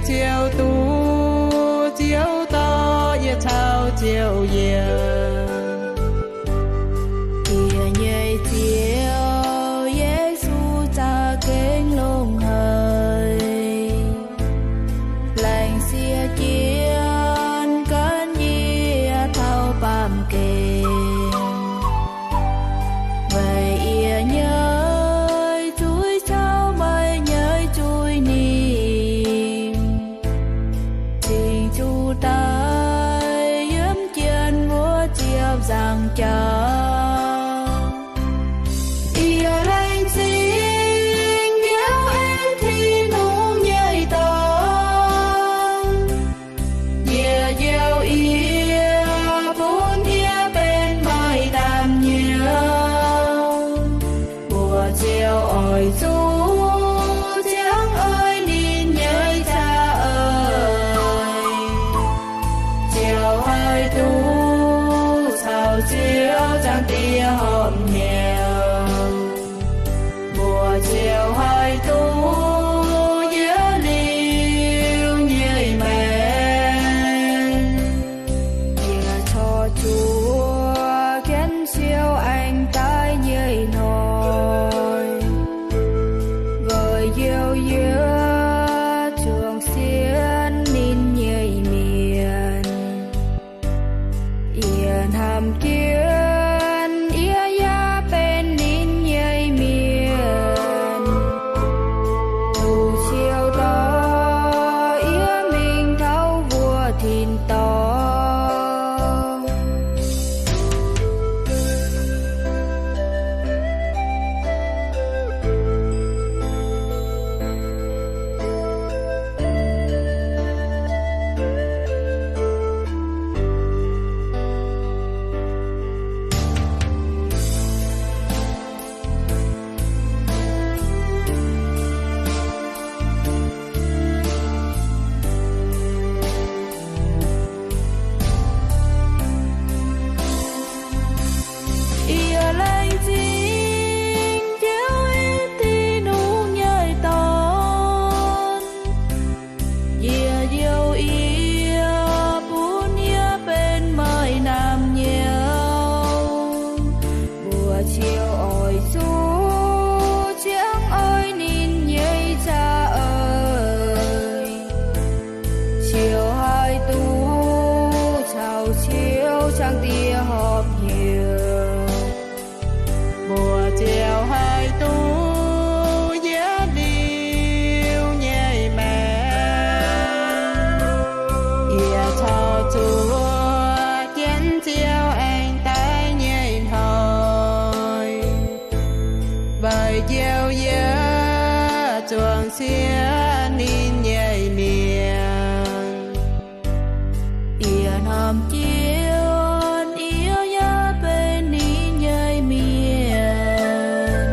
Ziouv duqv Ziouv dorh yie caux Ziouv yiem. Yie nyei Ziouv Yesu za'gengh longx haic. Laengz sieqv jienv gan yie taux baamh gen. Weic yie nyei zuiz caux meih nyei zuiz ninh cingx zuqc daic yiem jienv wuov ziepc nzaangc jauv. Yie laengz zingh Ziouv aengx Tin-Hungh nyei dorn. Yie njoux yie bun yie benx meih naamh nyouz. Mbuo ziouc oix zuqc ziangh oix ninh nyei za'eix. Ziouv haih duqv caux Ziouv Zaangc Diex horpc hnyouv. Mbuo ziouc haih duqv yiem liuz nyei maengc. Yie corc zuqc jienv Ziouv aengx daaih nyei hnoi, weic njoux yie zuangx sienx ninh nyei mienh. Yie hnamv jienv yie yaac benx ninh nyei mienh. Duqv Ziouv dorh yie mingh taux wuov tin-dorngh. Yie laengz zingh Ziouv aengx Tin-Hungh nyei dorn. Yie njoux yie bun yie benx meih naamh nyouz. Mbuo ziouc oix zuqc ziangh oix ninh nyei za'eix. Ziouv haih duqv caux Ziouv Zaangc Diex horpc hnyouv. Mbuo ziouc haih duqv yiem liuz nyei maengc. Yie corc zuqc jienv Ziouv aengx daaih nyei hnoi, weic njoux yie zuangx sienx ninh nyei mienh. Yie hnamv jienv yie yaac benx ninh nyei mienh.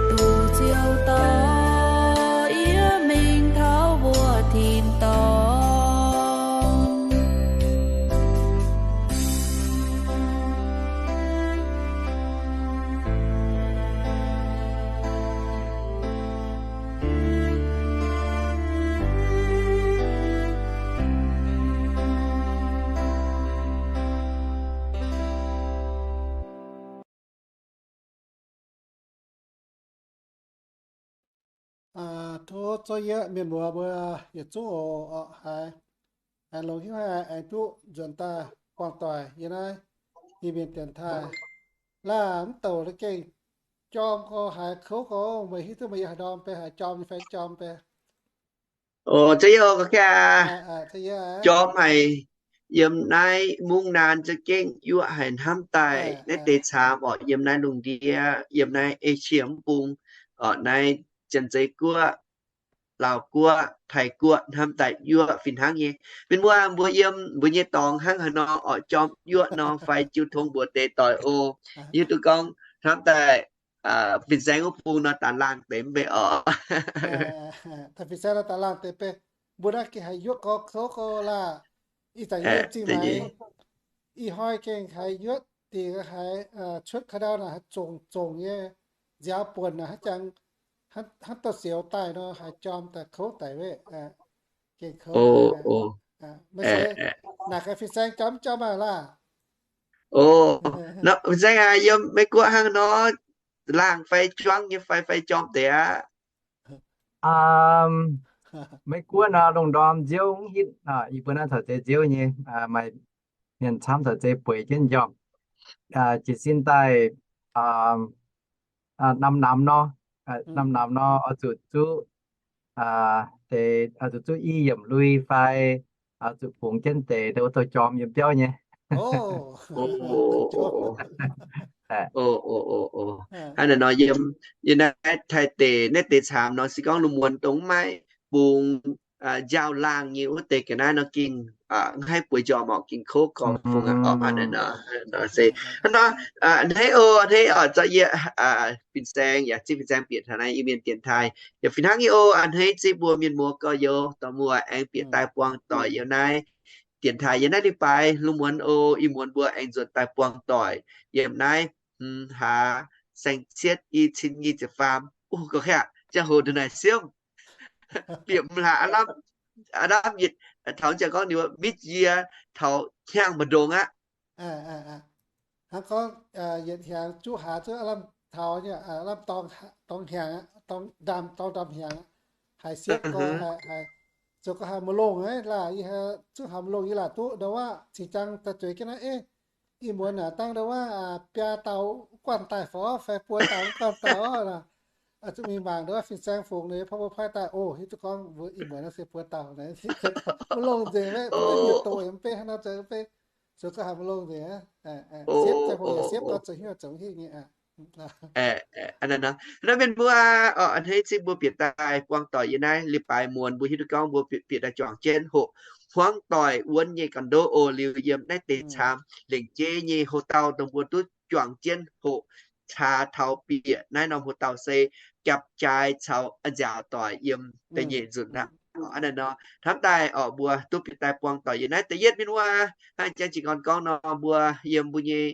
Duqv Ziouv dorh yie mingh taux wuov tin-dorngh. Tov zouv yie mienh muoz mbuo yietc zungv oc, haiz, haiz longx hnyouv haic, aengx duqv nzuonx daaih buangh doic yiem naaiv Iu-Mienh dienx taaih. Laah mv douc la'gengh jorm gorx haiz kouv gorx, meih hiuv duqv meih yiem haaix ndorm beiv, haaix jorm nyei fai jorm beiv? O, za'gengh jorm haic. Yiem naaiv mungv naan za'gengh yuoqv haic hnamv daaih naaiv deix caamx orqc, yiem naaiv lungh ndiev, yiem naaiv Esie mv bung orqc, naaiv Janx-Zei Guoqv, Laauv Guoqv, Taiv Guoqv hnamv daaih yuoqv fih hnangv nyei. Mienh muoz, mbuo yiem mbuo nyei dorngx hnangv haaix nor orqc, jorm yuoqv nor fai jiu tong mbuox deix doic oc. Yie duqv gorngv hnamv daaih fin-saeng wuov bung nor da'laangh deix mv bei orqc. Da'fin-saeng nor da'laangh deix bei. Mbuo naaiv gengh haiz yuoqv gorx kouv gorx laah. Ih zanc yiem zingh maaiz, ih hnoi gengh haiz yuoqv dingc haiz cuotv ka'ndau naaic haiz zongc zongc nyei nziaaux buonc naaic hnangv jangx, hnangv dorh zioux daaih nor haiz jorm daaih kouv daic weqv. Gengh kouv. Naaic gaax fin-saeng jomv jomv aqv laah. Fin-saeng aac, yiem Meiv-Guoqv hnangv nor, laangh fai juangv nyei fai, fai jorm deix aqv? Meiv-Guoqv nor, lungh ndorm nziouv mv hitv, ih mbuo naaiv caux zeiz nziouv nyei, maaih mienh camv caux zeiz bueix jienv njormh. Jiez sin daaih, namx namx nor, namx namx nor oix zuqc zuqv deix, oix zuqc zuqv i yiemc lui fai oix zuqc fungx jienv deix, deix wuov zoux jorm yiem biauv nyei. Hnangv naaiv nor yiem, yiem naaiv Taiv deic, naaiv deix caamx nor se gorngv lungh muonz dongh maiv bungx nziaaux laangh nyei wuov deix ga'naaiv nor gengh mv haih bueix njormh orqc, gengh kouv gormx fungx orqc. Hnangv naaiv nor se, hnangv nor, a'hneiv oc, a'hneiv oc, zorqv yie fin-saeng yaac zipv fin-saeng bieqc taux naaiv Iu-Mienh dienx taaih yaac fih hnangv nyei oc. A'hneiv zipv mbuo mienh muoz gorx-youz dorh muoz aengx bieqc daaih buangh doic yiem naaiv dienx taaih yiem naaiv leiz-baaix lungh muonz oc. Ih muonz mbuo aengx nzuonx daaih buangh doic yiem naaiv hmz hlaax saeng-cietv i cin nyic ziepc faam. Ga'kaqv ziangh hoc ndongc naaic siemv, bieqc hmz hlaax aav lamh, aav lamh yietc, taux ziangh gorngv ninh mbuo midyear taux hnyangx mbu'ndongx aqv. Hnangv gorngv yietc hnyangx juqv hlaax zuqv aav lamh taux nyei, aav lamh dorng hnyangx, ndaamv, dorng ndaamv hnyangx aqv. Haiz siepv gorx, haiz, zoux gau haiz maiv longh aqv laah. Yie haiz zungv haiz maiv longh, yie laaic duqv ndau wuov cingx jang daaih zueiz jienv naaiv, ih muonz naaic dangh ndau wuov biaa dauh guanh daaih fov fai buo dauh guanh daaih oc. Zuqc mingh mangc ndau wuov fin-saeng fungx ninh pov mbuo paaiv daaih oc, hiuv duqv gorngv mbuo ih muonz naaiv se buo dauh naaic. Maiv longh nzengc, maiv yietc doqc yaac mv bei hnangv nor, zoux gau haiz maiv longh nzengc. Siepv, ziangh hoc yaac siepv gau, zoux hnyouv zoux hingh nyei. Naaiv mienh mbuo, a'hneiv zipv mbuo bieqc daaih buangh doic yiem naaiv leiz-baaix muonz, mbuo hiuv duqv gorngv mbuo bieqc daaih juangc jienv hoqc hmuangv doic wuonv nyei ga'ndouv oc. Liuz yiem naaiv deix caamx lengc jeiv nyei houx-dauh dongh mbuo duqv juangc jienv hoqc caax taux bieqc naaiv norm houx-dauh se gapv-jaaix caux a'nziaauc doic yiem da'nyeic nzunc aqv. Hnangv naaiv nor hnamv daaih oc, mbuo duqv bieqc daaih buangh doic yiem naaiv da'yietv mienh wuov, hnangv jang jiez gorn gorngv nor, mbuo yiem mbuo nyei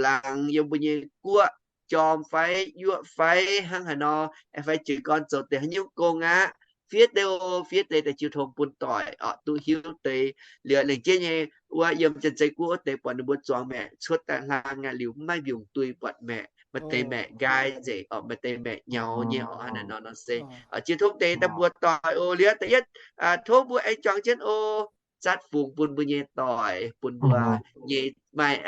laangz, yiem mbuo nyei guoqv, jorm fai yuoqv fai hnangv haaix nor, fai jiez gorn zoux deix haaix nyungc gong aqv, fiev deix oc, fiev deix daaih jiu tong bun doic oc, duqv hiuv deix. Liuz lengc jeiv nyei wuov yiem Janx-Zei Guoqv wuov deix buatc ninh mbuo zuangx maeqc cuotv daaih hlang aqv, liuz mv maaih mbiungc dui buatc maeqc, maaih deix maeqc nqaai nzengc oc, maaih deix maeqc nyaux nyei oc. Hnangv naaiv nor nor se jiu tong deix daaih mbuox doic oc. Liuz da'yietv tov mbuo aengx juangc jienv oc, zatv fungx bun mbuo nyei doic, bun mbuo nyei maaih,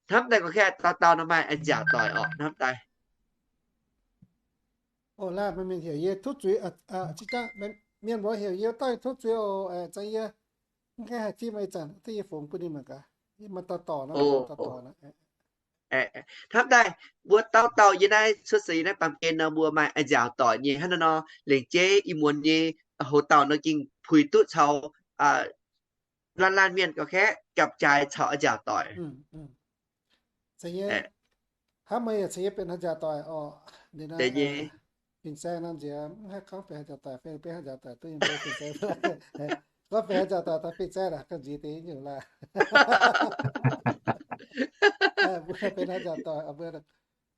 hnamv daaih gorngv kaav dauh dauh nor maaih a'nziaauc doic oc, hnamv daaih. Oc, laanh mienh heuc yie tov zuiz, mienh mbuo heuc yie daaih tov zuiz oc. Za'gengh yie mv gaengh haih zipv meih ih zanc, duqv yie fungx bun ninh mangc gaax. Yie maaih dauh dorc nor, dauh dorc nor. Hnamv daaih mbuo dauh dauh yie naaiv cuotv seix yie naaiv baamh gen nor mbuo maaih a'nziaauc doic nyei. Hnangv naaiv nor lengc jeiv ih muonz nyei houx-dauh nor gengh puix duqv caux laanh laanh mienh gorngv kaav gapv-jaaix caux a'nziaauc doic. Hnamv meih yaac ceix yie benx a'nziaauc doic oc. Ninh naaiv fin-saeng nor nziex mv haih gorngv benx a'nziaauc doic fai benx a'nziaauc doic duqv yiem benx fin-saeng. Gorngv benx a'nziaauc doic daaih fin-saeng naaic ganh nziex deix nyungc laah. Mbuo benx a'nziaauc doic, mbuo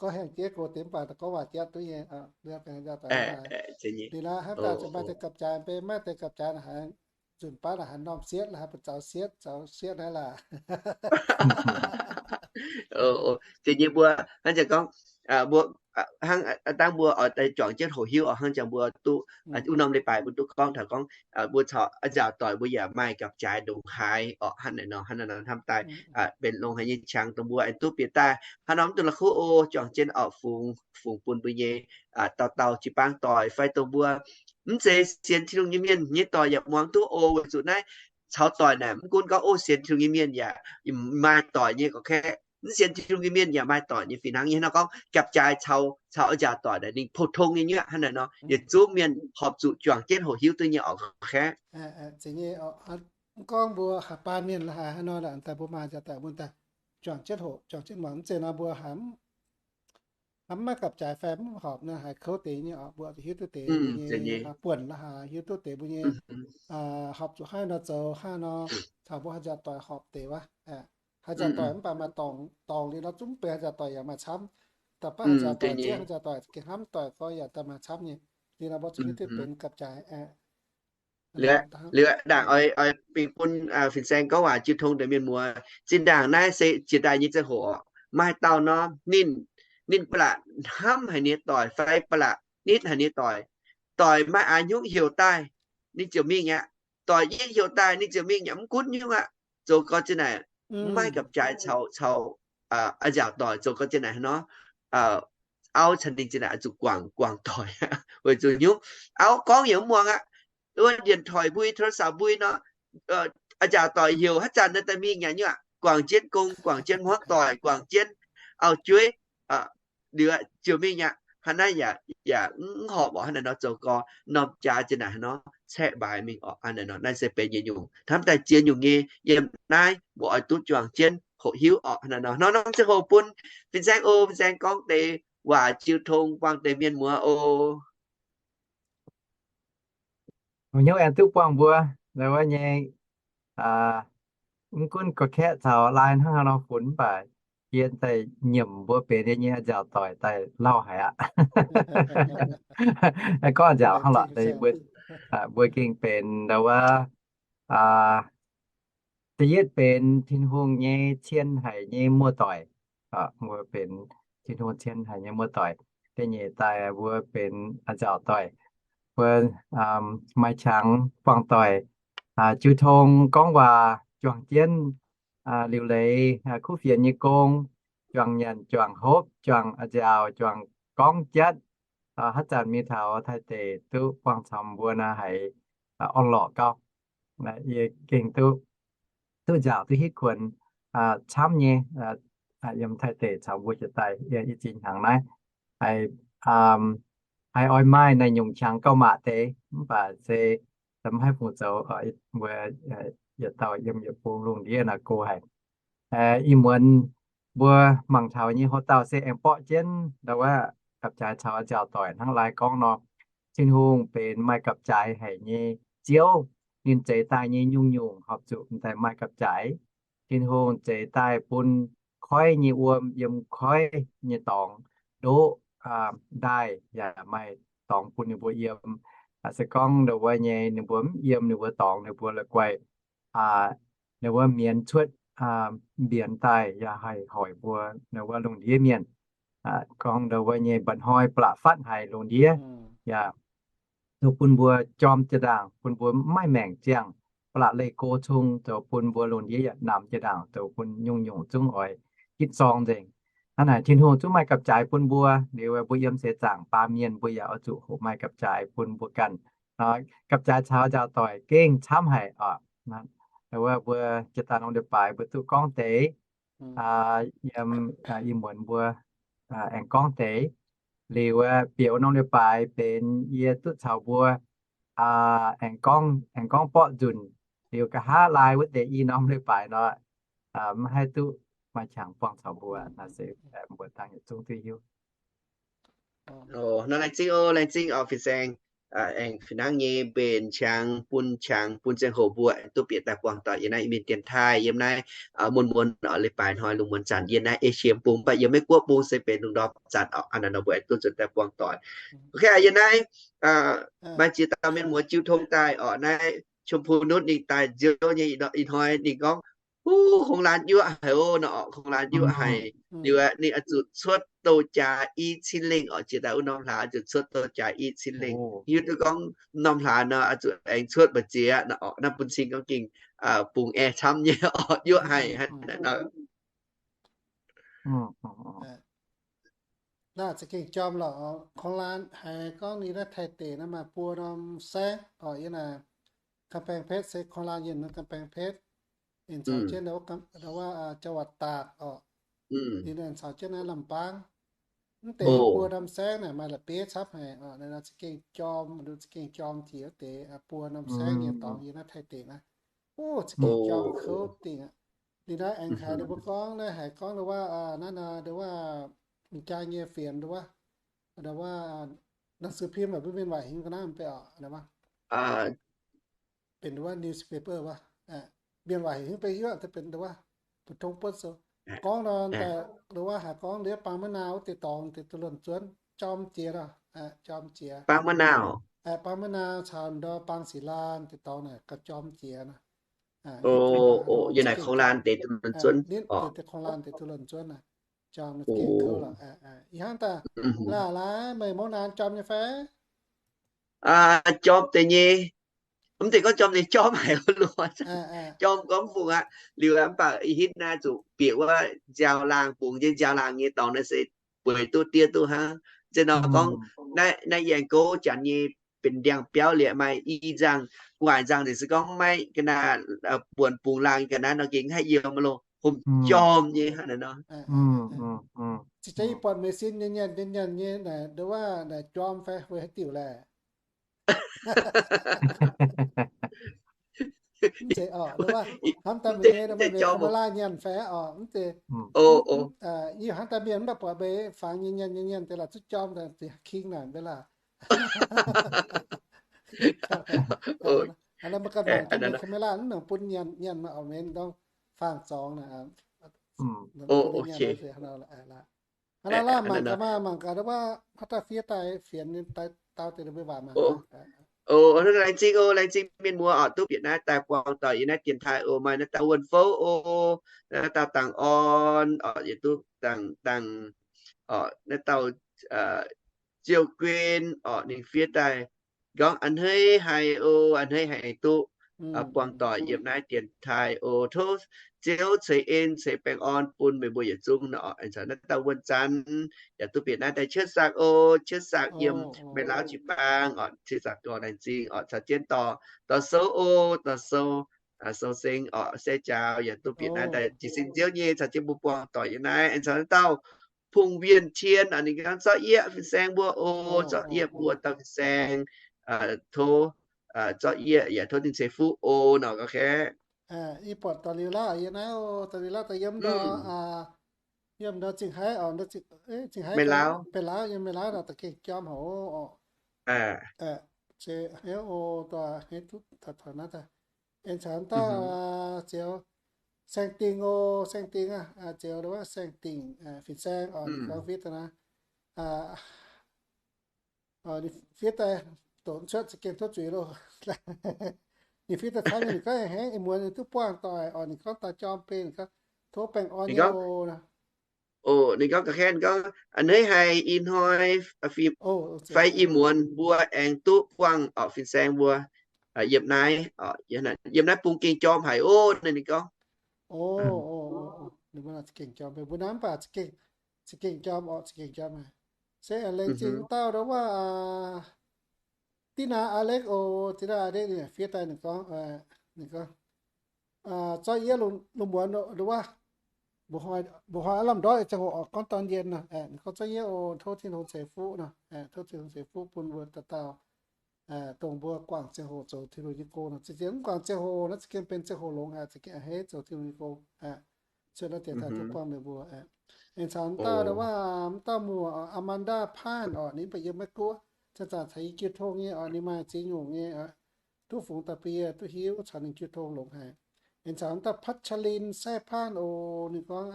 gorngv hengx jiex gox deix mv baac gorngv waac jatv duqv nyei. Mbuo benx a'nziaauc doic. Ninh naaiv hnamv daaih zuqc maaih deix gapv-jaaix, benx maiv deix gapv-jaaix naaic haaix, nzunc baav naaic haaix norm sietv, haaix buonv zaux sietv, zaux sietv naaiv laah. Zeiz nyei mbuo hnangv jangx gorngv, mbuo hnangv dangh mbuo oix juangc jienv hoqc hiuv oc, hnangv jangx mbuo duqv wuov norm leiz-baaix mbuo duqv gorngv taux gorngv mbuo caux a'nziaauc doic mbuo yaac maaih gapv-jaaix ndongc haaix oc. Hnangv naaiv nor, hnangv naaiv nor hnamv daaih benx longx haic nyei qangx dongh mbuo aengx duqv bieqc daaih hnangv nor mv duqv la'kuqv oc, juangc jienv oc, fungx, fungx bun mbuo nyei dauh dauh jiu-baang doic fai dongh mbuo mv zeiz sienx Tin-Hungh nyei mienh nyei doic yaac muangx duqv oc. Weic zuqc naaiv caux doic naaic mv gunv gorngv ov sienx Tin-Hungh nyei mienh yaac maaih doic nyei gorqv-kaeqv, mv sienx Tin-Hungh nyei mienh yaac maaih doic nyei fih hnangv. Hnangv nor gorngv gapv-jaaix caux, caux a'nziaauc doic naaic ninh pou-tong nyei nyuoqv. Hnangv naaic nor yietc zungv mienh horpc zuqc juangc jienv hoqc hiuv duqv nyei oc, gorqv-kaeqv. Zeiz nyei, mv gorngv mbuo haih baan mienh la'haaix hnangv nor, daaih mbuo maaih a'nziaauc doic mbuo daaih juangc jienv hoqc, juangc jienv muangx. Mv zeiz nor mbuo haih mv maaih gapv-jaaix fai mv horpc nor haih kouv deix nyei oc. Mbuo hiuv duqv deix mbuo nyei buonc la'haaix, hiuv duqv deix mbuo nyei horpc zuqc hnangv nor zoux, hnangv nor caux mbuo haaix nziaauc doic horpc deix wuov. Haaix nziaauc doic mv baac maaih dorngc, dorngc liuz nor zungv benx haaix nziaauc doic yaac maaih camv. Da'faanh haaix nziaauc doic, zieqv haaix nziaauc doic, gengh hnamv doic gorngv yaac daaih maaih camv nyei. Liuz nor mbuo zuqc hiuv duqv benx gapv-jaaix. Liuz, liuz ndaangc oix, oix bingx bun Fin-Saeng gorngv waac jiu tong deix mienh muoz. Zinh ndaangc naaiv se jiex daaih nyei ziangh hoc oc, maaih dauh nor, ninh, ninh ba'laqc hnamv haic ninh nyei doic fai ba'laqc nitv haic ninh nyei doic. Doic maaih aax nyungc heuc daaih, ninh ziouc mingh aqv. Doic yie heuc daaih, ninh ziouc mingh aqv. Mv gunv nyungc aqv, zoux gau zinh naaic, mv maaih gapv-jaaix caux, caux a'nziaauc doic zoux gau zinh naaic nor, auv caux ninh zinh naaic oix zuqc guangc, guangc doic aqv. Weic zuqc nyungc, auv gorngv yaac mv muangx aqv. Wuov điện thoại mbui, โทรศัพท์ mbui nor, a'nziaauc doic heuc haaix zanc naaiv daaih mingh aqv nyungc aqv, guangc jienv gong, guangc jienv hmuangv doic, guangc jienv auv-jueiv, liuz ziouc mingh aqv. Hnangv naaiv yaac, yaac mv horpc oc. Hnangv naaiv nor zoux gau norm jaax zinh naaic hnangv nor caeqv mbaaix mingh oc. Hnangv naaiv nor naaiv se benx yietc nyungc hnamv daaih ziex nyungc nyei. Yiem naaiv mbuo oix duqv juangc jienv hoqc hiuv oc. Hnangv naaiv nor, hnangv nor ziangh hoc bun Fin-Saeng oc. Fin-Saeng gorngv deix waac jiu tong buangh deix mienh muoz oc. Hnyouv aengx duqv buangh mbuo, ndau wuov nyei, mv gunv gorx-kaeqv caux laai hnangv haaix nor funx mv baac yie daaih nyiemc mbuo benx yie nyei a'nziaauc doic daaih lauh haic aqv. Gorngv a'nziaauc hnangv lorqc, mbuo gengh benx ndau wuov, da'yietv benx Tin-Hungh nyei cien haic nyei muoz-doic. Mbuo benx Tin-Hungh cien haic nyei muoz-doic. Da'nyeic daaih mbuo benx a'nziaauc doic. Mbuo maaih qangx buangh doic, jiu tong gorngv waac, juangc jienv liuc leiz kuv fienx nyei gong, juangc nyanc, juangc hopv, juangc a'nziaauc, juangc gorngv jatv. Haaix zanc mingh taux Taiv deic duqv buangh caux mbuo naaiv haiz orn-lorqc gau. Yie gengh duqv, duqv nziaauc duqv hitv kuonx camv nyei yiem Taiv deic caux mbuo jiex daaih i zingh hnyangx naaiv. Haiz oix maaih naaiv nyungc qangx gauh maac deix mv baac se mv haih fungc zoux. Mbuo yietc dauh yiem yietc bung lungh ndiev naaic go haic. Ih muonz mbuo mangc taux nyei hoc dauh se aengx borqv jienv ndau wuov gapv-jaaix caux a'nziaauc doic hnangv laai gorngv nor, Tin-Hungh benx maaih gapv-jaaix haic nyei Ziouv. Ninh zeix daaih nyei nyungc-nyungc horpc zuqc daaih maaih gapv-jaaix. Tin-Hungh zeix daaih bun koiv nyei wuom yiem koiv nyei dorngx ndoqv ndaaih yaac maaih dorngx bun ninh mbuo yiem. Se gorngv ndau wuov nyei ninh mbuo mv yiem ninh mbuo dorngx, ninh mbuo la'guaih ninh wuov mienz cuotv mbienx daaih yaac haih hoic mbuo ndau wuov lungh ndiev mienh. Gorngv ndau wuov nyei mba'hnoi ba'laqc fatv haic lungh ndiev, yaac zoux bun mbuo jorm jiex ndaangc, bun mbuo mv maaih maengc ziangh, ba'laqc leih go cung, zoux bun mbuo lungh ndiev yaac namx jiex ndaangc, zoux bun nyungc-nyungc zungv oix gitv sorng nzengc. Hnangv naaic Tin-Hungh zungv maaih gapv-jaaix bun mbuo. Liuz mbuo yiem seix zaangc baamh mienh mbuo yaac oix zuqc hoqc maaih gapv-jaaix bun mbuo ganh. Gapv-jaaix caux a'nziaauc doic gengh camv haic oc. Wuov mbuo jiex daaih norm leiz-baaix mbuo duqv gorngv deix, yiem ih muonz mbuo aengx gorngv deix. Liuz bieqc norm leiz-baaix benx yie duqv caux mbuo aengx gorngv, aengx gorngv borqv nzunc. Liuz nqa'haav laai wuov deix i norm leiz-baaix nor, maiv haih duqv maaih qangx buangh caux mbuo. Naaiv se mbuo dangh yietc zungv duqv hiuv. Nor laengz zingh oc, laengz zingh oc Fin-Saeng. Aengx fih hnangv nyei mbenc qangx bun, qangx bun ziangh hoc mbuo aengx duqv bieqc daaih buangh doic yiem naaiv Iu-Mienh dienx taaih yiem naaiv muonz-muonz oc, leiz-baaix hnoi lungh muonz zanc yiem naaiv Esie bung, mv baac yiem Meiv-Guoqv bung se benx lungh ndorm zanc oc. Hnangv naaiv nor mbuo aengx duqv nzuonx daaih buangh doic. Ok, yiem naaiv maaih ziex dauh mienh muoz jiu tong daaih oc. Naaiv ชมพูนุช ninh daaih nziouv nyei ih hnoi ninh gorngv, Huv, โครงการ yuoqv haic oc nor oc, โครงการ yuoqv haic. Liuz ninh oix zuqc cuotv douz-jaax i cin lengh oc. Jiex daaih wuov norm hlaax oix zuqc cuotv douz-jaax i cin lengh. Hiuv duqv gorngv norm hlaax nor oix zuqc aengx cuotv mbu'ziex nor oc. Naaiv bun cing gorngv gengh bungx aengx camv nyei oc, yuoqv haic hnangv naaiv nor. Naaiv za'gengh jorm lorqc oc. โครงการ haiz gorngv ninh naaiv Taiv deic naaiv maaih buo norm saengv oc. Yiem naaiv กำแพงเพชร se โครงการ yiem naaiv กำแพงเพชร ninh caux jienv ndau wuov จังหวัดตาก oc. Ninh caux jienv naaiv ลำปาง. Mv deix buo norm saengv naaic maaih la'bieiv camv haic oc. Naaiv za'gengh jorm, za'gengh jorm jiex wuov deix buo norm saengv nyei dorngx yiem naaiv Taiv deic naaiv. Za'gengh jorm kouv dingc aqv. Ninh naaiv aengx haiz ninh mbuo gorngv naaiv, haiz gorngv ndau wuov naaiv, ndau wuov m'jangc nyei fienx ndau wuov, ndau wuov หนังสือพิมพ์ mbuo mienh waac hingv ga'naaiv mv bei oc, ndau wuov benx ndau wuov newspaper wuov, mienh waac hingv mv bei hiuv, benx ndau wuov 普通报纸. Gorngv nor, ndau wuov haiz gorngv ndau wuov บางมะนาว wuov deix dorngx deix duqv luonx zuonv jorm jiex nor, jorm jiex. บางมะนาว Baamh maiv naaic caux ndau Baang Sic Laanh deix dorngx naaic gauh jorm jiex nor. Yie naaic kong laanh deix duqv lomh nzuonv, deix kong laanh deix duqv lomh nzuonv naaic, jorm gengh kouv lorqc. Ih hnangv daaih, laaix laaix meih mouv naanc jorm nyei fai? Jorm deix nyei. Mv zeiz gorngv jorm deix jorm haic loz, jorm gorngv mv fungc aqv. Liuz mv baac ih hitv naaiv zuqc bieqc wuov nziaaux laangh, bungx jienv nziaaux laangh nyei dorngx naaiv se bueix duqv diev duqv hnangv. Zeiz nor gorngv naaiv, naaiv yangh gouv janx nyei benx ndiangx-biauv liuz maaih i nzangh, gu'nguaaic nzangh nzengc se gorngv maiv ga'naaiv buonc bungx laangh ga'naaiv nor gengh haih yiem loh, hom jorm nyei hnangv naaiv nor. Cingx jaax yie buatc meih sin nyei nyanc nyei nyanc nyei naaic, nduov waac naaic jorm fai weic haaix diuc laeh? Mv zeiz orqc, nduov waac hnamv daaih meih nyei, meih camera nyanc fai orqc? Mv zeiz. Yie hnamv daaih mienh mv baac buatc meih fangx nyei nyanc nyei nyanc deix laaix zuqv jorm daaih king naaic mv baac laac. Hnangv naaiv maiv ganh mangc jienv camera mv nongc bun nyanc, nyanc maaih orqc, meih ndorm faang zorngx naaic. Hnangv naaiv laanh mangc gaax, mangc gaax nduov waac haaix dauh fiev daaih fienx dau deix mbuo waac mangc. O, laengz zingh o, laengz zingh mienh muoz orqc, duqv bieqc naaiv daaih buangh doic yiem naaiv dienx taaih o. Maaih naaiv dauh Wuonh Fouv o, naaiv dauh Dangc Orn orqc, yietc duqv dangc, dangc orqc, naaiv dauh Ziouv Guin orqc, ninh fiev daaih gorngv a'hneiv haic o, a'hneiv haic duqv buangh doic yiem naaiv dienx taaih o. Tov Ziouv ceix en ceix baengh orn bun meih mbuo yietc zungv nor. Aengx caux naaiv dauh Wuonh Zanx yaac duqv bieqc naaiv daaih cuotv saqc o, cuotv saqc yiem Meiv Lauv jiu-baang orqc, cuotv saqc gorx laengz zingh orqc. Caux jienv dorh, dorh Sou o, dorh Sou, Sou Seng orqc, se jaaux yaac duqv bieqc naaiv daaih jiez sin nziouv nyei caux jienv mbuo buangh doic yiem naaiv. Aengx caux naaiv dauh Phung Wienh Tien orqc, ninh gorngv zorqv yieqv fin-saeng mbuo o, zorqv yieqv mbuo dauh fin-saeng, tov zorqv yieqv yaac tov ninh ceix fuqv o nor gauh kaeqv. Yie buatc dorh liuz lauv yiem naaiv o, dorh liuz lauv daaih yiem ndau, yiem ndau Zingh Haiv orqc, Zingh Haiv, Meiv Lauv, yiem Meiv Lauv nor da'gengh jorm haic o. Aengx caux dauh Ziouv Saeng Dingh o, Saeng Dingh aac, Ziouv wuov Saeng Dingh fin-saeng orqc, ninh gorngv fiev daaih naaiv, ninh fiev daaih doqc cuotv za'gengh tov zuiz loh. Ninh fiev daaih camv nyei, ninh gorngv a'hneiv ih muonz ninh duqv buangh doic orqc, ninh gorngv daaih jorm beiv, ninh gorngv tov baengh orn nyei o. O, ninh gorngv ga'kengx gorngv a'hneiv haic ih hnoi fai ih muonz mbuo aengx duqv buangh orqc fin-saeng mbuo yiem naaiv, yiem naaiv bung gengh jorm haic o, ninh gorngv. O, ninh mbuo gengh jorm, mbuo naaiv mv baac za'gengh jorm orqc, za'gengh jorm haic. Se laengz zingh dauh nduov waac, Dina Alex o, Dina Alex ninh fiev daaih ninh gorngv, ninh gorngv zorqv yiev lungh muonz nduov waac, mbuoqc hnoi aav lamh ndortv ziangh hoc orqc, gorngv dorn yienh nor, ninh gorngv zorqv yiev o, tov Tin-Hungh ceix fuqv nor, tov Tin-Hungh ceix fuqv bun mbuo dauh dauh, dongh mbuo guangc ziangh hoc zoux Tin-Hungh nyei gong nor. Zinh nziex mv guangc ziangh hoc nor, za'gengh benx ziangh hoc longx haic, za'gengh a'hneiv zoux Tin-Hungh nyei gong. Cuotv naaiv deix daaih duqv buangh meih mbuo. Aengx caux dauh nduov waac, dauh muoc Amanda Pan orqc, ninh mv baac yiem Meiv Guoqv, zanc-zanc caux yie jiu tong nyei orqc, ninh maaih ziex nyungc nyei, duqv fungx da'bie, duqv hiuv caux ninh jiu tong longx haic. Aengx caux dauh Patch Lin Sai Pan oc, ninh gorngv,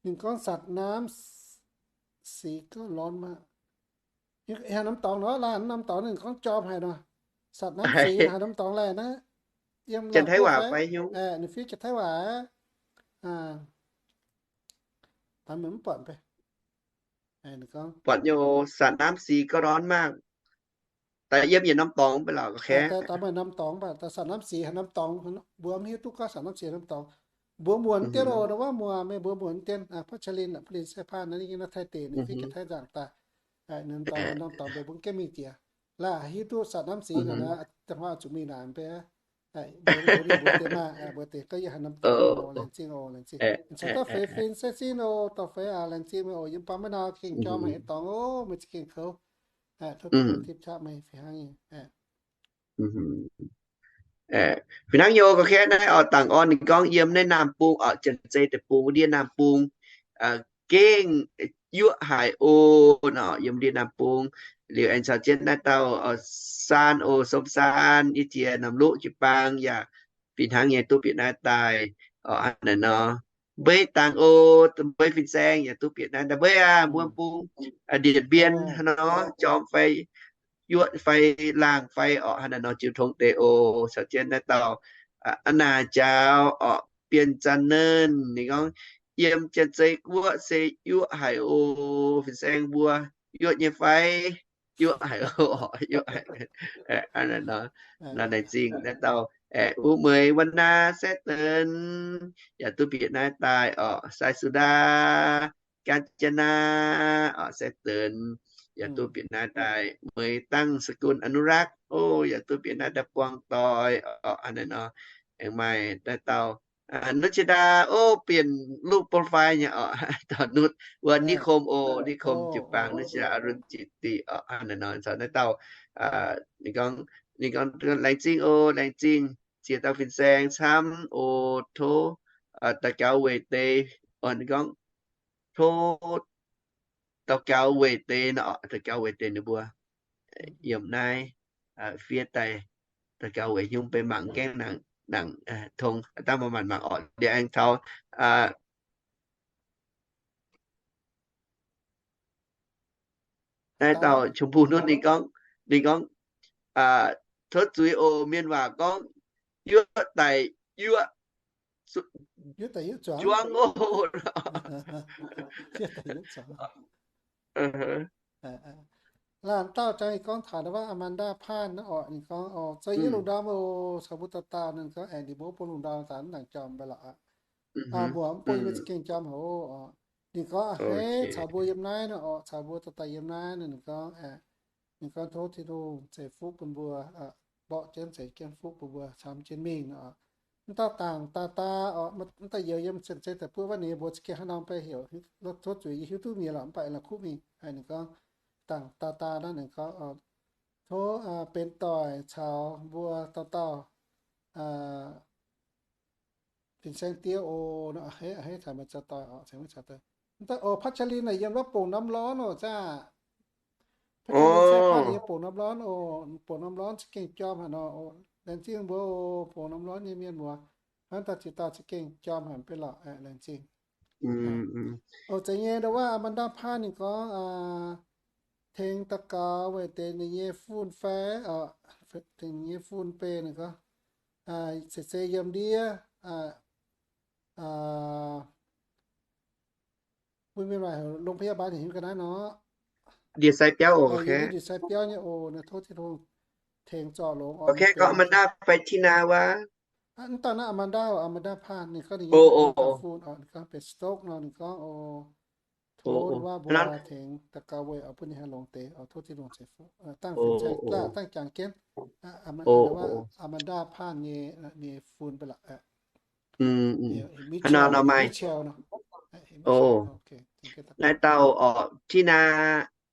ninh gorngv สัตว์น้ำสีก็ร้อนมาก haaix norm dorngx nor, laanh norm dorngx ninh gorngv jorm haic nor. สัตว์น้ำสี haaix norm dorngx laeh naaiv? Yiem Janx-Taiv waac fai hnyouv? Ninh fiev Janx-Taiv waac. Dangh mv buatc, buatc nyei, สัตว์น้ำสีก็ร้อนมาก. Daaih yiem yietc norm dorngx mv baac lorqc, daaih maaih norm dorngx mv baac daaih สัตว์น้ำสี haaix norm dorngx, mbuo mv hiuv duqv gorngv สัตว์น้ำสี haaix norm dorngx. Mbuo muonc mv dienv oc, nduov waac muoc, meih mbuo muonc mv dienv, Patch Lin, Patch Lin Sai Pan naaiv, ninh yiem naaiv Taiv deic, ninh fiev Janx-Taiv nzaangc daaih. Ninh norm dorngx mbuo mv gaengh mingh jiex. Laaih hiuv duqv สัตว์น้ำสี naaic, da'hnoi zuqc mingh naaic mv bei. Mbuo deix maah, mbuo deix gorngv yie haaix norm dorngx oc, laengz zingh oc, laengz zingh. Caux dauh feix fin sai sin oc, dorh feix aac, laengz zingh meih oc. Yiem baamh maiv nor gengh jorm haic nyei dorngx oc, meih za'gengh kouv. Tov Tin-Hungh tipv qaqv meih fih hnangv nyei. Fih hnangv nyei oc, ga'kengx naaiv oc, dangc orn ninh gorngv yiem naaiv Naamh Bung oc, Janx-Zei deic-bung, wuov ndiev Naamh Bung gengh yuoqv haic oc nor, yiem ndiev Naamh Bung. Liuz aengx caux jienv naaiv dauh Saan oc, Sôm Saan, yie jiex Naamh Luqv jiu-baang yaac fih hnangv nyei duqv bieqc naaiv daaih oc, hnangv naaiv nor. Mbeiv dangh oc, mbeiv fin-saeng yaac duqv bieqc naaiv. Daaih mbeiv aac, mbuo bung Điện Biên hnangv nor, jorm fai yuoqv fai laangh fai orqc, hnangv naaiv nor jiu tong deix oc. Caux jienv naaiv dauh a'naaiv jaax orqc, Bienh Zanh Nernh, ninh gorngv, yiem Janx-Zei Guoqv se yuoqv haic oc, fin-saeng mbuo yuoqv nyei fai? Yuoqv haic oc, yuoqv haic. Laengz zingh naaiv dauh aeqv, Uv Mueiz Wan Naa Saeqv Deix yaac duqv bieqc naaiv daaih orqc, Sai Su Ndaa, Gaav Jaa Naa orqc, Saeqv Deix yaac duqv bieqc naaiv daaih, Mueiz Dangh Sa Gun Aa Nu Rakv oc, yaac duqv bieqc naaiv daaih buangh doic orqc, hnangv naaiv nor. Aengx maaih naaiv dauh Nuc Jaa Ndaa oc, bienh loz-bou fai nyei orqc, dauh Nuc wuov Niv Kom oc, Niv Kom jiu-baang Nuc Jaa Ndaa, Arun Jiti orqc, hnangv naaiv nor. Caux naaiv dauh ninh gorngv, ninh gorngv, laengz zingh oc, laengz zingh ziex dauh fin-saeng camv oc, tov daux gaux weic deix, ninh gorngv, tov daux gaux weic deix nor, daux gaux weic deix ninh mbuo yiem naaiv fiev daaih daux gaux weic hnyouv beiv mangc gaengh nangc, nangc tong dangh maaih maanc mangc orqc. Liuz aengx taux naaiv dauh Chum Bung Nuotv ninh gorngv, ninh gorngv, tov zuiz oc, mienh waac gorngv, yuoqv daic yuoqv zuangx oc. Laanh dauh jangx ninh gorngv taux wuov Amanda Phan naaiv orqc, ninh gorngv, oc, zoux yie lungh ndorm oc, caux mbuo dauh dauh, ninh gorngv aengx ninh mbuo bun lungh ndorm daaih mv nangc jorm mv baac lorqc. Mbuo mv bun mbuo za'gengh jorm haic oc. Ninh gorngv a'hneiv caux mbuo yiem naaiv nor orqc, caux mbuo dauh dauh yiem naaiv nor, ninh gorngv, ninh gorngv tov Tin-Hungh ceix fuqv bun mbuo, mborqv jienv ceix jienv fuqv bun mbuo camv jienv mingh nor. Mv dauh dangc daa daa orqc, mv dauh youz yiem cien-ceqv deic-bung wuov, ninh mbuo za'gengh hnangv nor mv baac heuc, tov zuiz yie hiuv duqv mienh lorqc, mv baac la'kuqv mingh. Ninh gorngv dangc daa daa naaiv, ninh gorngv, tov benx doic caux mbuo dauh dauh fin-saeng diev oc. A'hneiv, a'hneiv caux meih zoux doic oc, caux meih zoux doic. Mv dauh oc, Patv Caa Lin naaic yiem wuov Bungx Norm Lorn oc, zaqc. Patv Caa Lin se Patv yiem Bungx Norm Lorn oc, Bungx Norm Lorn za'gengh jorm haic nor oc. Laengz zingh mbuo oc, Bungx Norm Lorn nyei mienh muoz. Hnangv dauh ziex dauh za'gengh jorm haic mv baac lorqc, laengz zingh. Oc, zeiz nyei, ndo wuov Amanda Phan ninh gorngv tengx daux gaux weic deix ninh nyei fun fai, tengx ninh nyei fun bei ninh gorngv, se se yiem ndiev, mbuo mienh waac heuc โรงพยาบาล heuc haaix nyungc ga'naaiv nor. Ndie-sai biauv oc, ndie-sai biauv nyei oc, naaiv tov Tin-Hungh tengx zorc longx oc. Gorngv Amanda fai Tina wuov. Mv dauh naaiv Amanda, Amanda Phan, ninh gorngv ninh nyei fun oc, ninh gorngv benx stroke nor, ninh gorngv oc, tov wuov mbuo tengx daux gaux weic oc, bun ninh haih longx deix oc, tov Tin-Hungh ceix fuqv. Dangh fin-saeng, dangh jangx jienv. Amanda Phan nyei, nyei fun mv baac lorqc. Hnangv nor nor maaih. Naaiv dauh oc, Tina,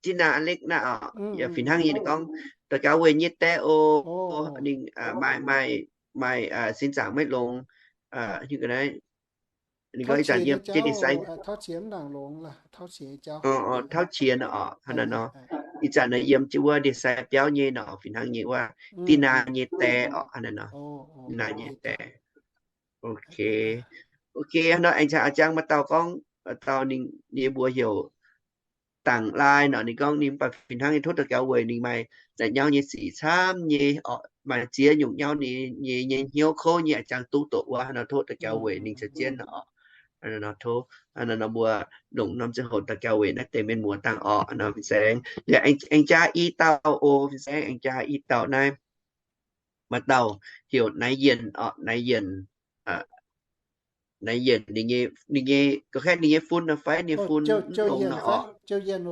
Tina Alex naaiv oc, yaac fih hnangv nyei, ninh gorngv daux gaux weic nyei die oc, ninh maaih, maaih, maaih sin zaangc maiv longx, hiuv ga'naaiv, ninh gorngv ih zanc yiem jienv ndie-sai, tauv qiex oc, hnangv naaiv nor. Ih zanc naaiv yiem jienv wuov ndie-sai biauv nyei nor, fih hnangv nyei wuov, Tina nyei die oc, hnangv naaiv nor. Tina nyei die. Ok. Ok, hnangv nor aengx caux a'jang maaih dauh gorngv, dauh ninh nyei mbuox heuc Dangc Lai nor, ninh gorngv ninh mv baac fih hnangv nyei tov daux gaux weic ninh maaih za'nyauv nyei sic camv nyei oc, maaih ziex nyungc nyauv nyei, nyei, nyei hnyouv kouv nyei, a'jang duqv doqc wuov, hnangv nor tov daux gaux weic ninh caux jienv oc. Hnangv nor tov, hnangv nor mbuo longc norm ziangh hoc daux gaux weic naaiv deix mienh muoz dangh oc. Hnangv nor fin-saeng, aengx jaa i dauh oc, fin-saeng aengx jaa i dauh naaiv. Maaih dauh heuc Naaiv Yienh oc, Naaiv Yienh. Naaiv Yienh ninh nyei, ninh nyei, gorngv kangv ninh nyei fun nor fai ninh nyei fun, Jouv Yienh oc. Jouv Yienh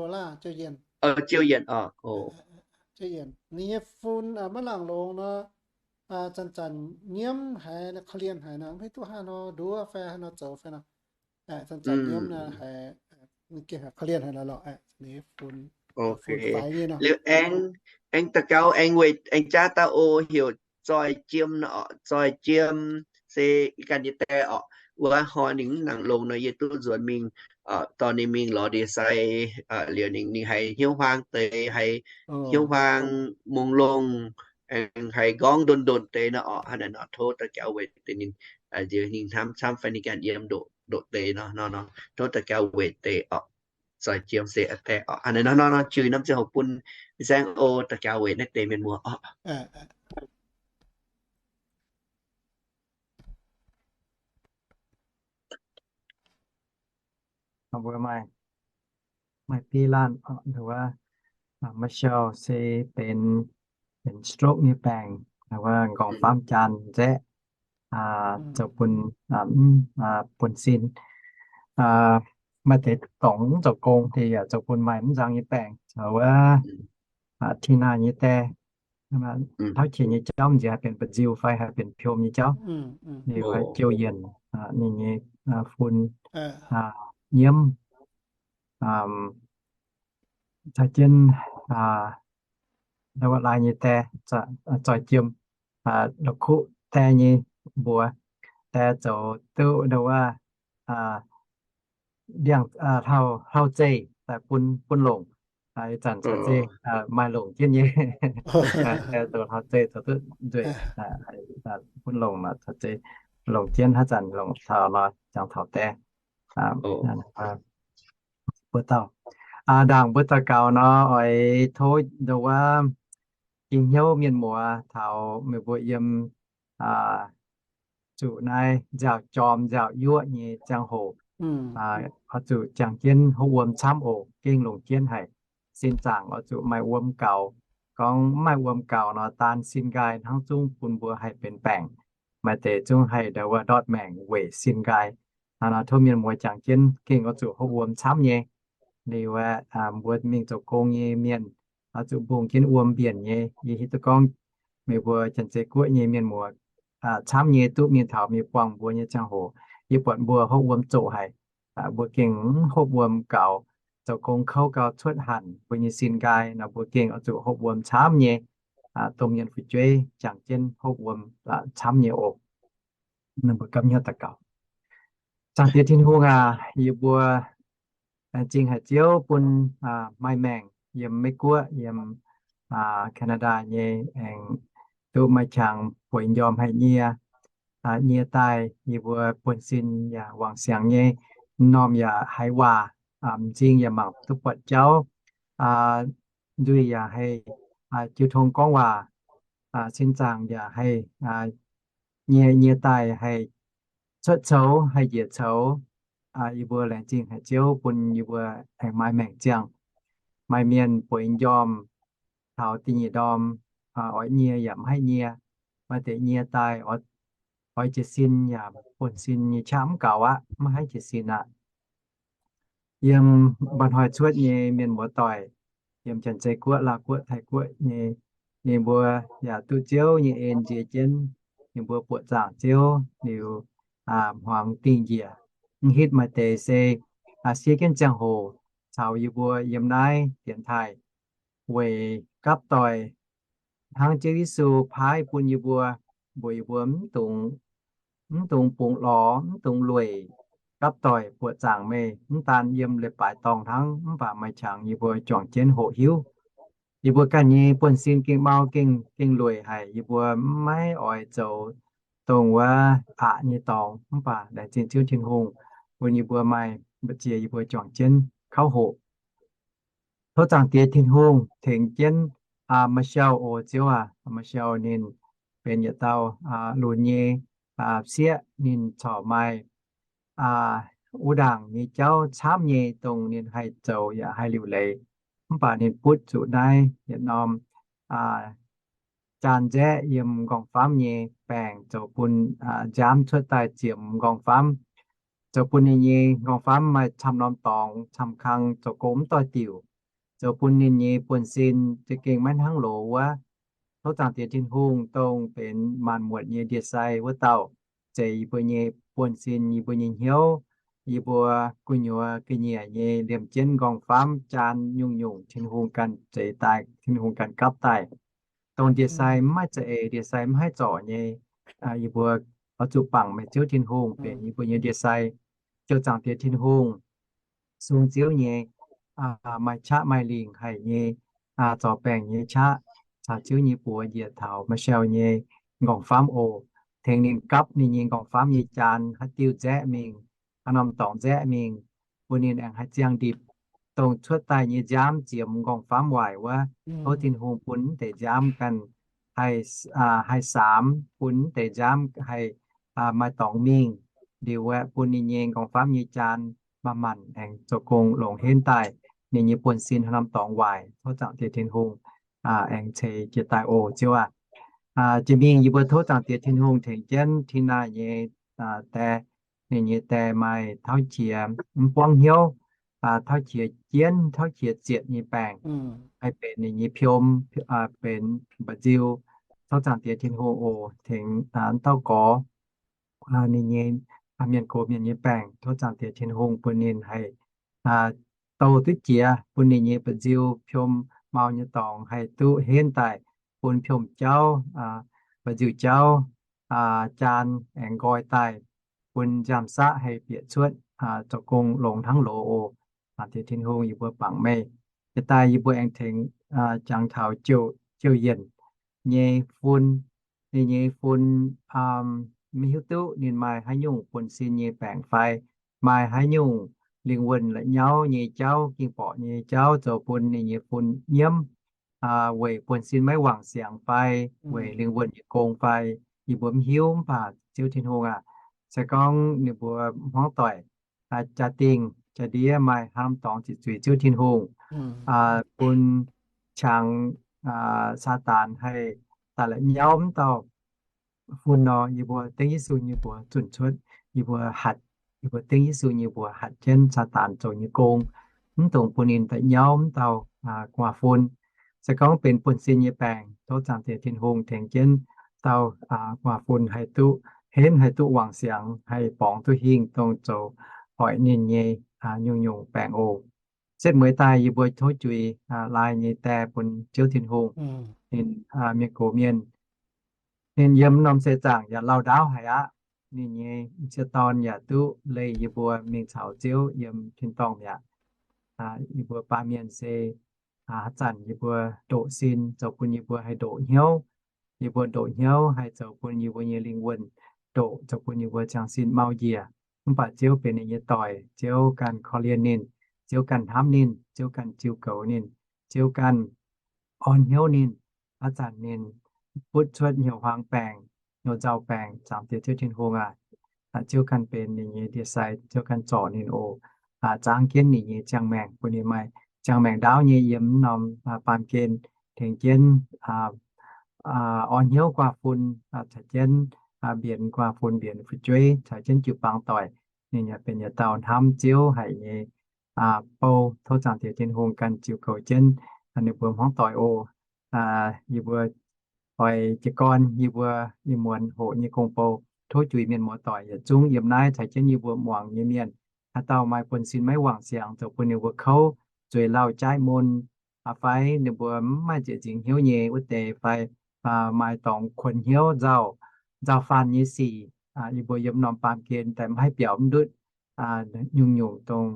oc. Ninh nyei fun maiv laangc longx nor, zanc-zanc nyiemv haic, korv-lienh haic nor, mv hiuv duqv haaix nor nduov fai haaix nor zoux fai nor. Zanc-zanc nyiemv nor haiz, ninh gengh haiz korv-lienh haic nor lorqc. Liuz aengx, aengx daux gaux aengx weic aengx jaa dauh oc, heuc Zoih Jiem nor, Zoih Jiem se ganh nyei die oc. Wuov hnoi ninh mv nangc longx nor yie duqv nzuonx mingh, dorh ninh mingh lorz ndie-sai. Liuz ninh, ninh haiz hnyouv huaang deix, haiz hnyouv huaang mongh longh, aengx haiz nqorngv ndonx-ndonx deix nor oc. Hnangv naaiv nor tov daux gaux weic deix ninh, ninh hnamv camv fai ninh ganh yiem ndoqc ndoqc deix nor, nor, nor, tov daux gaux weic deix orqc. Zoih jiem se a'deix orqc. Hnangv naaiv nor, nor, nor, jui norm ziangh hoc bun Saeng O daux gaux weic naaiv deix mienh muoz orqc. Mbuo maaih, maaih biei laanh nduov, Michelle se benx, benx stroke nyei baengc, nduov nqorngv faam jaan nzaeqv, zoux bun, bun sin. Maaih deix dorngc mv zoux gong, deix yaac zoux bun maaih mv nzangc nyei baengc, zoux wuov Tina nyei die, tauv qiex nyei jauv, nziex haih benx ba'nziu fai haih benx piom nyei jauv. Liuz haih jouh yienc ninh nyei fun, nyiemv, caux jienv ndau wuov lai nyei die, zoih jiem, la'kuqv die nyei mbuox, die zoux duqv ndau wuov ndiangx, hlauv-zeih daaih bun, bun longc. Ih zanc caux zeiv maaih longc jienv nyei. Die zoux hlauv-zeih zoux duqv nzueic, bun longc nor caux zeiv longc jienv, haaix zanc longc taux nor jangx taux die. Mbuo dauh, ndaangc mbuo daux gaux nor, oix tov ndau wuov ging hnyouv mienh muoz taux meih mbuo yiem zuqc naaiv nziaaux jorm nziaaux yuoqv nyei ziangh hoc, oix zuqc jangx jienv hopv wuom camv oc. Gengh longc jienv haic. Sin zaangc oix zuqc maaih wuom gaux. Gorngv mv maaih wuom gaux nor, daan sin nqaai hnangv zungv bun mbuo haih benx baengc. Maaih deix zungv haih ndau wuov ndortv maengc weic sin nqaai. Hnangv nor tov mienh muoz jangx jienv gengh oix zuqc hopv wuom camv nyei. Liuz aeqv, mbuo mingh zoux gong nyei mienh oix zuqc mbungh jienv wuom mbienc nyei. Yie hiuv duqv gorngv meih mbuo Janx-Zei Guoqv nyei mienh muoz camv nyei duqv mingh taux mingh buangh mbuo nyei ziangh hoc, yie buatc mbuo hopv wuom zoqc haic. Mbuo gengh mv hopv wuom gaux, zoux gong kouv gau cuotv hanc mbuo nyei sin nqaai nor, mbuo gengh oix zuqc hopv wuom camv nyei. Domh mienh fu'jueiv jangx jienv hopv wuom camv nyei oc. Mbuo gapv hnyouv daux gaux. Zaangc Diex Tin-Hungh aac, yie mbuo laengz zingh haic Ziouv bun maaih maengc yiem Meiv Guoqv, yiem Canada nyei aengx duqv maaih qangx bueix m'njormh haic nyie. Nyie daaih yie mbuo buonv-sin yaac wangc siangx nyei, m'normh yaac haiz waac, m'zing yaac mangc duqv buatc jauv, nzuih yaac haih jiu tong gorngv waac, sin zaangc yaac haih nyie, nyie daaih haih cuotv coux, haih njiec coux. Yie mbuo laengz zingh haic Ziouv bun yie mbuo aengx maaih maengc ziangh. Maaih mienh bueix m'njormh taux da'nyeic ndorm, oix nyie yaac mv haih nyie. Maaih deix nyie daaih oix jiez sin yaac buonv-sin nyei qaqv mv gaux aqv, mv haih jiez sin aqv. Yiem mba'hnoi cuotv nyei mienh muoz-doic, yiem Janx-Zei Guoqv, Laauh Guoqv, Taiv Guoqv nyei, ninh mbuo yaac duqv Ziouv nyei en nzie jienv, ninh mbuo buoqc zaangc Ziouv liuz, hmuangx dingh njiec. Mv hitv maaih deix se siev jienv ziangh hoc caux yie mbuo yiem naaiv dienx taaih weic gapv doic hnangv Ziouv Yesu paaiv bun yie mbuo, mbuox yie mbuo mv dungx, mv dungx bungx lorz, mv dungx lueic, gapv doic buoqc zaangc meih. Mv daan yiem leiz-baaix dorngh hnangv, mv baac maaih qangx yie mbuo juangc jienv hoqc hiuv. Yie mbuo ganh nyei buonv-sin gengh mau, gengh, gengh lueic haic. Yie mbuo maiv oix zoux dongh wuov aqc nyei dorngx, mv baac laengz zingh Ziouv Tin-Hungh bun yie mbuo maaih mbu'ziex yie mbuo juangc jienv kauv hoqc. Tov Zaangc Diex Tin-Hungh tengx jienv Michelle oc Ziouv aac. Michelle ninh benx yietc dauh lunx nyei sieqv, ninh corc maaih wuov ndaangc nyei jauv camv nyei, dongh ninh haih zoux yaac haih liuc leiz. Mv baac ninh butv zuqc naaiv yietc norm jaan nzaeqv yiem m'nqorngv-famv nyei baengc zoux bun nziaamv cuotv daaih ziemx m'nqorngv-famv, zoux bun ninh nyei m'nqorngv-famv maaih camv norm dorngx, camv kang, zoux gong mv doix-diuc, zoux bun ninh nyei buonv-sin za'gengh maiv hnangv loz wuov. Tov Zaangc Diex Tin-Hungh, dongh benx maanc muotc nyei ndie-sai wuov dauh, zeix yie mbuo nyei buonv-sin, yie mbuo nyei hnyouv, yie mbuo gu'nyuoz ga'nyiec nyei liemh jienv m'nqorngv-famv jaan nyungc-nyungc, Tin-Hungh ganh zeix daaih, Tin-Hungh ganh gapv daaih. Dongh ndie-sai mv maaih za'eix, ndie-sai mv haih zorc nyei, yie mbuo oix zuqc bangc meih Ziouv Tin-Hungh benx yie mbuo nyei ndie-sai. Ziouv Zaangc Diex Tin-Hungh, sung Ziouv nyei, maaih qaqv maaih lingc haic nyei, zorc baengc nyei qaqv, caux Ziouv nyei buoz njiec taux Michelle nyei m'nqorngv-famv oc. Tengx ninh gapv ninh nyei m'nqorngv-famv nyei jaan haaix diuh nzaeqv mingh, haaix norm dorngx nzaeqv mingh, bun ninh aengx haih ziangh ndipc dongh cuotv daaih nyei nziaamv ziemx nqorngv-famv waaic wuov. Tov Tin-Hungh bun mv deix nziaamv ganh haih, haih saamx, bun mv deix nziaamv haih maaih dorngx mingh. Liuz aeqv, bun ninh nyei nqorngv-famv nyei jaan manc-manc aengx zoux gong longx henv daaih, ninh nyei buonv-sin haaix norm dorngx waaic, tov Zaangc Diex Tin-Hungh aengx ceix jiez daaih oc, Ziouv aac. Jiex mingh yie mbuo tov Zaangc Diex Tin-Hungh tengx jienv Tina nyei die, ninh nyei die maaih tauv qiex mv buangv hnyouv, tauv qiex jienv, tauv qiex zietc nyei baengc, haih benx ninh nyei piom, benx mba'nziu. Tov Zaangc Diex Tin-Hungh oc, tengx dauh gorx, ninh nyei mienh gox mienh nyei baengc, tov Zaangc Diex Tin-Hungh bun ninh haih douh duqv jiex, bun ninh nyei mba'nziu piom mau nyei dorngx haih duqv henv daaih, bun piom jauv, mba'nziu jauv, jaan aengx nqoi daaih, bun nziaamv-saqv haih bieqc cuotv, zoux gong longx hnangv loz oc. Zaangc Diex Tin-Hungh, yie mbuo bangc meih. Jiex daaih yie mbuo aengx tengx jangx taux Jouv, Jouv Yienc nyei fun. Ninh nyei fun, maiv hiuv duqv ninh maaih haaix nyungc buonv-sin nyei baengc fai maaih haaix nyungc lingh wuonh la'nyauv nyei jauv, ging-borqc nyei jauv zoux bun ninh nyei fun nyiemv, weic buonv-sin maiv wangc siangx fai weic lingh wuonh nyei gong fai, yie mbuo mv hiuv. Mv baac Ziouv Tin-Hungh aac, se gorngv ninh mbuo hmuangv doic, jaa-dingh jaa-ndiev maaih haaix norm dorngx ziqc zuiz Ziouv Tin-Hungh, bun qangx Saadaan haih daaih la'nyauv mv dauh fun nor, yie mbuo dengv Yesu nyei mbuox zunh cuotv, yie mbuo hatc, yie mbuo dengv Yesu nyei mbuox hatc jienv Saadaan zoux nyei gong, mv dungx bun ninh daaih nyauv mv dauh gu'nguaaz-fun. Se gorngv benx buonv-sin nyei baengc, tov Zaangc Diex Tin-Hungh tengx jienv dauh gu'nguaaz-fun haih duqv henv, haih duqv wangc siangx, haih borngz duqv hingh dongh zoux hoic ninh nyei nyungc-nyungc baengc oc. Setv mueiz daaih yie mbuo tov juix lai nyei die bun Ziouv Tin-Hungh, ninh mienh gox mienh, ninh yiem norm seix zaangc yaac lauh ndaauv haic aqv. Ninh nyei m'sieqv dorn yaac duqv leih yie mbuo mingh caux Ziouv yiem tin-dorngh mi'aqv. Yie mbuo baamh mienh se haaix zanc yie mbuo ndoqc sin zoux bun yie mbuo haih ndoqc hnyouv. Yie mbuo ndoqc hnyouv haih zoux bun yie mbuo nyei lingh wuonh ndoqc, zoux bun yie mbuo ziangh sin mau njiec. Mv baac Ziouv benx ninh nyei doic, Ziouv ganh korv-lienh ninh, Ziouv ganh hnamv ninh, Ziouv ganh ziux goux ninh, Ziouv ganh orn hnyouv ninh. Haaix zanc ninh butv cuotv hnyouv huaang baengc, hnyouv nzauh baengc, Zaangc Diex Ziouv Tin-Hungh aac, Ziouv ganh benx ninh nyei ndie-sai, Ziouv ganh zorc ninh oc. Zaangv jienv ninh nyei ziangh maengc bun ninh maaih ziangh maengc ndaauv nyei yiem norm baamh gen, tengx jienv orn hnyouv guaav fun, caux jienv mbienx guaav fun, mbienx fu'jueiv, caux jienv jiu-baang doic. Ninh yaac benx yietc dauh hnamv Ziouv haic nyei bou. Tov Zaangc Diex Tin-Hungh ganh ziux goux jienv ninh mbuo hmuangv doic oc. Yie mbuo oix jiez gorn yie mbuo ih muonz hoqc nyei gong-bou. Tov juix mienh muoz-doic yietc zungv yiem naaiv caux jienv yie mbuo muangx nyei mienh, haaix dauh maaih buonv-sin maiv wangc siangx zoux bun ninh mbuo kouv, zueiz lauh, jaaiv mun, fai ninh mbuo mv maaih nzieqc nzingx hnyouv nyei wuov deix, fai maaih dorngx kuonx hnyouv, nzauh, nzauh faanh nyei sic, yie mbuo yiem norm baamh gen daaih mv haih biaux mv ndutv nyungc-nyungc dongh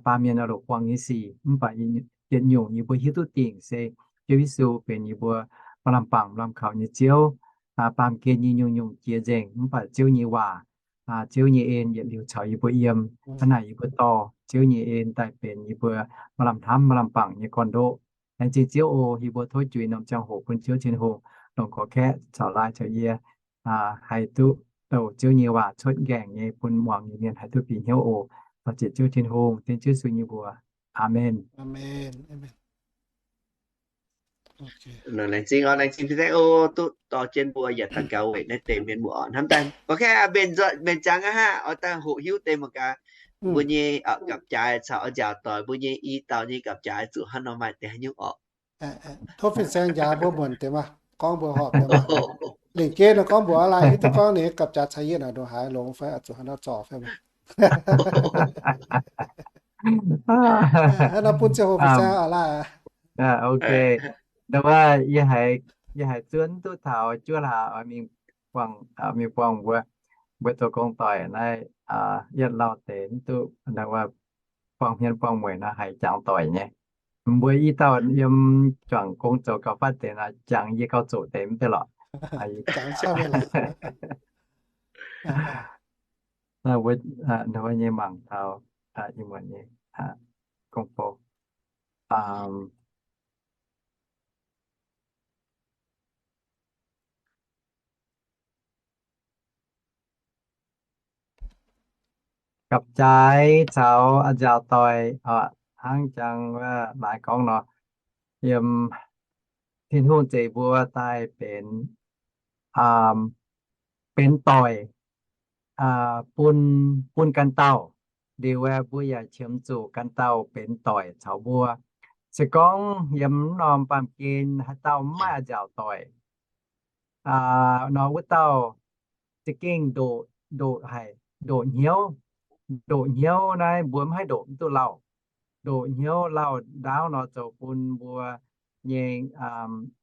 baamh mienh oix longc buangh nyei sic. Mv baac yietc nyungc yie mbuo hiuv duqv dingc se Ziouv Yesu benx yie mbuo maaih lamh bangc maaih lamh kaux nyei Ziouv. Baamh gen nyei nyungc-nyungc jiex nzengc, mv baac Ziouv nyei waac, Ziouv nyei en yietc liuz caux yie mbuo yiem. Hnangv naaic yie mbuo dorh Ziouv nyei en daaih benx yie mbuo maaih lamh hnamv maaih lamh bangc nyei gorn-ndoqv. Laengz zingh Ziouv oc. Yie mbuo tov juix norm ziangh hoc bun Ziouv Tin-Hungh longc gorx-kaeqv caux laai caux yie haih duqv douc Ziouv nyei waac cuotv nqaengc nyei bun muangx nyei mienh haih duqv bieqc hnyouv oc. Dorh ziec Ziouv Tin-Hungh, dengv Ziouv Yesu nyei mbuox. Aamen. Laengz zingh oc, laengz zingh Pin Saeng oc, duqv dorh jienv mbuo yietc dauh gaux weic naaiv deix mienh muoz oc. Hnamv daaih gorx-kaeqv mbenc, mbenc ziangx aqv haah, oix daaih hoqc hiuv deix mangc gaax mbuo nyei gapv-jaaix caux oix nziaauc doic mbuo nyei i dauh nyei gapv-jaaix zuqc hnangv nor maaih deix haaix nyungc oc. Tov Fin-Saeng njaaux mbuo muonc deix maah, gorngv mbuo horpc deix maah. Lingc jeiv nor gorngv mbuox aqv laai, hiuv duqv gorngv ninh gapv-jaax caux yie naaic ndongc haaix longx fai oix zuqc haaix nor zorc fai maah. Haaix nor bun ziangh hoc Fin-Saeng aqv laai. Ok. Ndau wuov yie haiz, yie haiz zuov duqv taux juov hlaax oix mingh buangh, mingh buangh mbuo, mbuo zoux gong doic naaiv, yietv lauh deix mv duqv ndau wuov buangh hmien buangh mueic nor haiz jangx doic nyei. Mbuo i dauh yiem juangc gong zoux gauh fatv deix nor jangx yie gauh zoqc deix mv deix lorqc. Jangx caqv mv lorqc. Naaiv wuov nyei mangc taux ih muonz nyei gong-bou. Gapv-jaaix caux a'nziaauc doic, hnangv jangx laaix gorngv nor, yiem Tin-Hungh zeix mbuo daaih benx, benx doic bun, bun ganh dauh. Liuz aeqv, mbuo yaac qiemx zuqc ganh dauh benx doic caux mbuo. Se gorngv yiem norm baamh gen haaix dauh mv maaih a'nziaauc doic, nor wuov dauh za'gengh ndoqc, ndoqc haic, ndoqc hnyouv. Ndoqc hnyouv naaiv mbuo mv haih ndoqc mv duqv lauh. Ndoqc hnyouv lauh ndaauv nor zoux bun mbuo nyei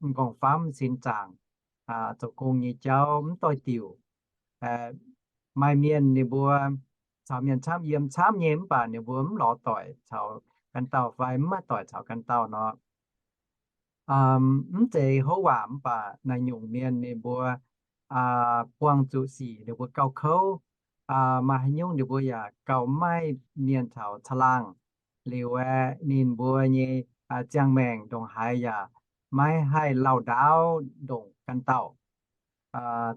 m'nqorngv-famv sin zaangc, zoux gong nyei jauv mv doix-diuc. Maaih mienh ninh mbuo caux mienh camv yiem camv nyei mv baac ninh mbuo mv lorz doic caux ganh dauh fai mv maaih doic caux ganh dauh nor, mv zeiz houv waac mv baac naaiv nyungc mienh ninh mbuo buangh zuqc sic ninh mbuo gauh kouv, maaih haaix nyungc ninh mbuo yaac gauh maiv maaih mienh taux caangh laangh. Liuz aeqv, ninh mbuo nyei ziangh maengc ndongc haaix yaac maiv haih lauh ndaauv ndongc ganh dauh.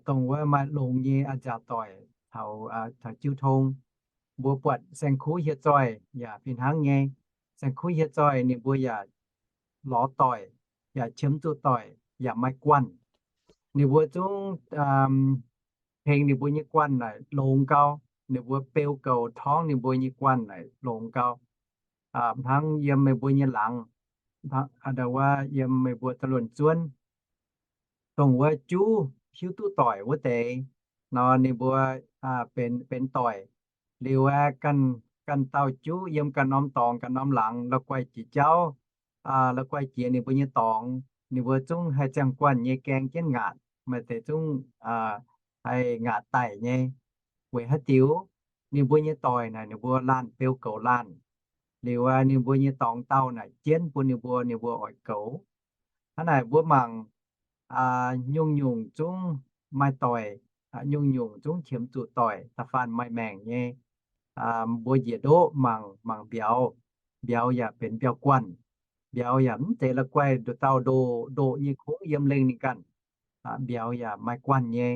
Dongh wuov maaih longx nyei a'nziaauc doic taux jiu tong, mbuo buatc saeng-kuv hieh zoih yaac fih hnangv nyei. Saeng-kuv hieh zoih ninh mbuo yaac lorz doic, yaac qiemx zuqc doic, yaac maaih guanh. Ninh mbuo zungv tengx ninh mbuo nyei guanh naaic longx gau. Ninh mbuo beu goux torngv ninh mbuo nyei guanh naaic longx gau. Hnangv yiem meih mbuo nyei laangz, ndo wuov yiem meih mbuo da'luonx zuonv, dongh wuov juv hiuv duqv doic wuov deix nor, ninh mbuo benx, benx doic. Liuz aeqv, ganh dauh juv yiem ganh norm dorngx ganh norm laangz la'guaih jiex jauv, la'guaih jiex ninh mbuo nyei dorngx, ninh mbuo zungv haih ziangh guanh nyei gaeng jienv ngaatc, maaih deix zungv haih ngaatc daic nyei. Weic haaix diuc? Ninh mbuo nyei doic naaic ninh mbuo laanh beu goux laanh. Liuz ninh mbuo nyei dorngx dauh naaic jienv bun ninh mbuo, ninh mbuo oix goux. Hnangv naaic mbuo mangc, nyungc-nyungc zungv maaih doic, nyungc-nyungc zungv qiemx zuqc doic, da'faanh maaih maengc nyei. Mbuo njiec ndoqv mangc, mangc mbiauz. Mbiauz yaac benx mbiauz guanh. Mbiauz yaac mv zeiz la'guaih ndoqc dauh ndoqc, ndoqc nyei kungx yiem lengh ninh ganh. Mbiauz yaac maaih guanh nyei.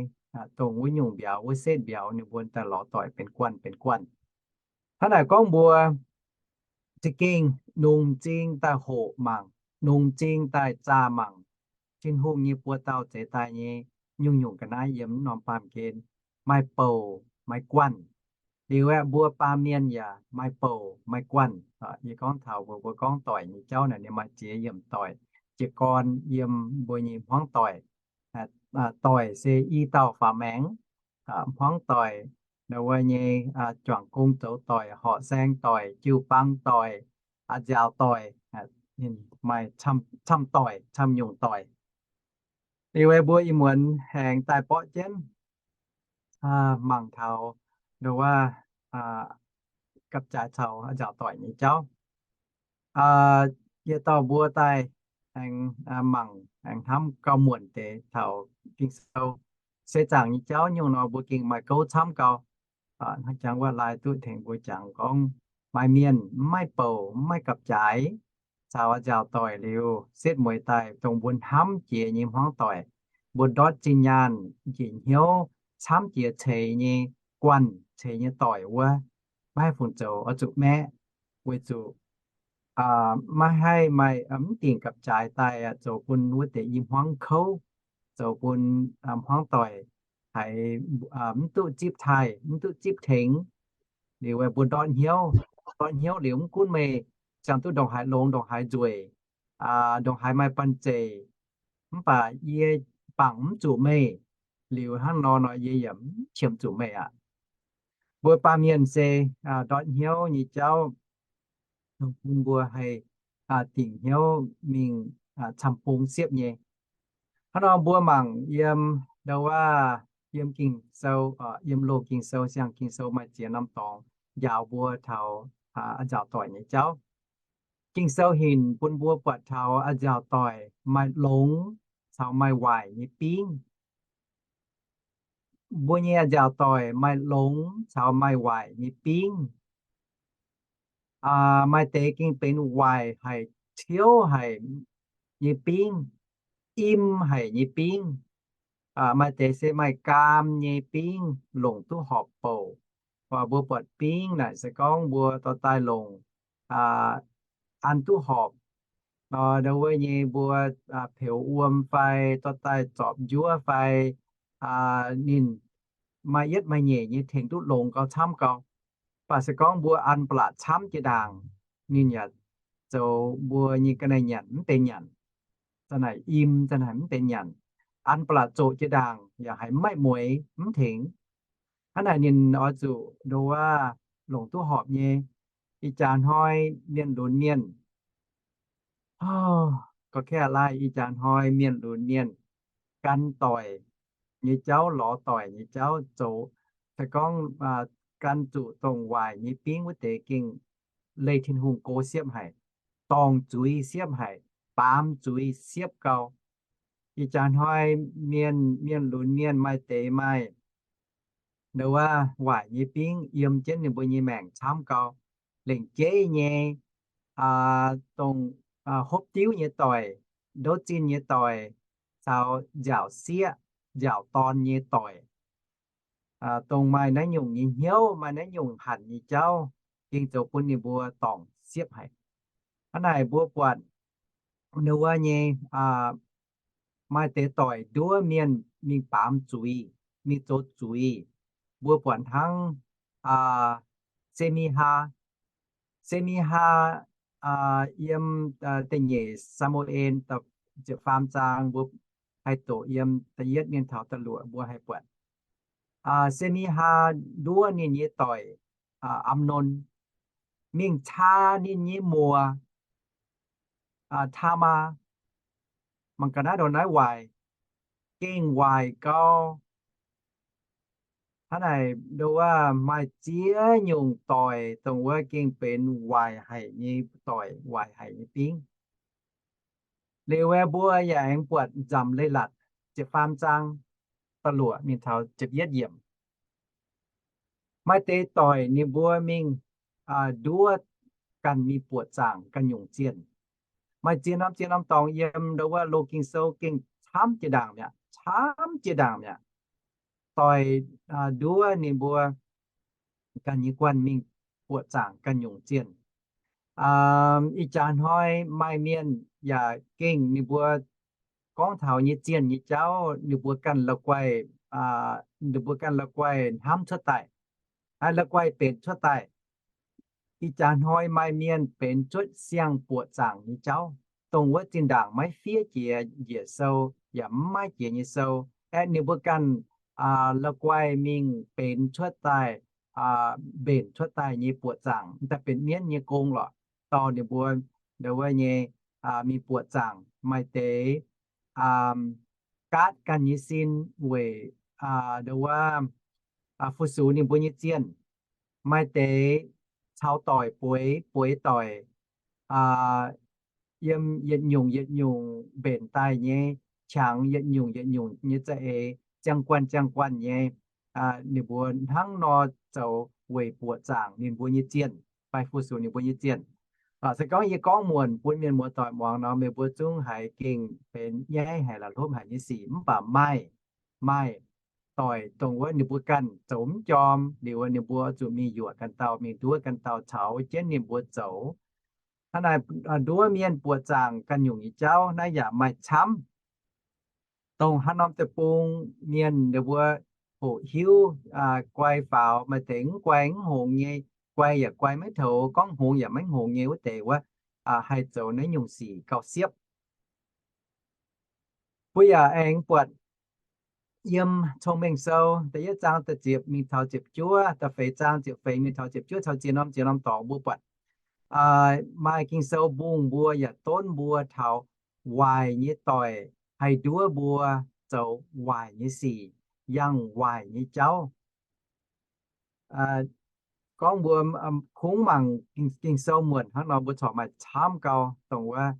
Dongh wuov nyungc mbiauz, wuov setv mbiauz ninh mbuo daaih lorz doic benx guanh, benx guanh. Hnangv naaic gorngv mbuo za'gengh nungx m'zing daaih hoqc mangc, nungx m'zing daaih zaah mangc Tin-Hungh nyei buoz-dauh zeix daaih nyei nyungc-nyungc ga'naaiv yiem norm baamh gen, maaih bouc maaih guanh. Liuz aeqv, mbuo baamh mienh yaac maaih bouc maaih guanh. Yie gorngv taux mbuo, mbuo gorngv doic nyei jauv naaic, ninh maaih ziex yiemc doic, jiez gorn yiem mbuo nyei hmuangv doic. Doic se i dauh faaux maengx, hmuangv doic, wuov nyei juangc gong zoux doic, horqc saeng doic, jiu-baang doic, a'nziaauc doic, maaih camv doic, camv nyungc doic. Liuz aeqv, mbuo ih muonz aengx daaih borqv jienv mangc taux ndo wuov gapv-jaaix caux a'nziaauc doic nyei jauv. Yietc dauh mbuo daaih aengx mangc aengx hnamv gauh muonc deix taux Ging-Sou. Se zaangc nyei jauv nyungc nor mbuo gengh maaih gouv camv gau. Hnangv jangx wuov laai duqv tengx mbuo jangx gorngv, maaih mienh mv maaih bouc, mv maaih gapv-jaaix, caux a'nziaauc doic liuz, setv mueiz daaih dongh mbuo hnamv jiex nyei hmuangv doic, mbuo ndortv zinh nyaanh njiec hnyouv camv jiex ceix nyei guanh, ceix nyei doic wuov, maiv haih fungc zoux, oix zuqc maeqv, weic zuqc maiv haih maaih mv dingc gapv-jaaix daaih zoux bun wuov deix i hmuangv kouv, zoux bun hmuangv doic haiz mv duqv zipv taaih, mv duqv zipv tengx. Liuz mbuo ndortv hnyouv, ndortv hnyouv liuz mv gunv meih ziangh duqv ndongc haaix longx, ndongc haaix nzueic, ndongc haaix maaih banh zeic, mv baac yie bangc mv zuqc meih. Liuz hnangv nor nor yie yaac mv qiemx zuqc meih aqv. Mbuo baamh mienh se ndortv hnyouv nyei jauv, bun mbuo haih dingc hnyouv mingh camv-bung siepv nyei. Hnangv nor mbuo mangc yiem ndo wuov, yiem Ging-Sou, yiem loz Ging-Sou, siang Ging-Sou maaih ziex norm dorngx njaaux mbuo taux a'nziaauc doic nyei jauv. Ging-Sou hinc bun mbuo buatc taux a'nziaauc doic maaih longx caux maaih waaic nyei bingv. mbuo nyei nziaauc doic maaih longx caux maaih waaic nyei bingv. Maaih deix gengh benx waaic haic, ciouv haic nyei bingv, im haic nyei bingv. Maaih deix se maaih gaam nyei bingv longc duqv horpc bouc. Mbuo buatc bingv naaic se gorngv mbuo dorh daaih longc an duqv horpc nor, ndau wuov nyei mbuo peux wuom fai dorh daaih zorpc njuov fai, ninh maaih yietv maaih nyeic nyei tengx duqv longx gau camv gau. Mv baac se gorngv mbuo an ba'laqc camv jiex ndaangc, ninh yaac zoux mbuo nyei ga'naaiv nyanc mv benx nyanc. Za'naaic im, za'naaic mv benx nyanc. An ba'laqc zoqc jiex ndaangc yaac haiz mv maaih mueix mv tengx. Hnangv naaic ninh oix zuqc ndau wuov longc duqv horpc nyei. Ih jaax hnoi mienh lunx mienh, gorngv kaav laaih, ih jaax hnoi mienh lunx mienh gan doic nyei jauv, lorz doic nyei jauv zoux, se gorngv gan zuqc dongh waaic nyei bingv wuov deix gengh leih Tin-Hungh go siepv haic, dorngc zuiz siepv haic, baamz zuiz siepv gau. Ih jaax hnoi mienh, mienh lunx mienh maaih deix maaih ndau wuov waaic nyei bingv yiem jienv ninh mbuo nyei maengc camv gau. Lengc jeiv nyei, dongh hopv diuv nyei doic, ndouv zinh nyei doic, caux nziaauc sieqv, nziaauc dorn nyei doic, dongh maaih naaiv nyungc nyei hnyouv, maaih naaiv nyungc hanc nyei jauv, gengh zoux bun ninh mbuo dorngc siepv haic. Hnangv naaic mbuo buatc ndau wuov nyei maaih deix doic nduov mienh mingh baamz zuiz, mingh zoux zuiz. Mbuo buatc hnangv Se^mi^haa. Se^mi^haa yiem da'nyeic Saa^mu^en ziepc faam zaang, mbuo haih doqc yiem da'yietv mingh taux da'luoqc mbuo haih buatc. Se^mi^haa nduov ninh nyei doic Am^non, mingh caa ninh nyei muoc, Taamaa. Mangc gaax naaiv ndongc naaiv waaic, gengh waaic gau. Hnangv naaic ndau wuov maaih ziex nyungc doic, dongh wuov gengh benx waaic haic nyei doic, waaic haic nyei bingv. Liuz aeqv, mbuo yaac aengx buatc Nzamc Leiz-Latc ziepc faam zaang da'luoqc mingh taux ziepc yietv yiemc. Maaih deix doic ninh mbuo mingh nduov ganh mingh buoqc zaangc ganh nyungc zienh. Maaih ziex norm ziex norm dorngx yiem ndau wuov loz Ging-Sou gengh camv jiex ndaangc mi'aqv, camv jiex ndaangc mi'aqv. Doic nduov ninh mbuo ganh nyei guanh mingh buoqc zaangc ganh nyungc zienh. Ih jaax hnoi maaih mienh yaac gengh ninh mbuo gorngv taux nyei zienh nyei jauv, ninh mbuo ganh la'guaih, ninh mbuo ganh la'guaih hnamv cuotv daaih, la'guaih benx cuotv daaih. Ih jaax hnoi maaih mienh benx cuotv siang-buoqc zaangc nyei jauv, dongh wuov zinh ndaangc maiv fiev jiex njiec sou yaac mv maaih jiex nyei sou, aeqv, ninh mbuo ganh la'guaih mingh benx cuotv daaih, mbenc cuotv daaih nyei buoqc zaangc, daaih benx mienv nyei gong lorqc. Dorh ninh mbuo ndau wuov nyei mingh buoqc zaangc. Maaih deix gaatv ganh nyei sin weic ndau wuov fu-sux ninh mbuo nyei zienh. Maaih deix caux doic bueix, bueix doic, yiem yietc nyungc yietc nyungc mbenc daaih nyei qangx, yietc nyungc yietc nyungc nyei za'eix, ziangh guanh ziangh guanh nyei. Ninh mbuo hnangv nor zoux weic buoqc zaangc ninh mbuo nyei zienh fai fu-sux ninh mbuo nyei zienh. Se gorngv yie gorngv muonc bun mienh muoz-doic muangx nor, meih mbuo zungv haiz gengh benx nyaiv haic, la'hlopv haic nyei sic. Mv baac maaih, maaih doic dongh wuov ninh mbuo ganh zoux mv jorm liuz, ninh mbuo zuqc mingh yuoqc ganh dauh, mingh nduov ganh dauh caux jienv ninh mbuo zoux. Hnangv naaic, nduov mienh buoqc zaangc ganh nyungc nyei jauv naaiv yaac maaih camv. Dongh haaix norm deic-bung mienh ninh mbuo hoqc hiuv guai faaux, maaih deix mv guai mv hngongx nyei, guai yaac guai maiv toux, gorngv hngongx yaac maiv hngongx nyei wuov deix wuov, haih zoux naaiv nyungc sic gauh siepv. Mbuo yaac aengx buatc yiem Cong-Mengh Sou da'yietv zaang da'ziepc mingh taux ziepc juov, da'feix zaang ziepc feix mingh taux ziepc juov, caux ziex norm ziex norm dorngx mbuo buatc maaih Ging-Sou mbungh mbuo yaac donv mbuo taux waaic nyei doic haih nduov mbuo zoux waaic nyei sic, yangh waaic nyei jauv. Gorngv mbuo kungx mangc Ging-Sou muonc hnangv nor, mbuo corc maaih camv gau dongh wuov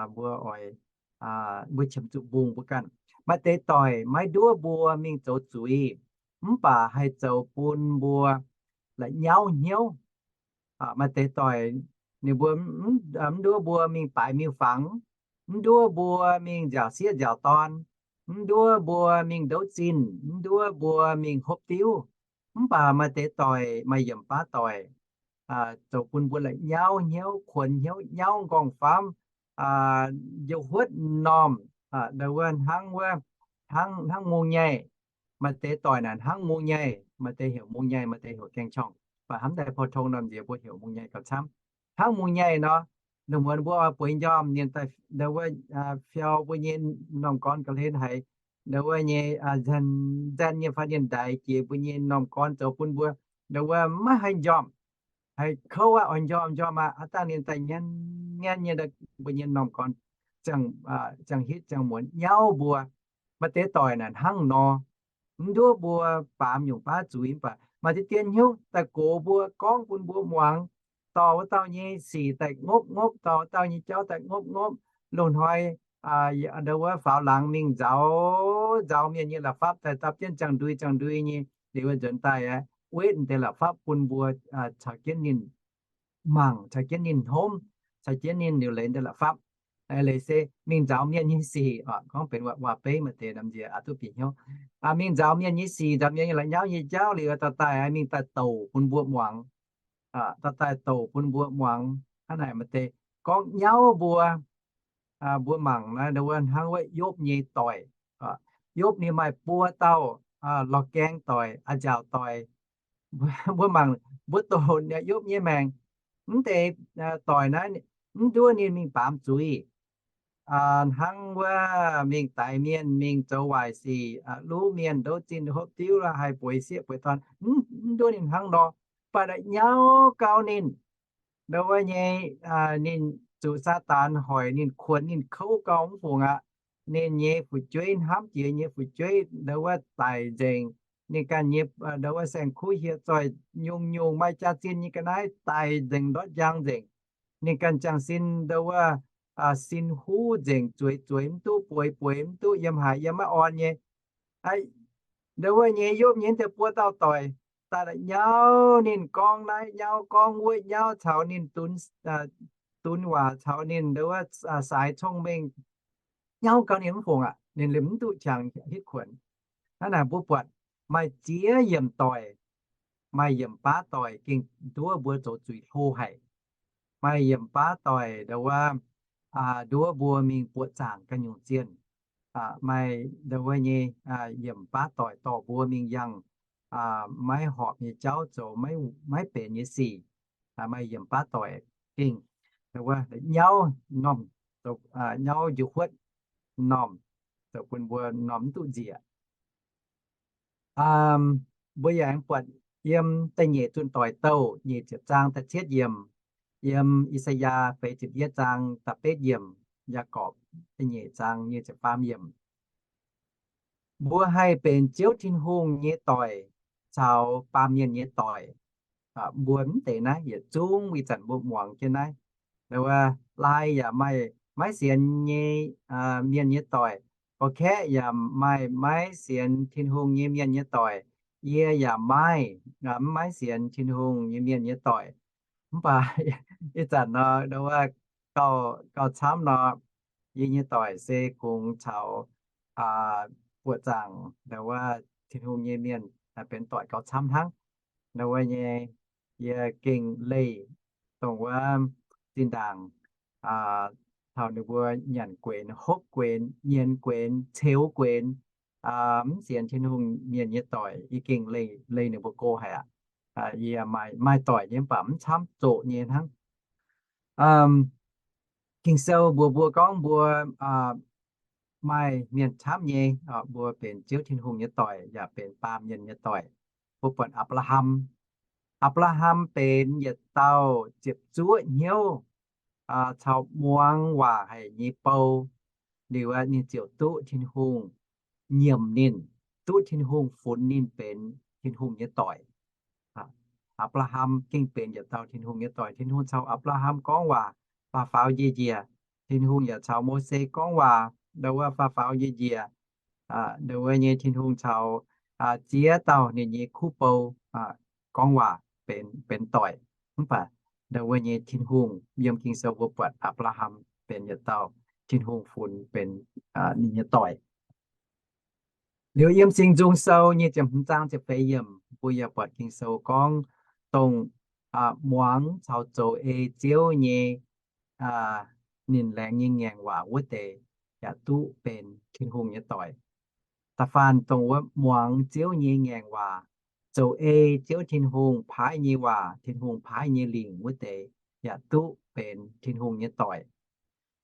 mbuo oix, mbuo qiemx zuqc mbungh mbuo ganh. Maaih deix doic maiv nduov mbuo mingh zoux zuiz. mv baac haih zoux bun mbuo la'nyauv hnyouv. Maaih deix doic ninh mbuo mv nduov mbuo mingh baaix miuc-fangx, mv nduov mbuo mingh nziaauc sieqv nziaauc dorn, mv nduov mbuo mingh ndouv zinh, mv nduov mbuo mingh hopv diuv. Mv baac maaih deix doic, maaih yiemc baav doic zoux bun mbuo la'nyauv hnyouv, kuonx hnyouv, nyauv nqorngv-famv, njoux huotv m'normh, ndo wuov hnangv wuov, hnangv, hnangv mungh nyei. Maaih deix doic naaic hnangv mungh nyei, maaih deix heuc mungh nyei, maaih deix heuc gaeng-qorngv. Mv baac hnamv daaih pou-tong norm nziex mbuo heuc mungh nyei gauh camv. Hnangv mungh nyei nor, ninh mbuo mbuo bueix njormh, ninh daaih ndo wuov fiau mbuo nyei normh gorn ga'hlen haic, ndo wuov nyei nzan, nzan nyei fai ninh ndaix jiex mbuo nyei normh gorn zoux bun mbuo ndo wuov maiv haih njormh, haih kouv aqv, oix njormh njormh aqv. Aav dangh ninh daaih nyanc nyanc nyei mbuo nyei normh gorn ziangh hitv ziangh muonz nyauv mbuo. Maaih deix doic naaic hnangv nor, mv nduov mbuo baamz nyungc baav zuiz, mv baac maaih deix dien hnyouv daaih gox mbuo, gorngv bun mbuo muangx, dorh wuov dauh nyei sic daaih ngopv ngopv, dorh wuov dauh nyei jauv daaih ngopv ngopv. Loz-hnoi ndo wuov faaux laangz mingh nzaaux, nzaaux mienh nyei la'fapv daaih dapv jienv ziangh ndui ziangh ndui nyei liuz nzuonx daaih aqv, wetv deix la'fapv bun mbuo caux jienv ninh mangc, caux jienv ninh hnomv, caux jienv ninh liuc leiz deix la'fapv. Leiz se mingh nzaaux mienh nyei sic, gorngv benx waac-beiv maaih deix norm nziex aqv duqv bieqc hnyouv. Mingh nzaaux mienh nyei sic, nzaaux mienh nyei la'nyauv nyei jauv liuz dorh daaih mingh daaih douc bun mbuo muangx, dorh daaih douc bun mbuo muangx. Hnangv naaic maaih deix gorngv nyauv mbuo, mbuo mangc naaiv ndo wuov hnangv wuov Yopv nyei doic. Yopv ninh maaih buo dauh lorz gaeng doic, a'nziaauc doic. Mbuo mangc mbuo doqc Yopv nyei maengc, mv deix doic naaiv mv nduov ninh mingh baamz zuiz, hnangv wuov mingh daix mienh, mingh zoux waaic sic, luv mienh, ndouv zinh, hopv diuv, haih bueix sieqv bueix dorn, mv nduov ninh hnangv nor. Mv baac la'nyauv gau ninh, ndo wuov nyei, ninh zuqc Saadaan hoic ninh, kuonx ninh, kouv gau mv fungc aqv. Ninh nyei fu'jueiv, hnamv jiex nyei fu'jueiv ndo wuov daic nzengc. Ninh ganh nyei ndo wuov saeng-kuv hieh zoih nyungc-nyungc maaih jaax-zinh nyei ga'naaiv daic nzengc, ndortv njang nzengc. Ninh ganh ziangh sin ndo wuov sin huv nzengc, zueiz zueiz mv duqv, bueix bueix mv duqv, yiem haaix yiem maiv orn nyei. Ndo wuov nyei Yopv nyei deix buo dauh doic daaih la'nyauv ninh, gorngv naaiv nyauv gorngv wuov nyauv caux ninh, dunx waac caux ninh ndo wuov saaix cong-mengh, nyauv gau ninh mv fungc aqv. Ninh liemh mv duqv qangx hitv kuonx. Hnangv naaic mbuo buatc maaih ziex yiemc doic, maaih yiemc baav doic gengh nduov mbuo zoux zuiz hlo haic. Maaih yiemc baav doic ndo wuov nduov mbuo mingh buoqc zaangc ganh nyungc zienh. Maaih ndo wuov nyei yiemc baav doic dorh mbuo mingh yangh maiv horpc nyei jauv, zoux maiv benx nyei sic. Maaih yiemc baav doic gengh ndo wuov nyauv normh, nyauv njoux huotv normh, zoux bun mbuo normh mv duqv nzieqc. Mbuo yaac aengx buatc yiem da'nyeic Zunh Doic Douh nyic ziepc zaang da'cietv yiemc, yiem I^saa^yaa feix ziepc yietv zaang da'betv yiemc, Yaagorpc da'nyeic zaang nyic ziepc faam yiemc. Mbuo haih benx Ziouv Tin-Hungh nyei doic caux baamh mienh nyei doic. Mbuo mv deix naaiv yietc zungv ih zanc mbuo muangx jienv naaiv, ndo wuov lai yaac maaih maiv sienx nyei mienh nyei doic. Gorqv-kaeqv yaac maaih maiv sienx Tin-Hungh nyei mienh nyei doic. Yie yaac maaih mv maiv sienx Tin-Hungh nyei mienh nyei doic. Mv baac ih zanc nor ndo wuov gauh, gauh camv nor, yie nyei doic se kungx caux buoqc zaangc ndo wuov Tin-Hungh nyei mienh benx doic gauh camv hnangv. Ndo wuov nyei yie gengh leih dongh wuov zinh ndaangc taux ninh mbuo nyanc guenx, hopv guenx, nyienz guenx, ceux guenx mv sienx Tin-Hungh mienh nyei doic, yie gengh leih, leih ninh mbuo go haic aqv. Yie maaih, maaih doic nyei mv baac mv camv zoqc nyei hnangv. Ging-Sou mbuox mbuo gorngv mbuo maaih mienh camv nyei, mbuo benx Ziouv Tin-Hungh nyei doic yaac benx baamh mienh nyei doic. Mbuo buatc Apc^laa^ham. Apc^laa^ham benx yietc dauh ziepc zuoqv hnyouv, caux muangx waac haic nyei bou. Liuz ninh ziouc duqv Tin-Hungh nyiemc ninh, duqv Tin-Hungh funx ninh benx Tin-Hungh nyei doic. Apc^laa^ham gengh benx yietc dauh Tin-Hungh nyei doic. Tin-Hungh caux Apc^laa^ham gorngv waac faaux faaux njiec njiec. Tin-Hungh yaac caux Mose gorngv waac ndo wuov faaux faaux njiec njiec. Ndo wuov nyei Tin-Hungh caux ziex dauh ninh nyei kuv bou gorngv waac benx, benx doic. Mv baac ndau wuov nyei Tin-Hungh, yiem Ging-Sou mbuo buatc Apc^laa^ham benx yietc dauh Tin-Hungh funx benx ninh nyei doic. Liuz yiem Singx Nzung Sou nyei ziepc hmz zaang ziepc feix yiemc, mbuo yaac buatc Ging-Sou gorngv dongh muangx caux zoux ei Ziouv nyei, ninh laengz nyei ngaengc waac wuov deix yaac duqv benx Tin-Hungh nyei doic. Da'faanh dongh wuov muangx Ziouv nyei ngaengc waac, zoux ei Ziouv Tin-Hungh paaiv nyei waac, Tin-Hungh paaiv nyei lingc wuov deix yaac duqv benx Tin-Hungh nyei doic.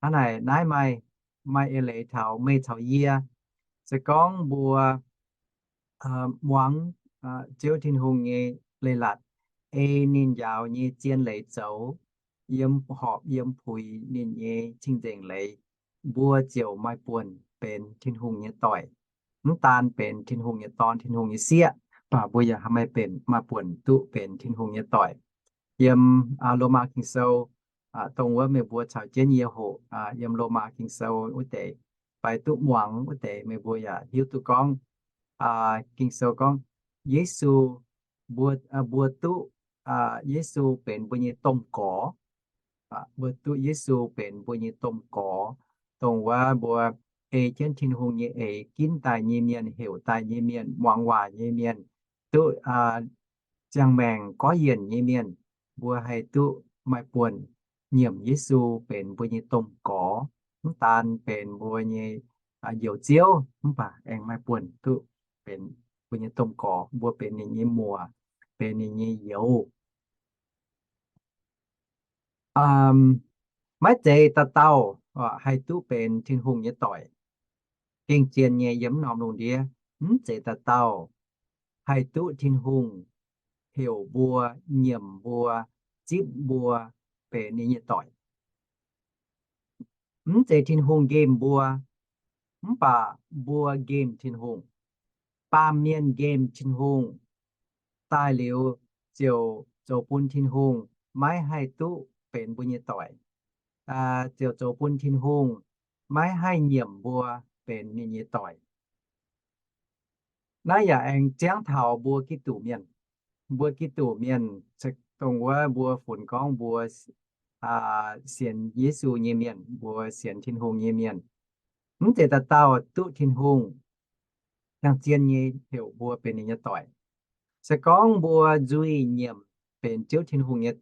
Hnangv naaic naaiv maaih, maaih eix leiz taux meih caux yie. Se gorngv mbuo muangx Ziouv Tin-Hungh nyei leiz-latc, ei ninh njaaux nyei zien leiz zoux, yiem horpc yiem puix ninh nyei cing-nzengc leiz, mbuo ziouc maaih buonc benx Tin-Hungh nyei doic. Mv daan benx Tin-Hungh nyei dorn, Tin-Hungh nyei sieqv, mv baac mbuo yaac haih maaih benx, maaih buonc duqv benx Tin-Hungh nyei doic. Yiem Lomaa Ging-Sou, dongh wuov meih mbuo caux jienv yie hoqc, yiem Lomaa Ging-Sou wuov deix, fai duqv muangx wuov deix, meih mbuo yaac hiuv duqv gorngv, Ging-Sou gorngv, Yesu, mbuo, mbuo duqv, Yesu benx mbuo nyei domh gorx. Mbuo duqv Yesu benx mbuo nyei domh gorx, dongh wuov mbuo ei jienv Tin-Hungh nyei eix ginv daaih nyei mienh, heuc daaih nyei mienh, muangx waac nyei mienh, duqv ziangh maengc gorqv-yienc nyei mienh, mbuo haih duqv maaih buonc nyiemc Yesu benx mbuo nyei domh gorx. Mv daan benx mbuo nyei njoux Ziouv, mv baac aengx maaih buonc duqv benx mbuo nyei domh gorx, mbuo benx ninh nyei muoc, benx ninh nyei youz. Maiv zeiz dauh dauh haih duqv benx Tin-Hungh nyei doic. Gengh zien nyei yiem norm lungh ndiev, mv zeiz dauh dauh haih duqv Tin-Hungh heuc mbuo, nyiemc mbuo, zipv mbuo benx ninh nyei doic. Mv zeiz Tin-Hungh nqemh mbuo, mv baac mbuo nqemh Tin-Hungh. Baamh mienh nqemh Tin-Hungh daaih liuz ziouc zoux bun Tin-Hungh maiv haih duqv benx mbuo nyei doic, ziouc zoux bun Tin-Hungh maiv haih nyiemc mbuo benx ninh nyei doic. Naaiv yaac aengx ziangv taux mbuo Giduc mienh. Mbuo Giduc mienh, dongh wuov mbuo funx gorngv mbuo sienx Yesu nyei mienh, mbuo sienx Tin-Hungh nyei mienh, mv zeiz dauh dauh duqv Tin-Hungh gengh zien nyei heuc mbuo benx ninh nyei doic. Se gorngv mbuo nzuih nyiemc benx Ziouv Tin-Hungh nyei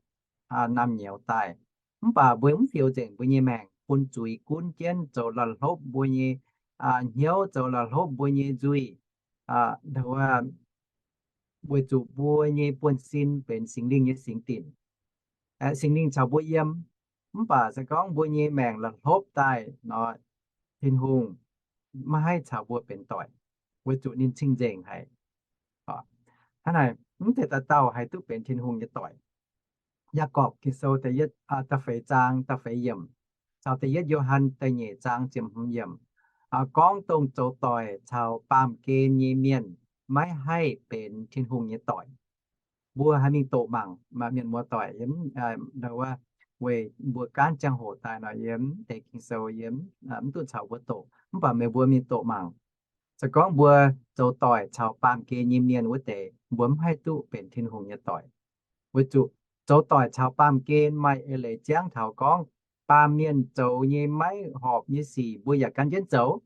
naamh nyouz daaih, mv baac mbuo mv fioux nzengc mbuo nyei maengc bun zuiz gunv jienv zoux la'hlopv mbuo nyei hnyouv, zoux la'hlopv mbuo nyei nzuih, weic zuqc mbuo nyei buonv-sin benx Singx Lingh nyei singx dinc. Singx Lingh caux mbuo yiem, mv baac se gorngv mbuo nyei maengc la'hlopv daaih nor, Tin-Hungh maiv haih caux mbuo benx doic, weic zuqc ninh cing-nzengc haic. Hnangv naaic, mv zeiz dauh dauh haih duqv benx Tin-Hungh nyei doic. Yaagorpc Ging-Sou da'yietv, da'feix zaang da'feix yiemc, caux da'yietv Yo^han da'nyeic zaang ziepc hmz yiemc, gorngv dongh zoux doic caux baamh gen nyei mienh maiv haih benx Tin-Hungh nyei doic. Mbuo haih mingh doqc mangc mienh muoz-doic yiem, weic mbuo gaanv ziangh hoc daaih nor, yiem deix Ging-Sou yie mv duqv caux mbuo doqc, mv baac meih mbuo mingh doqc mangc. Se gorngv mbuo zoux doic caux baamh gen nyei mienh wuov deix, mbuo mv haih duqv benx Tin-Hungh nyei doic. Weic zuqc zoux doic caux baamh gen maaih eix leiz ziangv taux gorngv, baamh mienh zoux nyei maiv horpc nyei sic mbuo yaac gan jienv zoux.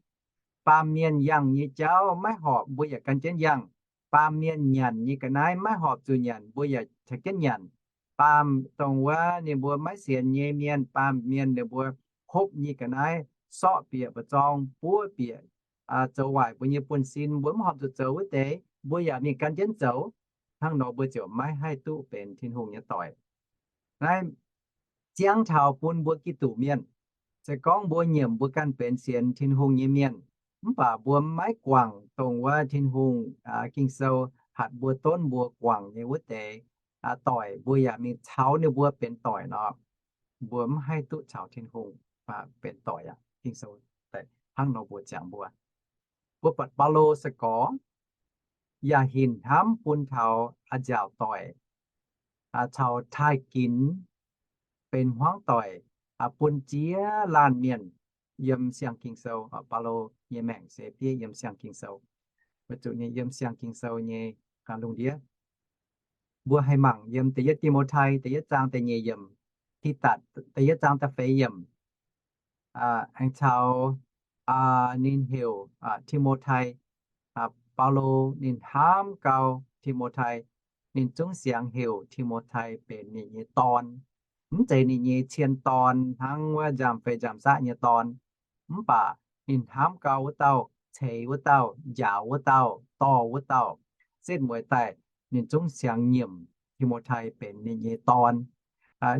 Baamh mienh yangh nyei jauv maiv horpc mbuo yaac gan jienv yangh. Baamh mienh nyanc nyei ga'naaiv maiv horpc zuqc nyanc mbuo yaac caux jienv nyanc. Baamh dongh wuov ninh mbuo maiv sienx nyei mienh, baamh mienh ninh mbuo hopv nyei ga'naaiv, sorqv bieqc mba'zorng, buov bieqc, zoux waaic mbuo nyei buonv-sin, mbuo mv horpc zuqc zoux wuov deix, mbuo yaac mingh gan jienv zoux. Hnangv nor mbuo ziouc maiv haih duqv benx Tin-Hungh nyei doic. Naaiv ziangv taux bun mbuo Giduc mienh. Se gorngv mbuo nyiemc mbuo ganh benx sienx Tin-Hungh nyei mienh, mv baac mbuo maiv guangc dongh wuov Tin-Hungh, Ging-Sou hatc mbuo, donv mbuo guangc nyei wuov deix doic, mbuo yaac mingh caux ninh mbuo benx doic nor, mbuo mv haih duqv caux Tin-Hungh benx doic aqv. Ging-Sou hnangv nor mbuox ziangx mbuo. Mbuo buatc Baulo se gorx yaac hinc hnamv bun taux a'nziaauc doic caux taaih ginx benx hmuangv doic bun ziex laanh mienh yiem Siang-Ging-Sou. Baulo nyei maengc se fiev yiem Siang-Ging-Sou. weic zuqc ninh yiem siang Ging-Sou nyei lungh ndiev. Mbuo haih mangc yiem da'yietv Ti^mo^tai da'yietv zaang da'nyeic yiemc, Tidatc da'yietv zaang da'feix yiemc, aengx caux ninh heuc Ti^mo^tai, Baulo ninh hnamv gau Ti^mo^tai, ninh zungv siangx heuc Ti^mo^tai benx ninh nyei dorn. Mv zeiz ninh nyei cien dorn hnangv wuov nziaamv-fei nziaamv-saqv nyei dorn, mv baac ninh hnamv gau wuov dauh, ceix wuov dauh, njaaux wuov dauh, dorh wuov dauh. Setv mueiz daaih ninh zungv siangx nyiemc Ti^mo^tai benx ninh nyei dorn.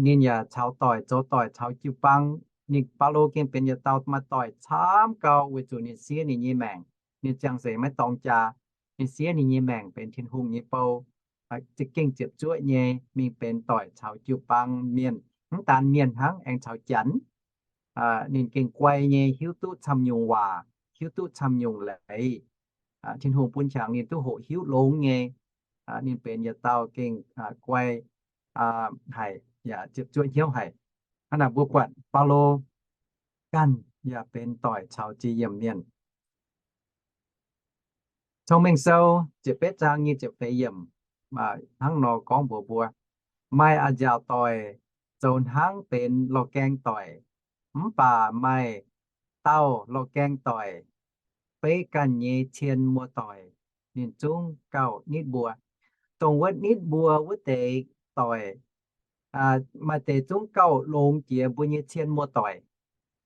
Ninh yaac caux doic zoux doic caux jiu-baang. Ninh, Baulo gengh benx yietc dauh maaih doic camv gau weic zuqc ninh siev ninh nyei maengc. Ninh ziangh seix maiv dorng jaa. Ninh siev ninh nyei maengc benx Tin-Hungh nyei bou, za'gengh ziepc zuoqv nyei mingh benx doic caux jiu-baang mienh. Mv daan mienh hnangv, aengx caux janx. Ninh gengh guai nyei, hiuv duqv camv-nyungc waac, hiuv duqv camv-nyungc leiz. Tin-Hungh bun qangx ninh duqv hoqc hiuv longx nyei. Ninh benx yietc dauh gengh guai haic yaac ziepc zuoqv hnyouv haic. Hnangv naaic mbuo buatc Baulo ganh yaac benx doic caux ziex yiemc mienh. Cong-Mengh Sou ziepc betv zaang nyic ziepc feix yiemc hnangv nor gorngv mbuox mbuo, maaih a'nziaauc doic zoux hnangv benx lorh gaeng doic, mv baac maaih dauh lorh gaeng doic beiv ganh nyei cien muoz-doic, ninh zungv gauh nitv mbuo. Dongh wuov nitv mbuo wuov deix doic, maaih deix zungv gauh longx jiex mbuo nyei cien muoz-doic.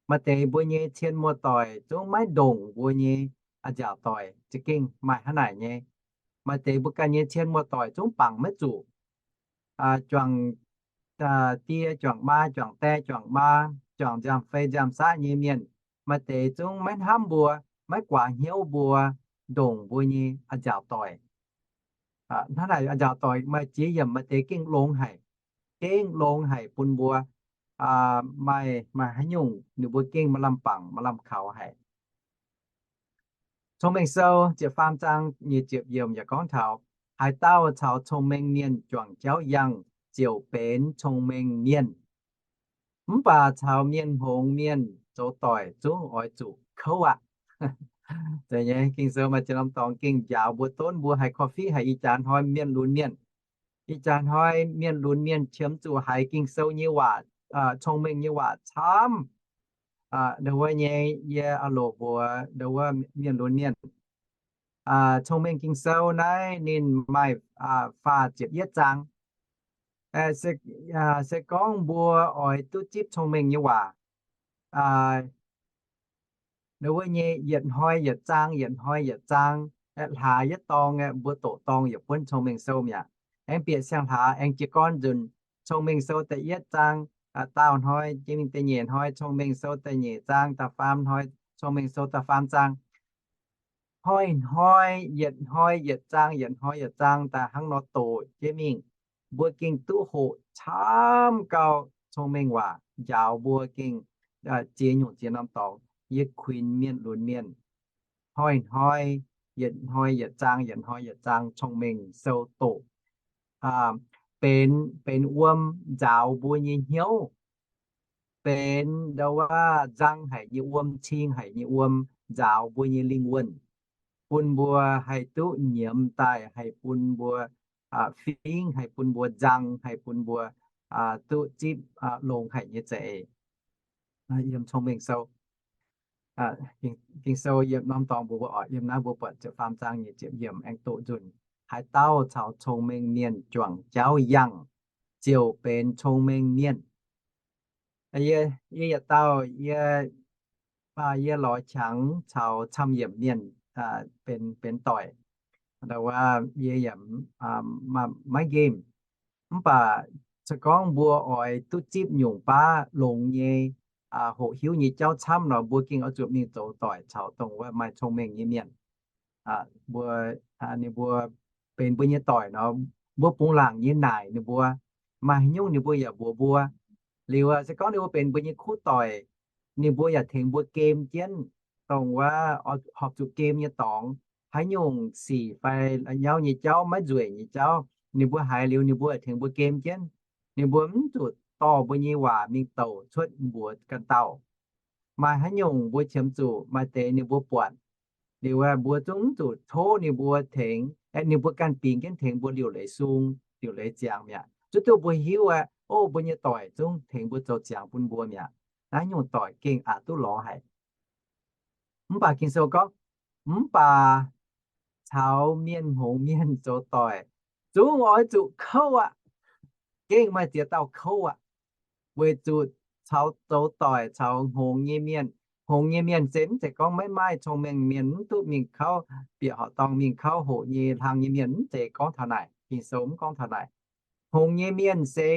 Maaih deix mbuo nyei cien muoz-doic zungv maiv ndongc mbuo nyei a'nziaauc doic. Za'gengh maaih hnangv naaic nyei. Maaih deix mbuo ganh nyei cien muoz-doic zungv bangc maiv zuqc. Juangc die, juangc maa, juangc die, juangc maa, juangc nziaamv-fei nziaamv-saqv nyei mienh, maaih deix zungv maiv hnamv mbuo, maiv guaax hnyouv mbuo, ndongc mbuo nyei a'nziaauc doic. Hnangv naaic a'nziaauc doic maaih ziex yiemc, maaih deix gengh longx haic, gengh longx haic bun mbuo maaih, maaih haaix nyungc ninh mbuo gengh maaih lamh bangc, maaih lamh kaux haic. Cong-Mengh Sou ziepc faam zaang nyic ziepc yiemc yaac gorngv taux, haaix dauh caux cong-mengh mienh juangc jauv yangh ziouc benx cong-mengh mienh. Mv baac caux mienh hngongx mienh zoux doic zungv oix zuqc kouv aqv. Ging-Sou maaih ziex norm dorngx gengh njaaux mbuo donv mbuo haiz korv-fiqv haic. Ih jaax hnoi mienh lunx mienh, ih jaax hnoi mienh lunx mienh qiemx zuqc haiz Ging-Sou nyei waac, cong-mengh nyei waac camv. Ndau wuov nyei yie loc mbuox ndau wuov mienh lunx mienh, cong-mengh Ging-Sou naaiv ninh maaih faah ziepc yietv zaang. Se gorngv mbuo oix duqv zipv cong-mengh nyei waac, ndau wuov nyei yietc hnoi yietc zaang, yietc hnoi yietc zaang, hlaax yietv dorngx, mbuo doqc dorngx yietc buonv Cong-Mengh Sou mi'aqv. Aengx bieqc siang-hlaax aengx jiez gorn nzunc, Cong-Mengh Sou da'yietv zaang, daauh hnoi jiex mingh da'nyeic hnoi, Cong-Mengh Sou da'nyeic zaang, da'faam hnoi, Cong-Mengh Sou da'faam zaang. Hnoi-hnoi yietc hnoi yietc zaang, yietc hnoi yietc zaang daaih hnangv nor doqc jienv mingh, mbuo gengh duqv hoqc camv gau cong-mengh waac njaaux mbuo gengh ziex nyungc ziex norm dorngx. Yie kuinx mienh lunx mienh hnoi-hnoi, yietc hnoi yietc zaang, yietc hnoi yietc zaang Cong-Mengh Sou doqc, benx, benx wuom nzaaux mbuo nyei hnyouv, benx ndau wuov nzang haic nyei wuom, cing haic nyei wuom nzaaux mbuo nyei lingh wuonh, bun mbuo haih duqv nyiemz daaih, haih bun mbuo fingx, haih bun mbuo nzang, haih bun mbuo duqv zipv longx haic nyei za'eix. Yiem Cong-Mengh Sou, Ging-Sou yiem norm dorngx mbuox mbuo oc, yiem naaiv mbuo buatc ziepc faam zaang nyic ziepc yiemc aengx doqc nzunc, haaix dauh caux cong-mengh mienh juangc jauv yangh, ziouc benx cong-mengh mienh. Yie yietc dauh yie, yie lorz qangx caux camv-yiemc mienh benx, benx doic, ndau wuov yie yaac maiv nqemh. Mv baac se gorngv mbuo oix duqv zipv nyungc baav longx nyei, hoqc hiuv nyei jauv camv nor, mbuo gengh oix zuqc mingh zoux doic caux dongh wuov maaih cong-mengh nyei mienh. Mbuo, ninh mbuo benx mbuo nyei doic nor, mbuo bungx laangc nyei naaic ninh mbuo, maaih haaix nyungc ninh mbuo yaac mbuox mbuo. Liuz se gorngv ninh mbuo benx mbuo nyei kuv doic, ninh mbuo yaac tengx mbuo gem jienv dongh wuov horpc zuqc gem nyei dorngx. Haaix nyungc sic fai nyauv nyei jauv, maiv nzueic nyei jauv, ninh mbuo haiz liuz ninh mbuo yaac tengx mbuo gem jienv. Ninh mbuo mv zuqc dorh mbuo nyei waac mingh douc cuotv mbuox ganh dauh. Maaih haaix nyungc mbuo qiemx zuqc, maaih deix ninh mbuo buatc, Liuz aeqv, mbuo zungv mv zuqc tov ninh mbuo tengx, ninh mbuo ganh bingx jienv tengx mbuo liuc leiz sung, liuc leiz ziangx mi'aqv. Zuqc duqv mbuo hiuv aeqv, o, mbuo nyei doic zungv tengx mbuo zoux ziangx bun mbuo mi'aqv. Naaiv nyungc doic gengh aqc duqv lorz haic. Mv baac Ging-Sou gorngv, mv baac caux mienh hngongx mienh zoux doic, zungv oix zuqc kouv aqv. Gengh maaih ziex dauh kouv aqv. Weic zuqc caux zoux doic caux hngongx nyei mienh, hngongx nyei mienh se mv zeiz gorngv maiv maaih cong-mengh mienh, mv duqv mingh kauv bieqc horqc dorngh, mingh kauv hoqc nyei hlang nyei mienh, mv zeiz gorngv taux naaic. Ging-Sou mv gorngv taux naaic. Hngongx nyei mienh se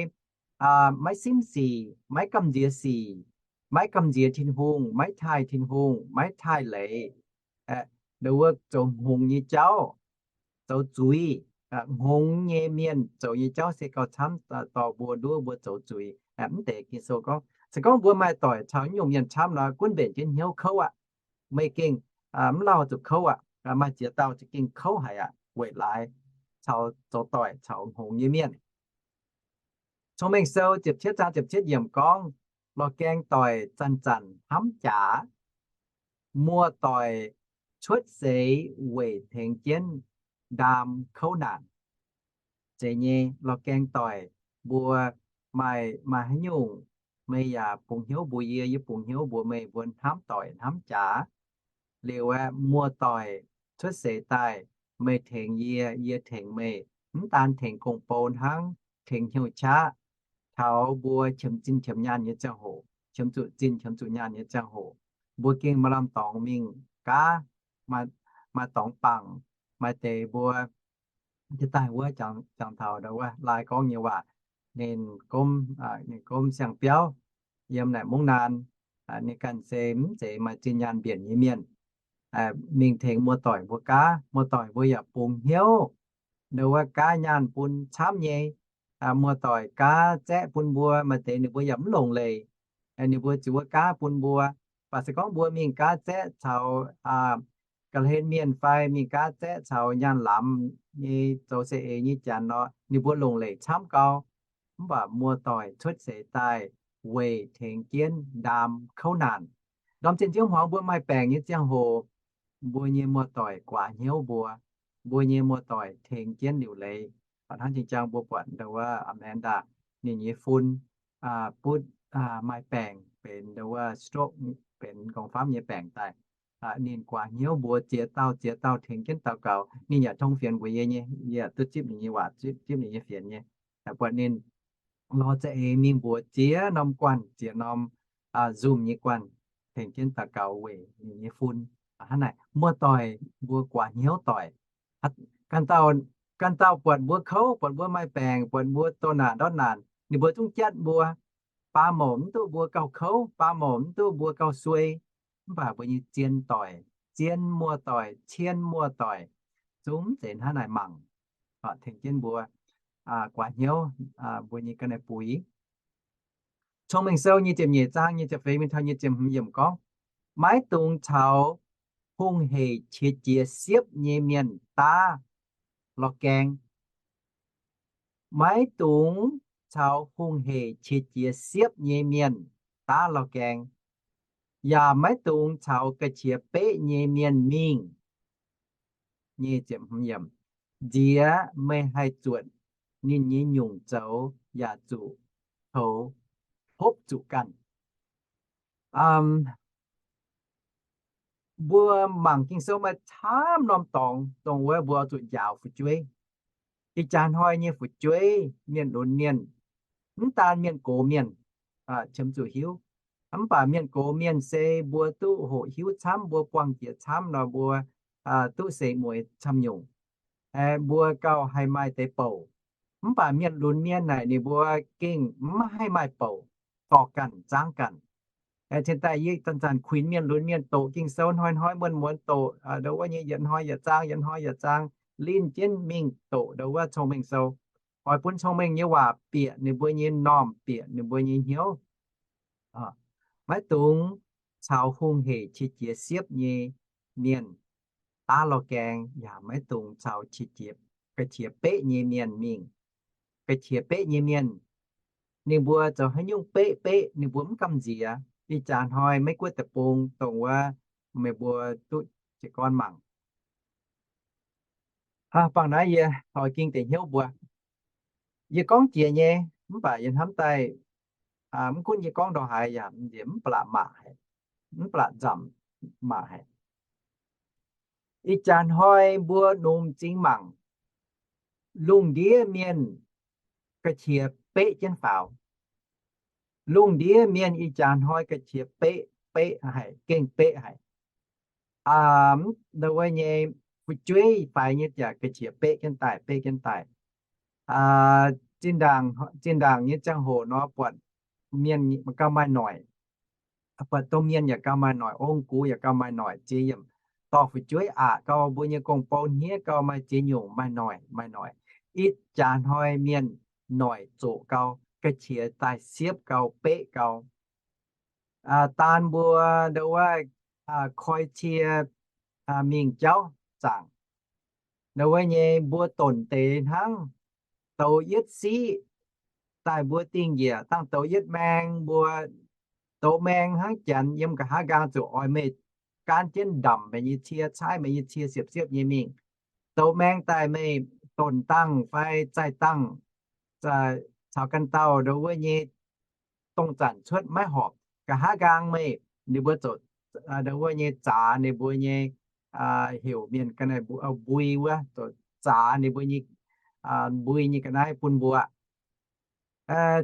maiv simv sic, maiv gamh nziex sic, maiv gamh nziex Tin-Hungh, maiv taaih Tin-Hungh, maiv taaih leiz, nduov wuov zoux hngongx nyei jauv, zoux zuiz. Hngongx nyei mienh zoux nyei jauv se gauh camv dorh mbuo nduov mbuo zoux zuiz. Mv deix Ging-Sou gorngv, se gorngv mbuo maaih doic caux nyungc mienh camv nor, gunv mbenc jienv hnyouv kouv aqv. Meih gengh mv lauh zuqc kouv aqv. Maaih ziex dauh za'gengh kouv haic aqv, weic laaix caux zoux doic caux hngongx nyei mienh. Cong-Mengh Sou ziepc cietv zaang ziepc cietv yiemc gorngv, lorh gaeng doic zanc-zanc hnamv jaax, muoz-doic cuotv seix weic tengx jienv ndaam kouv naanc. Zeiz nyei, lorh gaeng doic mbuo maaih, maaih haaix nyungc, meih yaac bungx hnyouv mbuox yie, yie bungx hnyouv mbuox meih, mbuo hnamv doic hnamv jaax. Liuz aeqv, muoz-doic cuotv seix daaih, meih tengx yie, yie tengx meih, mv daan tengx gong-bou hnangv, tengx hnyouv qaqv. Taux mbuo qiemx zinh qiemx nyaanh nyei ziangh hoc, qiemx zuqc zinh qiemx zuqc nyaanh nyei ziangh hoc, mbuo gengh maaih lamh dorngx mingh gaav, maaih dorngx bangc. Maaih deix mbuo jiex daaih wuov jangx taux ndau wuov laai gorngv nyei waac, ninh gomv, ninh gomv siang-biauv yiem naaic mungv naan, ninh ganh se mv zeiz maaih zinh nyaanh mbienc nyei mienh. Mingh tengx muoz-doic mbuo gaav, muoz-doic mbuo yaac bungx hnyouv ndau wuov gaav nyaanh bun camv nyei. Muoz-doic gaav zaeqv bun mbuo, maaih deix ninh mbuo yaac mv longc leiz. Ninh mbuo ziouc wuov gaav bun mbuo. Mv baac se gorngv mbuo mingh gaav zaeqv caux ga'hlen mienh fai mingh gaav zaeqv caux nyaanh lamz nyei zoux saeng-eix nyei janx nor, ninh mbuo longc leiz camv gau. Mv baac muoz-doic cuotv seix daaih weic tengx jienv ndaam kouv naanc. Ndorm zinh nziouv hmuangx mbuo maaih baengc nyei ziangh hoc, mbuo nyei muoz-doic guaax hnyouv mbuo, mbuo nyei muoz-doic tengx jienv liuc leiz. Hnangv jiex jangx mbuo buatc ndau wuov Amanda, ninh nyei fun butv maaih baengc benx ndau wuov stroke, benx nqorngv-famv nyei baengc daaih. Ninh guaax hnyouv mbuox ziex dauh ziex dauh tengx jienv daux gaux. Ninh yaac tong fienx mbuox yie nyei, yie duqv zipv ninh nyei waac, zipv ninh nyei fienx nyei. Buatc ninh lorz za'eix mingh mbuox ziex norm guanh, ziex norm Zoom nyei guanh, tengx jienv daux gaux weic ninh nyei fun. Hnangv naaic muoz-doic mbuo guaax hnyouv doic. Ganh dauh buatc mbuo kouv, buatc mbuo maaih baengc, buatc mbuo doh naanc ndortv naanc, ninh mbuo zungv jatv mbuo, baa mouc mv duqv mbuo gauh kouv, baa mouc mv duqv mbuo gauh suei. Mv baac mbuo nyei zien doic, zien muoz-doic, cien muoz-doic, zungv mv zeiz hnangv naaic mangc. Tengx jienv mbuo, guaax hnyouv mbuo nyei ga'naaiv buix. Cong-Mengh Sou nyic ziepc nyeic zaang nyic ziepc feix mingh taux nyic ziepc hmz yiemc gorngv, maiv dungx caux hungh-heic qiex jiez siepv nyei mienh daav lorh gaeng. Maiv dungx caux hungh heic qiex jiez siepv nyei mienh daav lorh gaeng, yaac maiv dungx caux ga'qiex beqv nyei mienh mingh. Nziex meih haih zuotc ninh nyei nyungc zoux yaac zuqc toux hopv zuqc ganh. Mbuo mangc Ging-Sou maaih camv norm dorngx dongh wuov mbuo zuqc njaaux fu'jueiv. Ih jaax hnoi nyei fu'jueiv, mienh lunx mienh, mv daan mienh gox mienh, qiemx zuqc hiuv. Mv baac mienh gox mienh se mbuo duqv hoqc hiuv camv, mbuo buangh jiex camv nor, mbuo duqv seix mueiz camv-nyungc. Mbuo gauh haih maaih deix bouc. Mv baac mienh lunx mienh naaic ninh mbuo gengh mv haih maaih bouc, dorh ganh zaangv ganh. Cien daaih yie zanc-zanc kuinx mienh lunx mienh doqc Ging-Sou hnoi-hnoi muonz-muonz doqc, ndau wuov nyei yietc hnoi yietc zaang, yietc hnoi yietc zaang, linh jienv mingh doqc ndau wuov Cong-Mengh Sou. Oix bun Cong-Mengh nyei waac bieqc ninh mbuo nyei normh, bieqc ninh mbuo nyei hnyouv. Maiv dungx caux hungh heic qiex jiez siepv nyei mienh daav lorh gaeng, yaac maiv dungx caux ga'qiex beqv nyei mienh mingh. Ga'qiex beqv nyei mienh, ninh mbuo zoux haaix nyungc beqv beqv ninh mbuo mv gamh nziex. Ih jaax hnoi Meiv Guoqv deic-bung dongh wuov meih mbuo duqv jiez gorn mangc. Aa, bangc naaiv yie oix ging deix hnyouv mbuo. Yie gorngv jiex nyei, mv baac yie hnamv daaih, mv gunv yie gorngv ndongc haaix yaac mv baac mv baac nzamc maac haic. Ih jaax hnoi mbuo nungx m'zing mangc, lungh ndiev mienh ga'qiex beqv jienv faaux. Lungh ndiev mienh ih jaax hnoi ga'qiex beqv, beqv haic, gengh beqv haic. Aa, ndau wuov nyei fu'jueiv faix nyei yaac ga'qiex beqv jienv daaih, beqv jienv daaih. Zinh ndaangc nyei ziangh hoc nor buatc mienh gauh maaih noic, buatc domh mienh yaac gauh maaih noic, ong-gux yaac gauh maaih noic, ziex yiemc dorh fu'jueiv aqc gau, mbuo nyei gong-bou hniev gau, maaih ziex nyungc maaih noic, maaih noic. Ih jaax hnoi mienh noic zoqc gau, ga'qiex daaih siepv gau, beqv gau. Daan mbuo ndau wuov koi cie mingh jauv zaangc. Ndau wuov nyei mbuo donc deix hnangv douz yietv siqv daaih mbuo dingh njiec dangh douz yietv maeng, mbuo douz maeng hnangv janx yiem nqa'haav nqaang zuqc oix meih gaanv jienv ndamc meih nyei cie, caaiv meih nyei cie siepv-siepv nyei mingh. Douz maeng daaih meih donc dangh fai zaih dangh caux ganh dauh ndau wuov nyei dongh zanc cuotv maiv horpc. Nqa'haav nqaang meih, ninh mbuo zoux ndau wuov nyei zaax ninh mbuo nyei, heuc mienh ga'naaiv mbui wuov, zoux zaax ninh mbuo nyei mbui nyei ga'naaiv bun mbuo.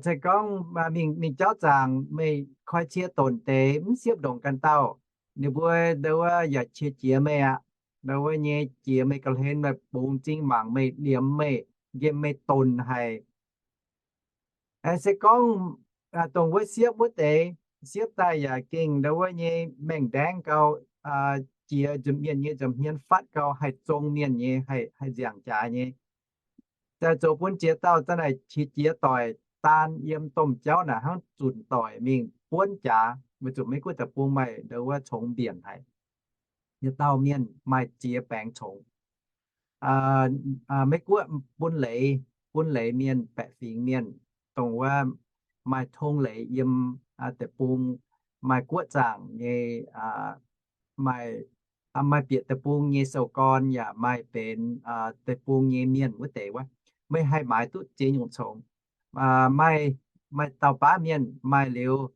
Se gorngv mingh, mingh jauv zaangc meih koi cie donc deix mv siepv ndongc ganh dauh, ninh mbuo ndau wuov yaac qiex jiez meih aqv. Ndau wuov nyei jiex meih ga'hlen, meih bungx m'zing mangc, meih liemx meih, nqemh meih donc haic. Se gorngv dongh wuov siepv wuov deix, siepv daaih yaac gengh ndau wuov nyei maengh ndaengv gau, jiex nzunc mienh nyei nza'hmien fatv gau, haih zong mienh nyei, haih nziangc jaax nyei. Zoux bun ziex dauh za'naaic qiex jiez doic, daan yiem domh jauv naaic hnangv zunc doic mingh buonv jaax, weic zuqc Meiv-Guoqv deic-bung maaih ndau wuov congx mbienc haic. Yietc dauh mienh maaih ziex baengx congx. Meiv-Guoqv bun leiz, bun leiz mienh, baeqc fingx mienh, dongh wuov maaih tong leiz yiem deic-bung, maaih guoqv zaangc nyei, maaih, maaih bieqc deic-bung nyei sou-gorn yaac maaih benx deic-bung nyei mienh wuov deix wuov. Meih haih maaiz duqv ziex nyungc congx. Maaih, maaih dauh baav mienh maaih liuz,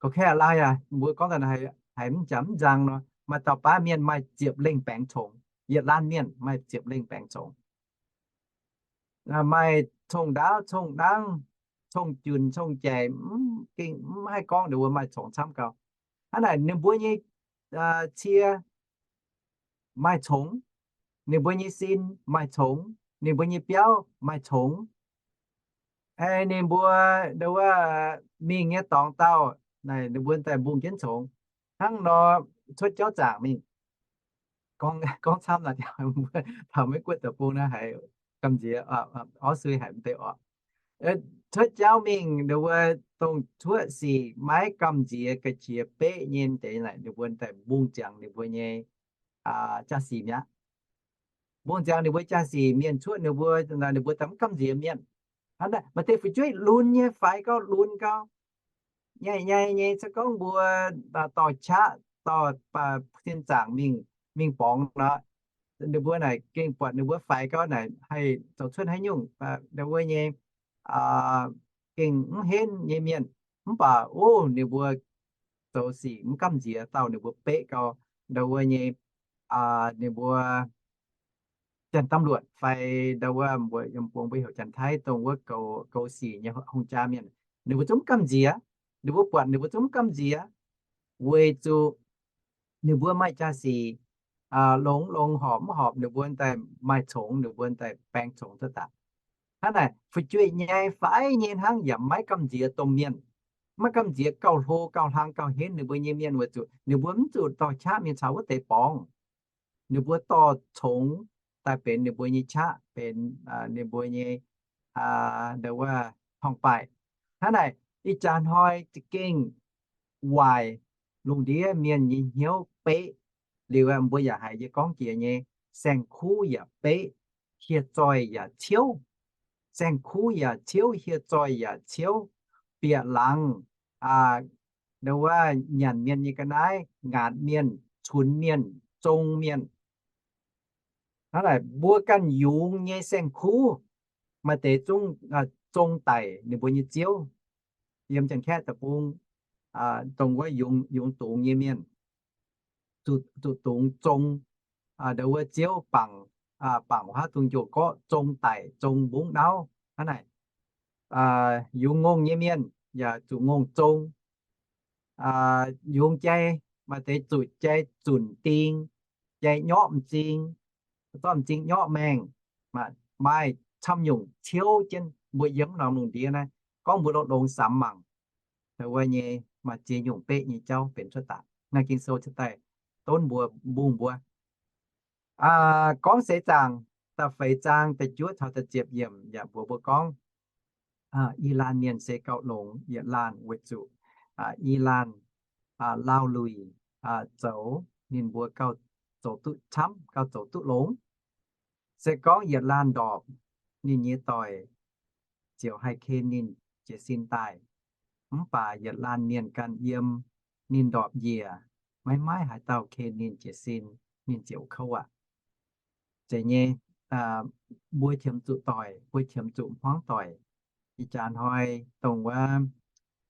ga'keh laai aac, mbuo gorngv daaih haiz mv jangx mv nzang nor, maaih dauh baav mienh maaih ziepc lengh baengx congx. Yietc laanh mienh maaih ziepc lengh baengx congx. Maaih cong-ndaauv, cong-nangv, cong-junc, cong-jaic, gengh mv haih gorngv ninh mbuo maaih congx camv gau. Hnangv naaic ninh mbuo nyei cie maaih congx, ninh mbuo nyei sin maaih congx, ninh mbuo nyei biauv maaih congx. Ninh mbuo ndau wuov mingh nyei dorngx dauh, ninh mbuo daaih mbungh jienv congx. Hnangv nor cuotv jauv zaangc mingh. Gorngv camv naaic, taux Meiv-Guoqv deic-bung naaiv haiz gamh nziex, orv sui haic m'deix orqc. Cuotv jauv mingh ninh mbuo dongh cuotv sic maiv gamh nziex ga'qiex beqv nyei deix naaic, ninh mbuo daaih mbungh ziangx ninh mbuo nyei jaa-sic mi'aqv. Mbungh ziangx ninh mbuo jaa-sic mienh cuotv ninh mbuo, ninh mbuo daaih mv gamh nziex mienh. Hnangv naaic maaih deix fu'jueiv lunx nyei, faix gau, lunx gau, nyaic nyaic nyei. Se gorngv mbuo dorh qaqv, dorh sin zaangc mingh, mingh borngz nor, ninh mbuo naaic gengh buatc ninh mbuo faix gau naaic haih zoux cuotv haaix nyungc, ndau wuov nyei gengh mv henv nyei mienh. Mv baac o, ninh mbuo zoux sic mv gamh nziex, dauh ninh mbuo beqv gau, ndau wuov nyei, ninh mbuo janx-dam-luoqc fai ndau wuov mbuo yiem buonc mbuo heuc janx-taiv dongh wuov goux sic nyei hungh jaa mienh, ninh mbuo zungv mv gamh nziex. Ninh mbuo buatc ninh mbuo zungv mv gamh nziex, weic zuqc ninh mbuo maaih jaa-sic, longx mv longx, horpc mv horpc, ninh mbuo daaih maaih congx, ninh mbuo daaih baeng congx duqv daaih. Hnangv naaic fu'jueiv nyei faix nyei hnangv yaac maiv gamh nziex domh mienh, maiv gamh nziex gauh hlo gauh hlang gauh henv ninh mbuo nyei mienh, weic zuqc ninh mbuo mv zuqc dorh qaqv mingh caux wuov deix borngz. Ninh mbuo dorh congx daaih benx ninh mbuo nyei qaqv, benx ninh mbuo nyei ndau wuov torngv-baaih. Hnangv naaic ih jaax hnoi za'gengh waaic lungh ndiev mienh nyei hnyouv beqv liuz, mbuo yaac haiz yie gorngv jiex nyei, saeng-kuv yaac beqv, hieh zoih yaac ciouv. Saeng-kuv yaac ciouv, hieh zoih yaac ciouv, bieqc laangz, ndau wuov nyanc mienh nyei ga'naaiv, ngaatc mienh, cunx mienh, zong mienh. Hnangv naaic mbuo ganh yungz nyei saeng-kuv, maaih deix zungv zong daic ninh mbuo nyei ziouv. Yiem Janx-Kaeqv deic-bung, dongh wuov yungz dungz nyei mienh, zuqc dungz zong, ndau wuov ziouv bangc, bangc wuov haav dungz njoux gorqv, zong daic, zong mbungv nauv hnangv naaic. Yungz ngongh nyei mienh yaac zuqc ngongh zong. Yungz jai, maaih deix zuqc jai zunc ding, jai nyorqv m'zing, zorqv m'zing nyorqv maengh. Maaih camv nyungc ciouv jienv mbuo yiem norm lungh ndiev naaiv, gorngv mbuo longx-longx samx mangc, ndau wuov nyei maaih ziex nyungc beqv nyei jauv benx cuotv daaih. Naaiv Ging-Sou cingx daaih donv mbuo, mbungh mbuo. Gorngv seix zaangc da'feix zaang da'juov taux da'ziepc yiemc yaac mbuox mbuo gorngv, I^laanh mienh se gauh longx yietc laanh weic zuqc I^laanh laauh luic zoux, ninh mbuo gauh zoux duqv camv, gauh zoux duqv longx. Se gorngv yietc laanh ndorpc, ninh nyei doic ziouc haih ken ninh jiez sin daaih. Mv baac yietc laanh mienh ganh yiem, ninh ndorpc njiec, maiv maaih haaix dauh ken ninh jiez sin, ninh ziouc kouv aqv. Zeiz nyei, mbuo qiemx zuqc doic, mbuo qiemx zuqc hmuangv doic. Ih jaax hnoi dongh wuov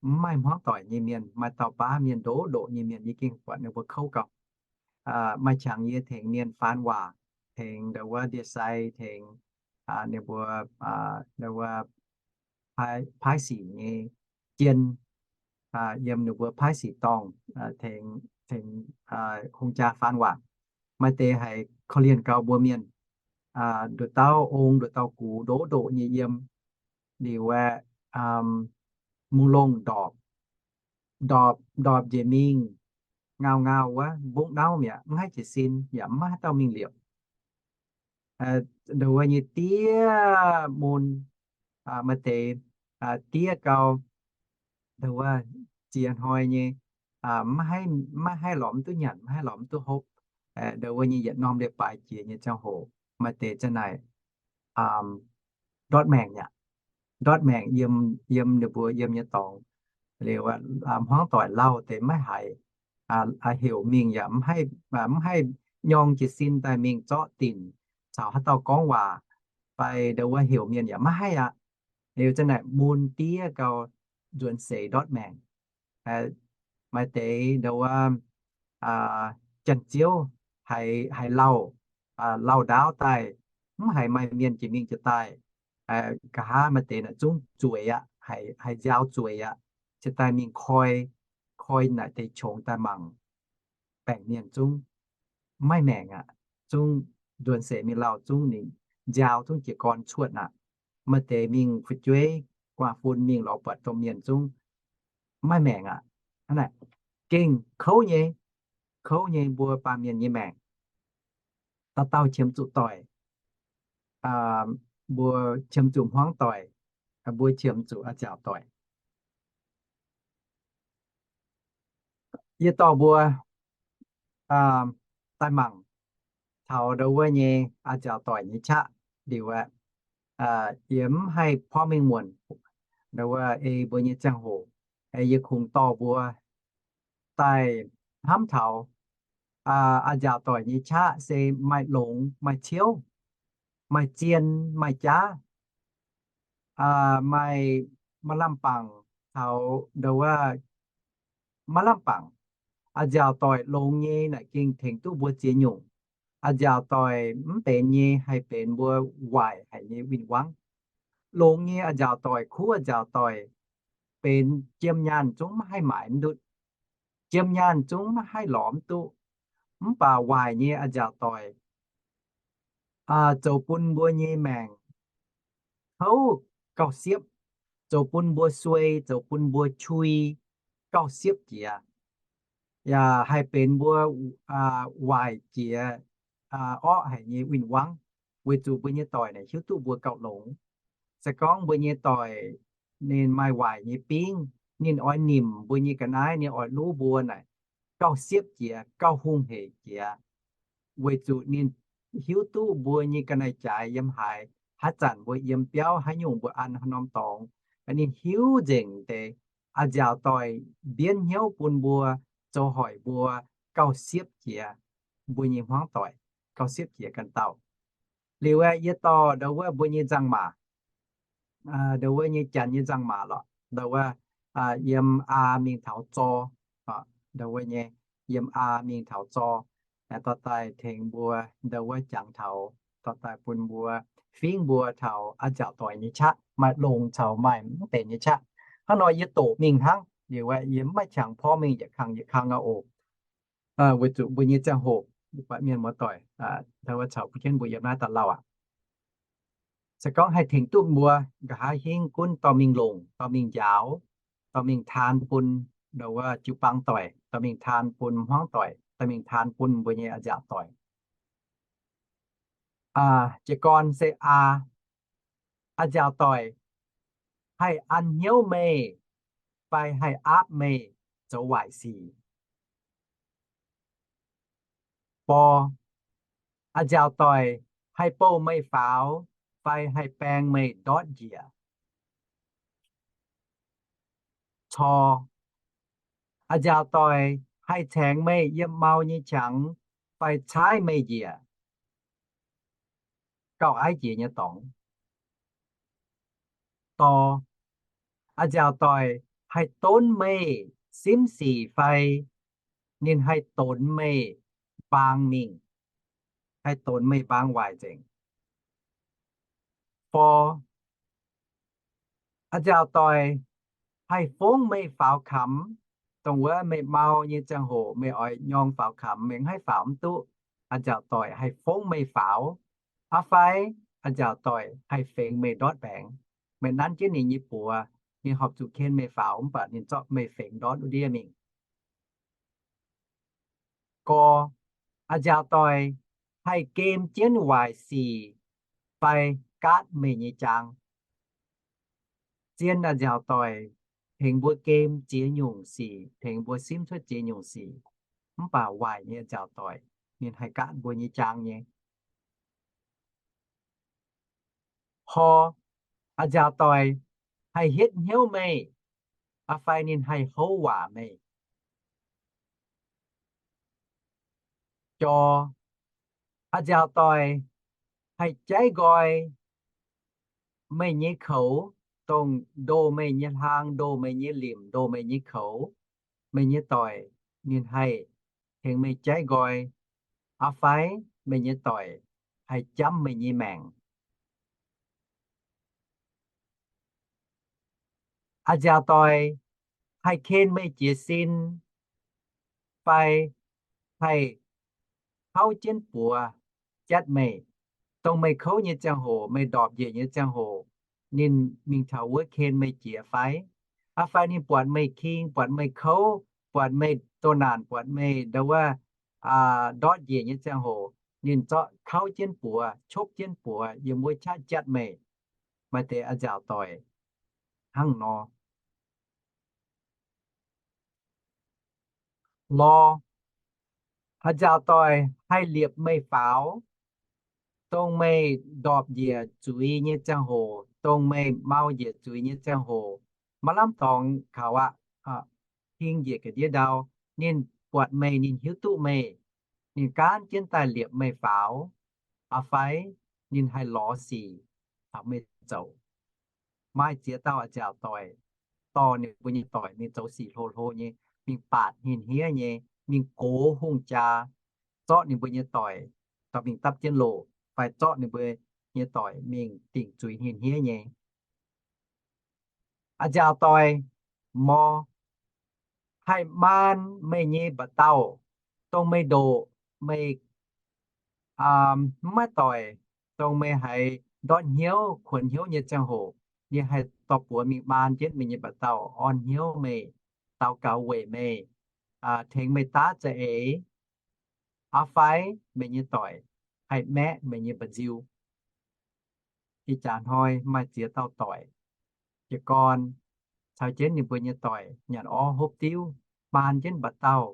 mv maaih hmuangv doic nyei mienh, maaih dauh baav mienh, ndoqv ndoqc nyei mienh, yie gengh buatc ninh mbuo kouv gauh. Maaih qangx yie tengx mienh faan waac, tengx ndau wuov ndie-sai, tengx ninh mbuo ndau wuov paaiv sic nyei jien, yiem ninh mbuo paaiv sic dorngh, tengx hungh jaa faan waac. Maaih deix haiz korv-lienh gauh mbuo mienh, nduqc dauh ong nduqc dauh gux ndoqv ndoqc nyei yiem. Liuz aeqv, mungh longh ndorpc, ndorpc, ndorpc njiec mingh, ngau ngau wuov mbungv nauv mi'aqv, mv haih jiez sin yaac mv maaih haaix dauh mingh liepc. Ndau wuov nyei diev mun, maaih deix diev gau, ndau wuov ziex hnoi nyei, maiv haih lorz mv duqv nyanc, maiv haih lorz mv duqv hopv. Ndau wuov nyei yietc norm leiz-baaix jiex nyei ziangh hoc, maaih deix za'naaic ndortv maengc aqv. Ndortv maengc yiem, yiem ninh mbuo yiem nyei dorngx. Liuz hmuangv doic lauh deix maiv haiz, heuc mingh yaac mv haih nyorng jiez sin daaih mingh zorqv dinc caux haaix dauh gorngv waac fai ndau wuov heuc mienh yaac maiv haih aqv. Liuz za'naaic mun diev gau, nzuonx seix ndortv maengc. Maaih deix ndau wuov janx-ziouv haiz lauh, lauh ndaauv daaih, mv haiz maaih mienh jiex mingh jiex daaih. Nqa'haav maaih deix naaic zungv zueiz aqv, haiz nziaaux zueiz aqv, cingx daaih mingh koi, koi naaic deix qongx daaih mangc, baengc mienh zungv maiv maengc aqv. Zungv nzuonx seix mingh lauh zungv ninh nziaaux zungv jiez gorn cuotv aqv. Maaih deix mingh fu'jueiv gu'nguaaz-fun mingh lorz buatc domh mienh zungv maiv maengc aqv. Hnangv naaic gengh kouv nyei, kouv nyei mbuo baamh mienh nyei maengc. Dauh dauh qiemx zuqc doic, mbuo qiemx zuqc hmuangv doic, mbuo qiemx zuqc a'nziaauc doic. Yie dorh mbuo daaih mangc taux ndau wuov nyei a'nziaauc doic nyei qaqv liuz aeqv, yie mv haih porv mengh muonc ndau wuov ei mbuo nyei ziangh hoc, yie kungx dorh mbuo daaih hnamv taux a'nziaauc doic nyei qaqv se maaih longx, maaih ciouv, maaih zien, maaih jaav, maaih, maaih lamh bangc taux ndau wuov maiv lamh bangc. A'nziaauc doic longx nyei naaic gengh tengx duqv mbuo ziex nyungc. A'nziaauc doic mv benx nyei haih benx mbuo waaic haic nyei win-wangv. Longx nyei a'nziaauc doic, kuv a'nziaauc doic benx jiem nyaanh zungv maiv haih maaiz mv ndutv. Jiem nyaanh zungv maiv haih lorz mv duqv. Mv baac waaic nyei a'nziaauc doic zoux bun mbuo nyei maengc kouv gauh siepv, zoux bun mbuo suei, zoux bun mbuo qui gauh siepv jiex, yaac haih benx mbuo waaic jiex orqv haic nyei win-wangv, weic zuqc mbuo nyei doic naaic hiuv duqv mbuo gauh longx. Se gorngv mbuo nyei doic ninh maaih waaic nyei bingv, ninh oix nimc mbuo nyei ga'naaiv, ninh oix luv mbuo naaic gauh siepv jiex, gauh hungh heic jiex, weic zuqc ninh hiuv duqv mbuo nyei ga'naaiv-jaaix yiem haaix, haaix zanc mbuo yiem biauv, haaix nyungc mbuo an haaix norm dorngx. Ninh hiuv nzengc deix. A'nziaauc doic mbienv hnyouv bun mbuo, zoux hoic mbuo gauh siepv jiex mbuo nyei hmuangv doic, gauh siepv jiex ganh dauh. Liuz aeqv, yie dorh ndau wuov mbuo nyei nzangc-maac, ndau wuov nyei janx nyei nzangc-maac lorqc, ndau wuov yiem aa mingh taux zor, ndau wuov nyei, yiem aa mingh taux zor, dorh daaih tengx mbuo ndau wuov jangx taux, dorh daaih bun mbuo fingx mbuo taux a'nziaauc doic nyei qaqv, maaih longx caux maaih mv benx nyei qaqv. Hnangv nor yie doqc mingh hnangv, liuz aeqv, yie mv maaih qangx porv mingh yietc kang yietc kang aqv oc. Weic zuqc mbuo nyei ziangh hoc, buatc mienh muoz-doic, ndau wuov caux kuv jienv mbuo yiem naaiv daaih lauh aqv. Se gorngv haih tengx duqv mbuo, nqa'haav hingv gunv dorh mingh longc, dorh mingh njaaux, dorh mingh taan bun ndau wuov jiu-baang doic, dorh mingh taan bun hmuangv doic, dorh mingh taan bun mbuo nyei a'nziaauc doic. Jiez gorn se aa, a'nziaauc doic haih an hnyouv meih fai haih aapv meih zoux waaic sic. Bor, a'nziaauc doic haih bouh meih faaux fai haih baeng meih ndortv njiec. Cor, a'nziaauc doic haih caengx meih yiem mau nyei qangx fai caaiv meih njiec gauh aiv jiex nyei dorngx. Dor, a'nziaauc doic haih donv meih simv sic fai ninh haih donx meih mbaang mingh, haih donx meih mbaang waaic nzengc. Fo, a'nziaauc doic haih fongv meih faaux kamx, dongh wuov meih mau nyei ziangh hoc, meih oix nyorng faaux kamx, meih mv haih faaux mv duqv, a'nziaauc doic haih fongv meih faaux. Aa fai a'nziaauc doic haih fengx meih ndortv mbaengx. Meih nanv jienv ninh nyei buoz, ninh horpc zuqc ken meih faaux mv baac ninh zorqv meih fengx ndortv wuov ndiev mingh. Gor, a'nziaauc doic haih gem jienv waaic sic fai gaatv meih nyei jaang. Zien a'nziaauc doic tengx mbuo gem ziex nyungc sic, tengx mbuo simv cuotv ziex nyungc sic, mv baac waaic nyei a'nziaauc doic ninh haih gaatv mbuo nyei jaang nyei. Hor, a'nziaauc doic haih hietv hnyouv meih, aa fai ninh haih houv waac meih. Jor, a'nziaauc doic haih jaiv nqoi meih nyei koux, dongh ndoh meih nyei hlaang, ndoh meih nyei limc, ndoh meih nyei koux, meih nyei doic ninh haih tengx meih jaiv nqoi, aa fai meih nyei doic haih jamv meih nyei maengc. A'nziaauc doic haih ken meih jiez sin fai haih kauv jienv buoz jatv meih. Dongh meih kouv nyei ziangh hoc, meih ndorpc njiec nyei ziangh hoc, ninh mingh taux wuov ken meih jiex fai? Aa fai ninh buatc meih king, buatc meih kouv, buatc meih doh naanc, buatc meih ndau wuov ndortv njiec nyei ziangh hoc, ninh zorqv kauv jienv buoz, copv jienv buoz yiem wuov qaqv jatv meih. Maaih deix a'nziaauc doic hnangv nor. Lor, a'nziaauc doic haih liepc meih faaux, dongh meih ndorpc njiec zuiz nyei ziangh hoc, dongh meih mau njiec zuiz nyei ziangh hoc, maaih lamh dorngx kaux aqv, hing njiec ga'ndiev ndau, ninh buatc meih, ninh hiuv duqv meih, ninh gaanv jienv daaih liepc meih faaux, aa fai ninh haih lorz sic caux meih zoux. Maaih ziex dauh a'nziaauc doic dorh ninh mbuo nyei doic mingh zoux sic hlo hlo nyei, mingh baatc hmien hniev nyei, mingh gox hungh jaa, zorqv ninh mbuo nyei doic dorh mingh dapv jienv loh, fai zorqv ninh mbuo nyei doic mingh dingc zuiz hmien hniev nyei. A'nziaauc doic mor haih maan meih nyei mba'dauh, dongh meih ndoqc, meih mv maaih doic, dongh meih haiz ndortv hnyouv, kuonx hnyouv nyei ziangh hoc, ninh haih dorh buoz mingh maan jienv meih nyei mba'dauh, orn hnyouv meih, daux gaux weic meih, tengx meih daav za'eix. Aa fai meih nyei doic haih maeqv meih nyei mba'nziu. Ih jaax hnoi maaih ziex dauh doic, jiez gorn caux jienv ninh mbuo nyei doic nyanc orv hopv diuv, maan jienv mba'dauh,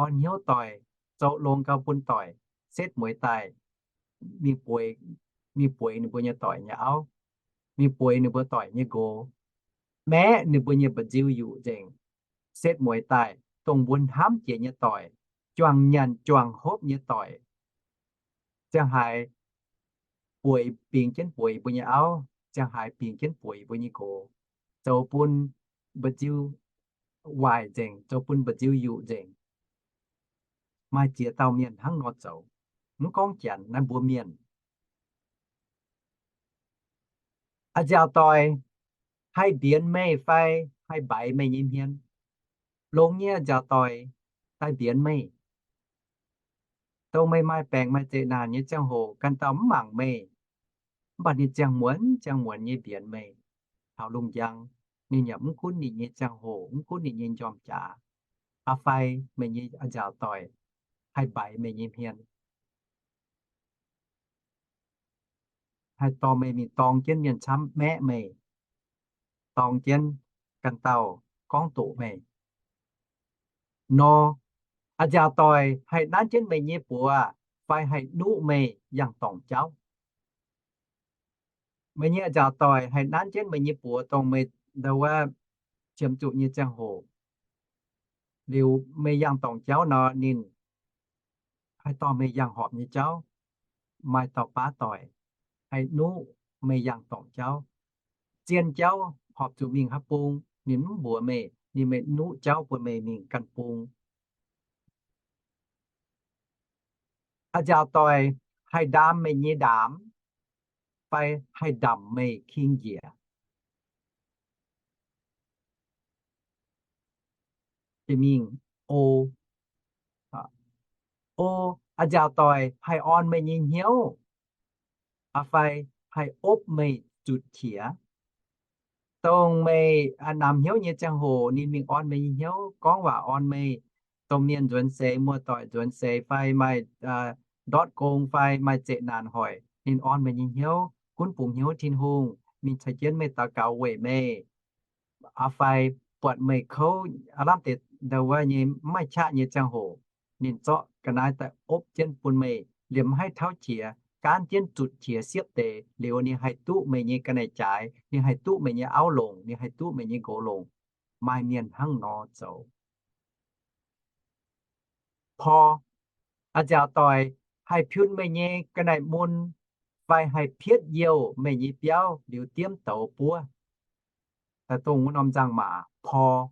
orn hnyouv doic, zoux longx gau bun doic, setv mueiz daaih mingh bueix, mingh bueix ninh mbuo nyei doic nyei auv, mingh bueix ninh mbuo doic nyei nqox, maeqv ninh mbuo nyei mba'nziu yuqc nzengc, setv mueiz daaih dongh mbuo hnamv jiex nyei doic, juangc nyanc juangc hopv nyei doic, ziangh haaix bueix, bingx jienv bueix mbuo nyei auv, ziangh haaix bingx jienv bueix mbuo nyei nqox, zoux bun mba'nziu waaic nzengc, zoux bun mba'nziu yuqc nzengc. Maaih ziex dauh mienh hnangv nor zoux. Mv gorngv Janx, naaiv mbuo mienh. A'nziaauc doic haih mbienx meih fai haih mbaix meih nyei hmien? Longx nyei a'nziaauc doic daaih mbienx meih. Dongh meih maaih baengc maaih zeqc naanc nyei ziangh hoc, ganh dauh mv mangc meih, mv baac ninh ziangh muonz ziangh muonz nyei mbienx meih taux lungh njang. Ninh yaac mv gunv ninh nyei ziangh hoc, mv gunv ninh nyei njormh jaax, aa fai meih nyei a'nziaauc doic haih mbaix meih nyei hmien, haih dorh meih mingh dorng jienv mienh camv maeqv meih, dorng jienv ganh dauh gorngv doqc meih. Nor, a'nziaauc doic haih nanv jienv meih nyei buoz fai haih nuqv meih yangh dorngc jauv? Meih nyei a'nziaauc doic haih nanv jienv meih nyei buoz dongh meih ndau wuov qiemx zuqc nyei ziangh hoc, liuz meih yangh dorngc jauv nor, ninh haih dorh meih yangh horpc nyei jauv. Maaih dauh baav doic haih nuqv meih yangh dorngc jauv. Zien jauv horpc zuqc mingh haaix bung, ninh mv mbuox meih, ninh meih nuqv jauv bun meih mingh ganh bung. A'nziaauc doic haih ndaam meih nyei ndaamv fai haih ndamc meih king njiec. Jiex mingh o, o, a'nziaauc doic haih orn meih nyei hnyouv, aa fai haih opv meih zutc qiex. Dongh meih namx hnyouv nyei ziangh hoc ninh mingh orn meih nyei hnyouv, gorngv waac orn meih, domh mienh nzuonx seix, muoz-doic nzuonx seix, fai maaih ndortv gong fai maaih zeqc naanc hoic, ninh orn meih nyei hnyouv, gunv bungx hnyouv Tin-Hungh, mingh caux jienv meih daux gaux weic meih, aa fai buatc meih kouv aav lamh deix ndau wuov nyei mv maaih qaqv nyei ziangh hoc, ninh zorqv ga'naaiv daaih opv jienv bun meih liemh mv haih tauv qiex, gaanv jienv zutc qiex siepv deix liuz, ninh haih duqv meih nyei ga'naaiv-jaaix, ninh haih duqv meih nyei auv longc, ninh haih duqv meih nyei nqox longc. Maaih mienh hnangv nor zoux. Por, a'nziaauc doic haih piun meih nyei ga'naaiv mun fai haih pietv youh meih nyei biauv liuz diemv douz buov. Daaih dongh wuov norm nzangc-maac por.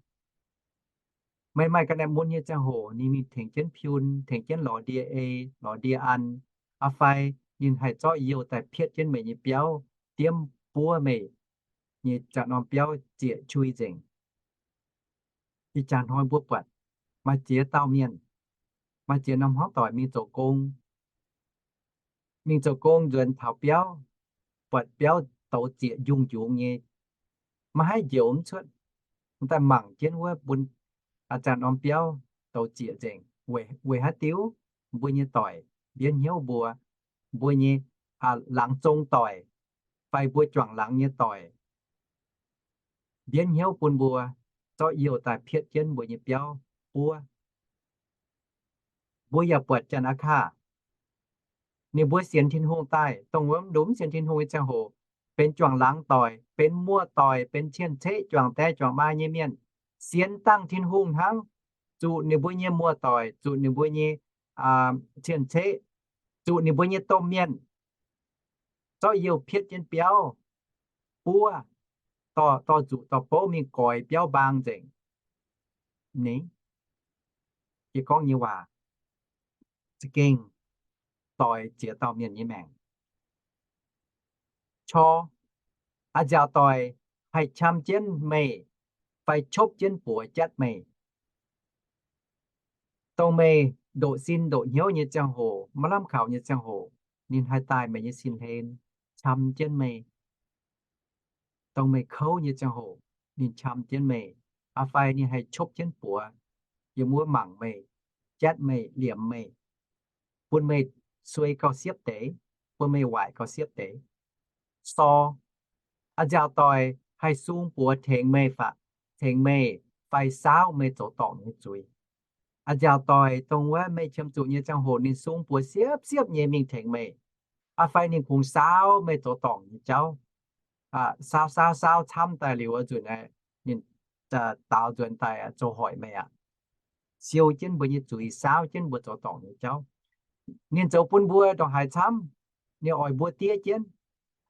Meih maaih ga'naaiv mun nyei ziangh hoc, ninh mingh tengx jienv piun, tengx jienv lorz ndie ei, lorz ndie an, aa fai ninh haih zorqv youh daaih pietv jienv meih nyei biauv, diemv buov meih nyei zaqc norm biauv zieqc qui nzengc. Ih jaax hnoi mbuo buatc maaih ziex dauh mienh, maaih ziex norm hmuangv doic mingh zoux gong, mingh zoux gong nzuonx taux biauv, buatc biauv douz zieqc njungh njungx nyei, maiv haih njoux mv cuotv, daaih mangc jienv wuov bun zaqc norm biauv douz zieqc nzengc. Weic haaix diuc? Mbuo nyei doic mbienv hnyouv mbuo, mbuo nyei laangz zong doic fai mbuo juangc laangz nyei doic mbienv hnyouv bun mbuo, zorqv youh daaih pietv jienv mbuo nyei biauv buov. Mbuo yaac buatc Janx-Aa^kaa, ninh mbuo sienx Tin-Hungh daaih, dongh wuov mv lomh mv sienx Tin-Hungh nyei ziangh hoc, benx juangc laangz doic, benx muoz-doic, benx cien-ceqv juangc die juangc maa nyei mienh, sienx dangh Tin-Hungh hnangv, zuqc ninh mbuo nyei muoz-doic, zuqc ninh mbuo nyei cien-ceqv, zuqc ninh mbuo nyei domh mienh zorqv youh pietv jienv biauv buov, dorh, dorh nzuqc dorh bouv mingh goix biauv mbaang nzengc. Ni, yie gorngv nyei waac za'gengh doix ziex dauh mienh nyei maengc. Cor, a'nziaauc doic haih qam jienv meih fai qopv jienv buoz jatv meih. Dongh meih ndoqc sin ndoqc hnyouv nyei ziangh hoc, maiv lamh kaux nyei ziangh hoc, ninh haih daaih meih nyei sin hlen, qam jienv meih. Dongh meih kouv nyei ziangh hoc, ninh qam jienv meih, aa fai ninh haih qopv jienv buoz yiem wuov mangc meih, jatv meih, liemx meih, bun meih suei gauh siepv deix, bun meih waaic gauh siepv deix. Sor, a'nziaauc doic haih sung buoz tengx meih, tengx meih fai saauv meih zoux dorngc nyei zuiz. A'nziaauc doic dongh wuov meih qiemx zuqc nyei ziangh hoc ninh sung buoz siepv-siepv nyei mingh tengx meih, aa fai ninh kungx saauv meih zoux dorngc nyei jauv. Saauv saauv saauv camv daaih liuz wuov nzunc, ninh daaux nzuonx daaih zoux hoic meih aqv. Siou jienv mbuo nyei zuiz, saauv jienv mbuo zoux dorngc nyei jauv. Ninh zoux bun mbuo ndongc haaix camv? Ninh oix mbuo diev jienv.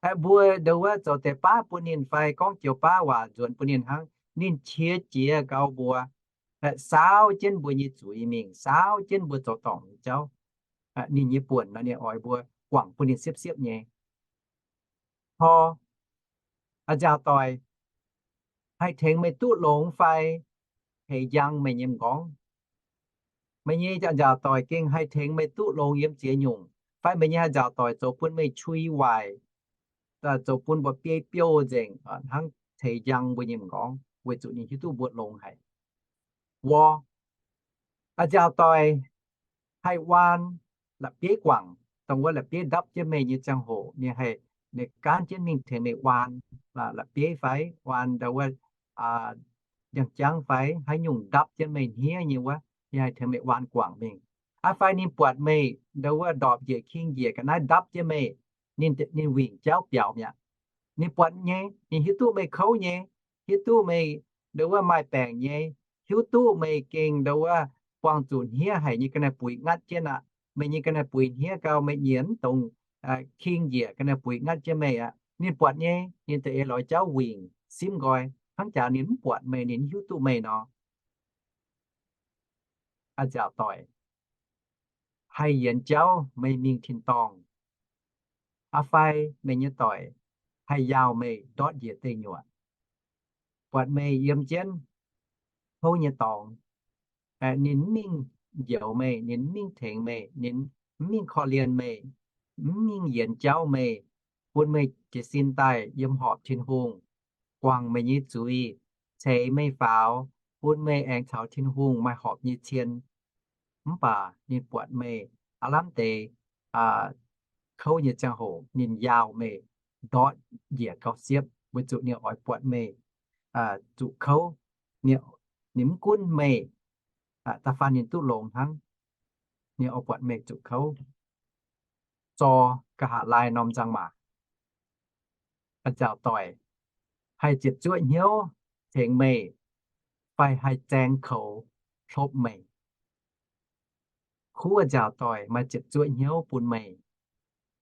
Aeqv, mbuo ndau wuov zoux deix baav bun ninh fai gorngv joux baav waac nzuonx bun ninh hnangv, ninh qiex jiez gau mbuo, saauv jienv mbuo nyei zuiz mingh, saauv jienv mbuo zoux dorngc nyei jauv. Ninh nyei buonc nor ninh oix mbuo guangc bun ninh siepv-siepv nyei. Tor, a'nziaauc doic, haih tengx meih duqv longx fai teix njang meih nyei m'nqorngv? Meih nyei a'nziaauc doic gengh haih tengx meih duqv longx yiem ziex nyungc, fai meih nyei a'nziaauc doic zoux bun meih qui waaic, zoux bun mbuo biei biouv nzengc, hnangv teix njang mbuo nyei m'nqorngv, weic zuqc ninh hiuv duqv mbuo longx haic. Wor, a'nziaauc doic haih waan la'bieiv guangc, dongh wuov la'bieiv ndapv jienv meih nyei ziangh hoc, ninh haih, ninh gaanv jienv mingh tengx meih waan, la'bieiv fai waan ndau wuov ndiangx-jangv fai haaix nyungc ndapv jienv meih hniev nyei wuov, ninh haih tengx meih waan guangc mingh. Aa fai ninh buatc meih ndau wuov ndorpc njiec king njiec ga'naaiv ndapv jienv meih, ninh, ninh wingc jauv biaux mi'aqv. Ninh buatc nyei, ninh hiuv duqv meih kouv nyei, hiuv duqv meih ndau wuov maaih baengc nyei, hiuv duqv meih gengh ndau wuov buangh zuqc hniev haic nyei ga'naaiv-buix ngatv jienv aqv. Meih nyei ga'naaiv-buix hniev gau, meih nyiec mv dongz king njiec ga'naaiv-buix ngatv jienv meih aqv. Ninh buatc nyei, ninh da'eix lorz jauv wingc simv nqoi, hnangv jaax ninh mv buatc meih, ninh hiuv duqv meih nor. A'nziaauc doic, haih yienx jauv meih mingh tin-dorngh, aa fai meih nyei doic haih yaauh meih ndortv njiec deic nyuoqc, buatc meih yiem jienv kouv nyei dorngx, ninh mv mingh njoux meih, ninh mv mingh tengx meih, ninh mv mingh korv-lienh meih, mv mingh yienx jauv meih, bun meih jiez sin daaih yiem horpc Tin-Hungh, guangc meih nyei zuiz, ceix meih faaux, bun meih aengx caux Tin-Hungh maaih horpc nyei cien. Mv baac ninh buatc meih aav lamh deix kouv nyei ziangh hoc, ninh yaauh meih ndortv njiec gauh siepv, weic zuqc ninh oix buatc meih zuqc kouv. Ninh mv gunv meih da'faanh ninh duqv longx hnangv, ninh oix buatc meih zuqc kouv. Zor, nqa'haav laai norm nzangc-maac, a'nziaauc doic, haih ziepc zuoqv hnyouv tengx meih fai haih zaeng koux hlopv meih? Kuv a'nziaauc doic maaih ziepc zuoqv hnyouv bun meih,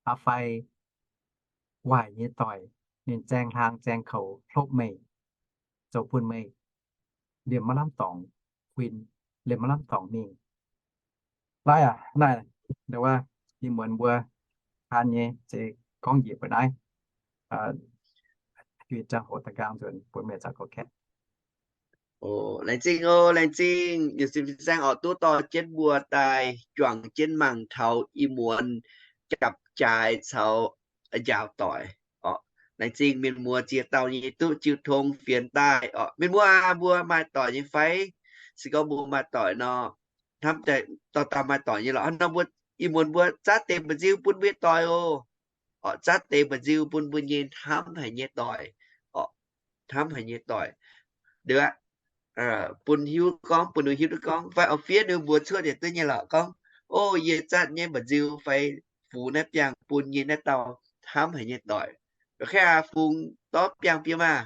aa fai waaic nyei doic ninh zaeng hlang zaeng koux hlopv meih, zoux bun meih liemh maiv lamh dorngx huin, liemh maiv lamh dorngx mingh. Laaic aac, naaiv, ndo wuov, ih muonz mbuo kaan nyei se gorngv njiec mbuo naaiv, juiz ziangh hoc da'nqaang nzuonx bun meih caux gorqv-kaeqv. Laengz zingh oc, laengz zingh. Yietc sin fin-saeng oix duqv dorh jienv mbuo daaih juangc jienv mangc taux ih muonz Japc-Jaaix caux Njaaux Doic oc. Laengz zingh mienh muoz ziex dauh nyei duqv jiu tong fienx daaih oc. Mienh muoz aac, mbuo maaih doic nyei fai? Se gorngv mbuo maaih doic nor, hnamv daaih dauh dauh maaih doic nyei lorqc. Hnangv nor mbuo ih muonz mbuo zatv deix mba'nziu bun mbuo nyei doic oc. Oc, zatv deix mba'nziu bun mbuo nyei hnamv haic nyei doic oc. Hnamv haic nyei doic. Liuz aqv, bun hiuv gorngv, bun ninh hiuv duqv gorngv, fai oix fiev ninh mbuox cuotv yietc duqv nyei lorqc gorngv, o, yie zatv nyei mba'nziu fai fungx naaiv biangh bun nyei naaiv dauh hnamv haic nyei doic. Kaeqv aac, fungx dorv biangh bieqc maah.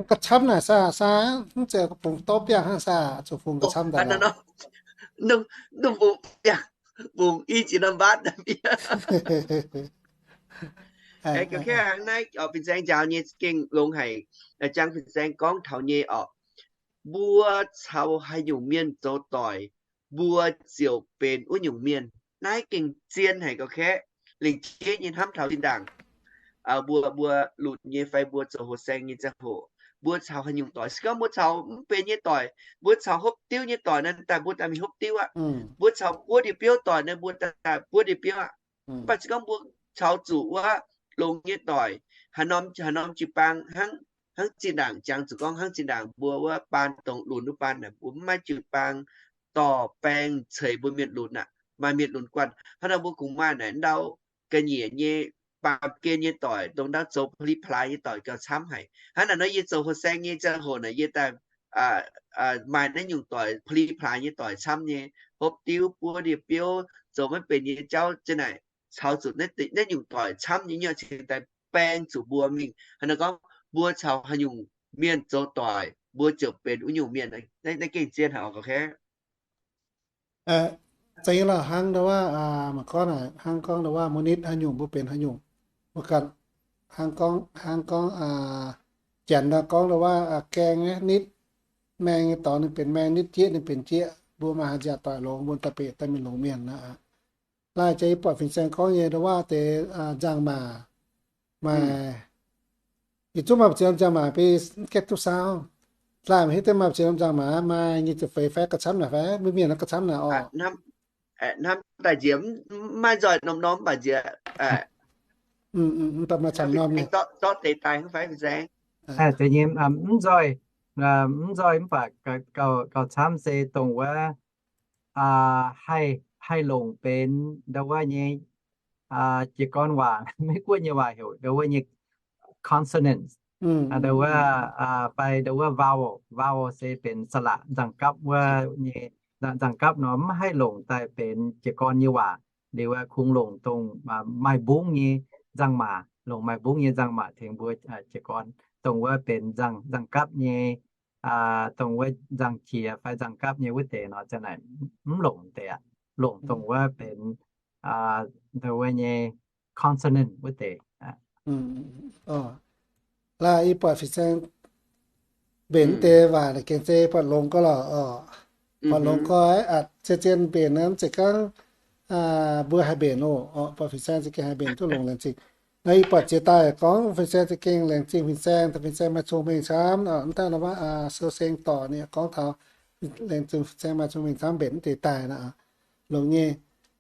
Ga'camv naaic saah, saah, mv zeiz fungx dorv biangh hnangv saah, zuqc fungx ga'camv daaih. Fungx biangh, fungx i ziex norm mbaatv. Kaeqv hnangv naaiv oc, fin-saeng njaaux nyei gengh longx haic. Jang fin-saeng gorngv taux nyei oc, mbuo caux haaix nyungc mienh zoux doic, mbuo ziouc benx wuov nyungc mienh. Naaiv gengh zien haic gauh kaeqv. Lingc jeiv nyei hnamv taux zinh ndaangc mbuo, mbuo lunx nyei fai mbuo zoux hoc saeng nyei ziangh hoc, mbuo caux haaix nyungc doic, se gorngv mbuo caux mv benx nyei doic, mbuo caux hopv diuv nyei doic nor, daaih mbuo daaih mingh hopv diuv aqv. Mbuo caux buov ndie-biouv doic nor, mbuo daaih buov ndie-biouv aqv. Mv baac se gorngv mbuo caux zuqc wuov longx nyei doic, haaix norm, haaix norm jiu-baang hnangv, hnangv zinh ndaangc jangx zuqc gorngv hnangv zinh ndaangc mbuo wuov baan dongh lunx wuov baan naaic, mbuo mv maaih jiu-baang dorh baeng ceix mbuo mienh lunx aqv. Maaih mienh lunx guanh. Hnangv nor mbuo kungx maaih naaic ndau ga'nyiec nyei, baamh gen nyei doic, dongh ndau zoux pa'li plaaix nyei doic gauh camv haic. Hnangv naaic nor yie zoux hoc saeng nyei ziangh hoc naaic yie daaih maaih naaiv nyungc doic, pa'li plaaix nyei doic camv nyei, hopv diuv, buov ndie-biouv, zoux maiv benx nyei jauv, zinh naaic caux zuqc naaiv nyungc doic camv nyei nyuoqc cingx daaih baeng zuqc mbuo mingh. Hnangv naaic gorngv mbuo caux haaix nyungc mienh zoux doic, mbuo ziouc benx wuov nyungc mienh. Naaiv gengh zien haic oc, gauh kaeqv. Zeiz nyei lorqc, hnangv ndau wuov, mangc gorngv naaic, hnangv gorngv ndau wuov mbuo nitv haaix nyungc, mbuo benx haaix nyungc, mbuo ganh hnangv gorngv, hnangv gorngv, janx nor gorngv ndau wuov, gaeng nitv, maeng nyei dorngx ninh benx maeng, nitv jieqv ninh benx jieqv, mbuo maaih haaix nziaauc doic longx, mbuo daaih bieqc daaih mingh longx mienh aqv. Laaih jiex yie buatc fin-saeng gorngv nyei ndau wuov deix nzangc maac, maaih, yietc zungv maaih ziex norm nzangc maac, biei gaeqv duqv saauv. Laaih maiv hiuv duqv maaih ziex norm nzangc maac, maaih nyic ziepc feix fai gauh camv naaic fai, mbuo mienh gauh camv naaic orqc. Hnamv daaih nziex, maiv nzoih norm-norm mv baac nziex, mv baac maaih camv norm nyei. Zorqv deix daaih hnangv fai fin-saeng? Deix nyei, mv nzoih, mv nzoih mv baac gauh camv se dongh wuov haih, haih longc benx ndau wuov nyei jiez gorn waac, Meiv-Guoqv nyei waac heuc ndau wuov nyei consonants, ndau wuov, fai ndau wuov vowel. Vowel se benx สระ nzangc-gapv wuov nyei, nzangc-gapv nor mv haih longc daaih benx jiez gorn nyei waac. Liuz kungx longc dongh maaih mbungv nyei nzangc maac, longc maaih mbungv nyei nzangc maac tengx mbuo jiez gorn, dongh wuov benx nzangc-gapv nyei, dongh wuov nzangc-qiex fai nzangc-gapv nyei wuov deix nor, ziang naaic mv longc deix aqv. Longc dongh wuov benx ndau wuov nyei consonant wuov deix. Laaih yie buatc fin-saeng mbenc deix waac naaic gengh se buatc longx gau lorqc orqc. Buatc longx gau, aqc zien-zien mbenc naaiv, mv zeiz gorngv mbuo haih mbenc oc. Buatc fin-saeng za'gengh haih mbenc duqv longx laengz zingh. Naaiv yie buatc jiex daaih gorngv fin-saeng za'gengh laengz zingh fin-saeng, fin-saeng maaih cong-mengh camv, mv daaih wuov sou seng dorc ninh gorngv taux laengz zingh fin-saeng maaih cong-mengh camv mbenc mv deix daaih naaic. Longx nyei.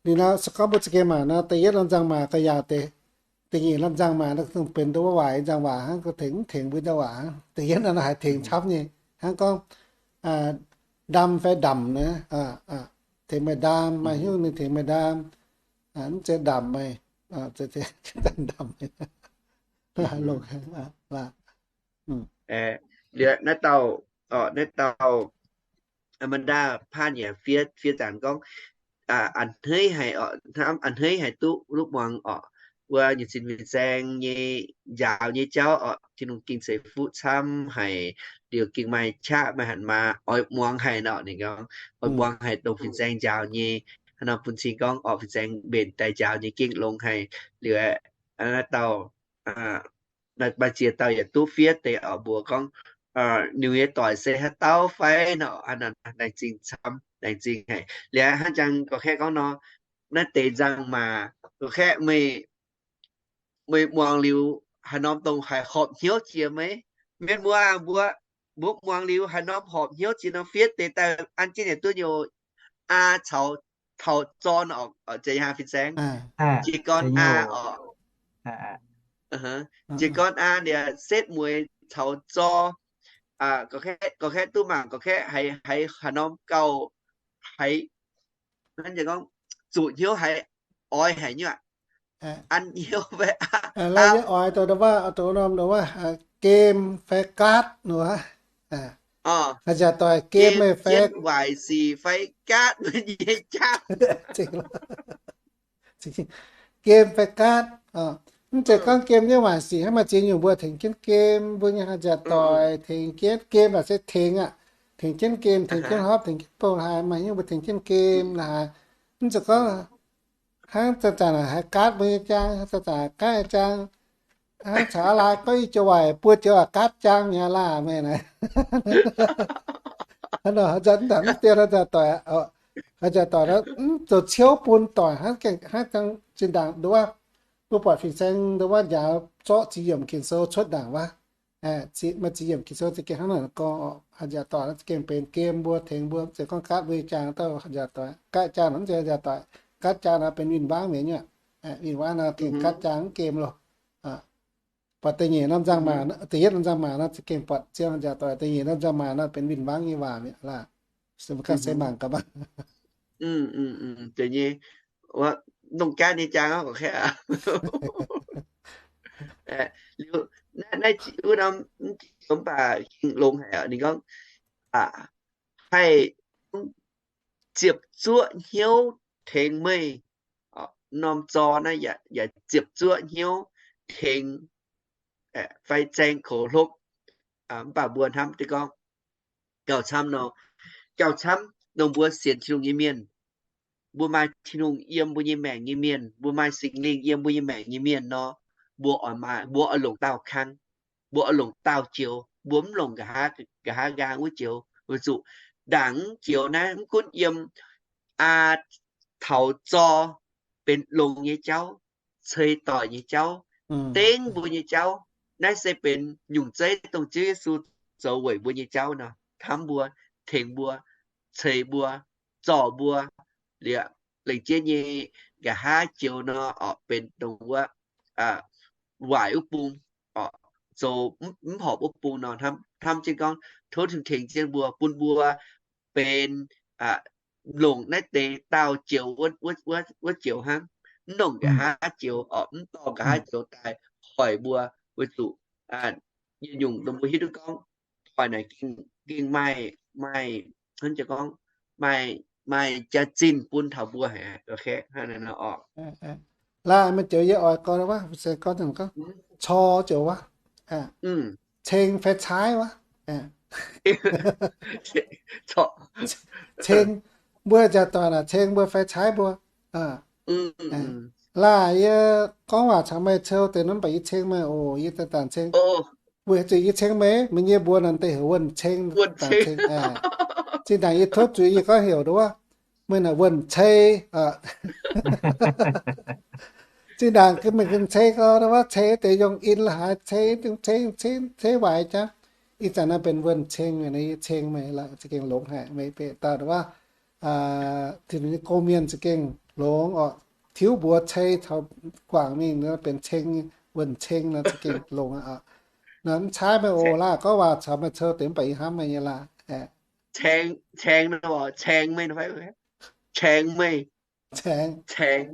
Ninh nor se gorngv mbuo za'gengh mangc nor, da'yietv norm nzangc maac ga'yaauc deix, da'nyeic norm nzangc maac nor dongh benx ndau wuov waaic nzangc waac hnangv, tengx mv tengx mbuo nzangc waac hnangv. Da'yietv nor haih tengx camv nyei, hnangv gorngv ndam fai ndamc naaic, tengx meih ndaam, maaih hnyouv ninh tengx meih ndaam, mv zeiz ndamc meih, ndamc meih. Longx, laaih. Liuz naaiv dauh, naaiv dauh อแมนดา paanv yaac fiev, fiev zanc gorngv, a'hneiv haic, a'hneiv haic duqv lov muangx orqc. Wuov nyei sin fin-saeng nyei njaaux nyei jauv orqc, Tin-Hungh gengh ceix fuqv camv haic. Liuz gengh maaih qaqv maaih hanc maa oix muangx haic nor, ninh gorngv oix muangx haic dongh fin-saeng njaaux nyei. Hnangv nor bun cing gorngv orqc, fin-saeng mbenc daaih njaaux nyei gengh longx haic. Liuz naaiv dauh, maaih ziex dauh yaac duqv fiev deix orqc, mbuox gorngv, ninh nyei doic se haaix dauh fai nor, laengz zingh camv, laengz zingh haic. Liuz hnangv jangx gorqv-kaeqv gorngv nor, naaiv deix nzangc maac gorqv-kaeqv meih, meih muangx liuz haaix norm dongh haih horpc hnyouv jiex meih? Mienh muoz, mbuo, mbuo muangx liuz haaix norm horpc hnyouv jiex nor fiev deix daaih an jienv yaac duqv nyei. Aa caux taux zorn orqc, zeiz haaix fin-saeng? Jiez gorn aa orqc. Jiez gorn aa liuz setv mueiz caux zorn. Gorqv-kaeqv duqv mangc gorqv-kaeqv haiz, haiz haaix norm gauh haiz, gorngv zuqc hnyouv haiz oix haic nyei aqv. An hnyouv fai laaih yie oix dongh wuov, dongh norm dongh wuov, game fai kaatv nor. Haaix nziaauc doic game meih fai waaic sic fai kaatv meih nyei jauv. Game fai kaatv, mv zeiz gorngv game nyei waaic sic hnangv, maaih ziex nyungc mbuo tengx jienv game, mbuo nyei haaix nziaauc doic tengx jienv game laaix se tengx aqv. Tengx jienv game, tengx jienv hopv, tengx jienv bouh haaix, maaih nyungc mbuo tengx jienv game laaix. Mv zeiz gorngv hnangv zanc-zanc haiz gaatv mbuo nyei jaang, zanc-zanc gaatv nyei jaang. Hnangv caux aav lai gorngv i joux waaic buo joux gaatv jaang mi'aqv laah meih naaic. Haaix nor haaix zanc mv dien haaix nziaauc doic, haaix nziaauc doic mv zoux ciouv bun doic hnangv, hnangv zinh ndaangc nduov, mbuo buatc fin-saeng nduov njaaux zorqv ziex yiemc Ging-Sou cuotv ndaangc wuov. Maaih ziex yiemc Ging-Sou za'gengh hnangv naaic gorngv, haaix nziaauc doic za'gengh benx game mbuo tengx mbuo, mv zeiz gorngv gaatv mbuo nyei jaang dauh haaix nziaauc doic. Gaatv jaang nor mv zeiz haaix nziaauc doic. Gaatv jaang nor benx win-wangv mi'aqv. Win-wangv nor gengh gaatv jaang mv game loh. Buatc da'nyeic norm nzangc maac, da'yietv norm nzangc maac nor za'gengh buatc zien haaix nziaauc doic. Da'nyeic norm nzangc maac nor benx win-wangv nyei waac mi'aqv laah. Se mbuo ganh se mangc gaax maah. Deix nyei, wuov, dongh gaatv nyei jaang gorqv-kaeqv aqv. Liuz naaiv, naaiv wuov norm mv jiex mv baac gengh longx haic. Ninh gorngv, haih ziepc zuoqv hnyouv tengx meih. Norm zorn naaiv yaac ziepc zuoqv hnyouv tengx fai zaeng koux hlopv. Mv baac mbuo hnamv deix gorngv gauh camv nor, gauh camv dongh mbuo sienx Tin-Hungh nyei mienh. mbuo maaih Tin-Hungh yiem mbuo nyei maengc nyei mienh, mbuo maaih Singx Lingh yiem mbuo nyei maengc nyei mienh nor, mbuo oix maaih, mbuo oix longc daauh kang, mbuo oix longc daauh joux, mbuo mv longc nqa'haav, nqa'haav nqaang wuov joux. Weic zuqc ndaangc joux naaiv mv gunv yiem aa, taux zor benx longx nyei jauv, ceix doic nyei jauv, dengv mbuo nyei jauv. Naaiv se benx nyungc zeiv dongh Ziouv Yesu zoux weic mbuo nyei jauv nor, hnamv mbuo, tengx mbuo, ceix mbuo, zorc mbuo. Liuz, lengc jeiv nyei nqa'haav joux nor, oix benx dongh wuov waaic wuov bung, oix zoux mv horpc wuov bung nor, hnamv jienv gorngv tov Tin-Hungh tengx jienv mbuo, bun mbuo benx longc naaiv deix daauh joux wuov joux hnangv, mv longc nqa'haav joux, oix mv dorh nqa'haav joux daaih hoic mbuo, weic zuqc nyungc-nyungc dongh mbuo hiuv duqv gorngv hoic naaic gengh maaih, maaih, hnangv gorngv maaih, maaih jaax-zinh bun taux mbuo haic. Laaih maaih joux yie oix gorngv wuov, se gorngv gorngv cor joux wuov, ceng fai caaiv wuov, ceng, mbuo jaax doic naaic ceng mbuo fai caaiv mbuo. Laaih yie gorngv waac caux meih cou deix nor mv baac yie ceng meih oc, yie daaih dangc ceng. Weic zuqc yie ceng meih, meih nyei mbuox naaic deix heuc wuonh ceng, dangc ceng. Zinh ndaangc yie tov zuiz yie gorngv heuc nduov, meih naaic wuonh cei. Zinh ndaangc meih gengh ceng gorngv wuov cei deix yongh in la'haaix cei, cei, cei waaic jaax. Ih zanc naaiv benx wuonh ceng, yie ceng meih la'za'gengh longx haic, meih beiv dauh nduov, Tin-Hungh nyei gong-mienh za'gengh longx oc. Tiuv mbuox cei taux guangc mingh benx ceng, wuonh ceng nor za'gengh longx aqv. Naaiv mv caaiv meih oc, laaih gorngv waac caux meih cou deix mv baac yie hnamv meih nyei laaih. Caeng, caeng nor, caeng meih, caeng meih, caeng,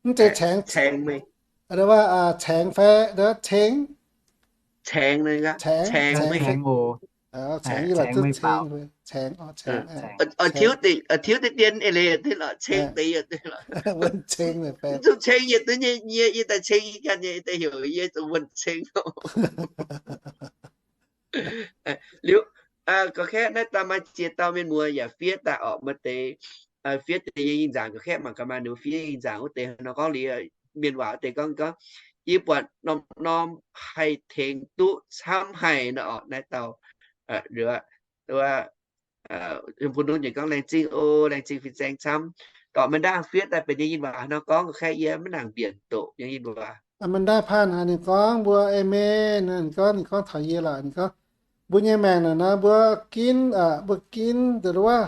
mv zeiz caeng, caeng meih, caeng fai, caeng, caeng, caeng, caeng, caeng, tiuv deix dien eix leiz, ceng deix, zuqc ceng yietc duqv nyei, yie daaih ceng ganh nyei, deix heuc yie zuqc wuonh ceng. Liuz, gorngv kaeqv naaiv daaih maaih ziex dauh mienh muoz yaac fiev daaih orqc, maaih deix fiev deix nyei ih nzaangc, gorngv kaeqv mangc gaax maaih ninh fiev ih nzaangc wuov deix nor gorngv liuz, mienh waac wuov deix gorngv, gorngv, yie buatc norm-norm haih tengx duqv camv haic nor orqc, naaiv dauh, wuov, Mbuo nunv nyei gorngv laengz zingh oc, laengz zingh fin-saeng camv. Dorh maaih ndaangc fiev daaih benx yie nyei waac nor gorngv, gorngv kaeqv yie maiv nangc mbienc doqc yie nyei waac. Maaih ndaangc paanh haic ninh gorngv mbuo amen, ninh gorngv, ninh gorngv taux yie lorqc, ninh gorngv, mbuo nyei maengc naaic nor mbuo ginv, mbuo ginv nduov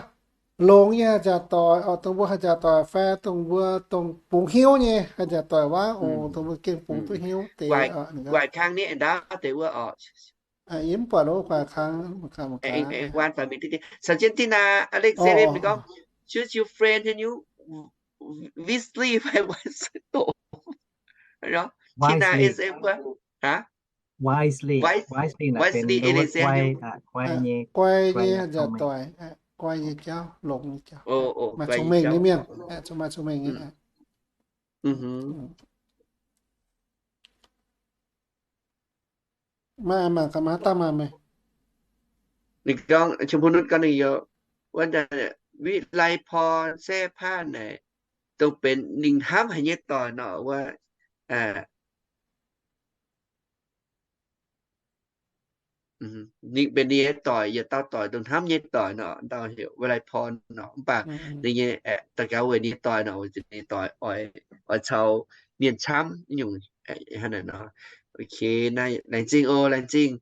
longx nyei haih njaaux doic, oix dongh mbuo haih njaaux doic fai dongh mbuo dongh bungx hnyouv nyei haih njaaux doic wuov oc, dongh mbuo gengh bungx duqv hnyouv deix. Guaix kang ni ndaauv deix wuov oc. Yie mv buatc wuov guaix kang. Caux jienv Tina, Alex, Salem ninh gorngv, choose your friend, can you Weasley fai Wisely doqc? Tina S M wuov, haav? Wisely, Wisely, Wisely, Alex, guai nyei, guai nyei njaaux doic, guai nyei jauv, longx nyei jauv, maaih cong-mengh nyei mienh, maaih cong-mengh nyei. Maaih mangc gaax maaih haaix dauh maaih meih. Ninh gorngv, Chim Pun Nutv gorngv ninh youz, wuov, Vilai Porn se paanh naaic, dongh benx ninh hnamv haic nyei doic nor wuov, ninh benx ninh nyei doic, yietc dauh doic dongh hnamv nyei doic nor, dauh heuc Vilai Porn nor, mv baac ninh nyei, daux gaux weic ninh nyei doic nor, weic zuqc ninh doic oix, oix caux mienh camv nyungc, hnangv naaic nor. Ok, naaiv laengz zingh oc, laengz zingh.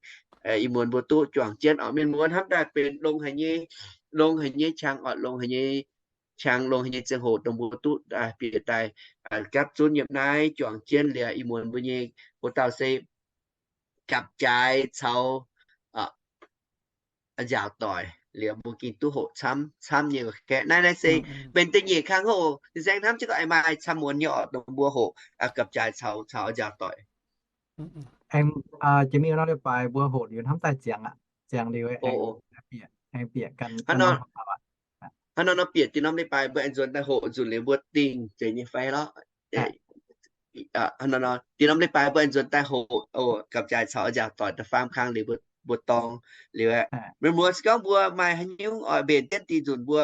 Ih muonz mbuo duqv juangc jienv oc. Mienh muoz hnamv daaih benx longx haic nyei, longx haic nyei qangx oc, longx haic nyei qangx, longx haic nyei ziangh hoc dongh mbuo duqv bieqc daaih gapv zunv yiem naaiv juangc jienv liuz, ih muonz mbuo nyei hoc dauh se gapv-jaaix caux njaaux doic liuz, mbuo gengh duqv hoqc camv camv nyei. Naaiv, naaiv se benx da'nyeic kang oc. Fin-saeng hnamv jienv gorngv aengx maaih camv muonz nyei oc, dongh mbuo hoqc gapv-jaaix caux, caux njaaux doic. Aengx jiex mingh norm leiz-baaix mbuo hoqc liuz hnamv daaih ziangx aqv. Ziangx liuz aengx, aengx bieqc ganh. Hnangv nor nor bieqc diuh norm leiz-baaix mbuo aengx nzuonx daaih hoqc nzunc liuz mbuo dingh zeiz nyei fai lorqc. Hnangv nor nor diuh norm leiz-baaix mbuo aengx nzuonx daaih hoqc gapv-jaaix caux njaaux doic da'faam kang liuz mbuo dorngx liuz aqv. Mienh muoz se gorngv mbuo maaih haaix nyungc oix mbenc jienv dingh nzunc mbuo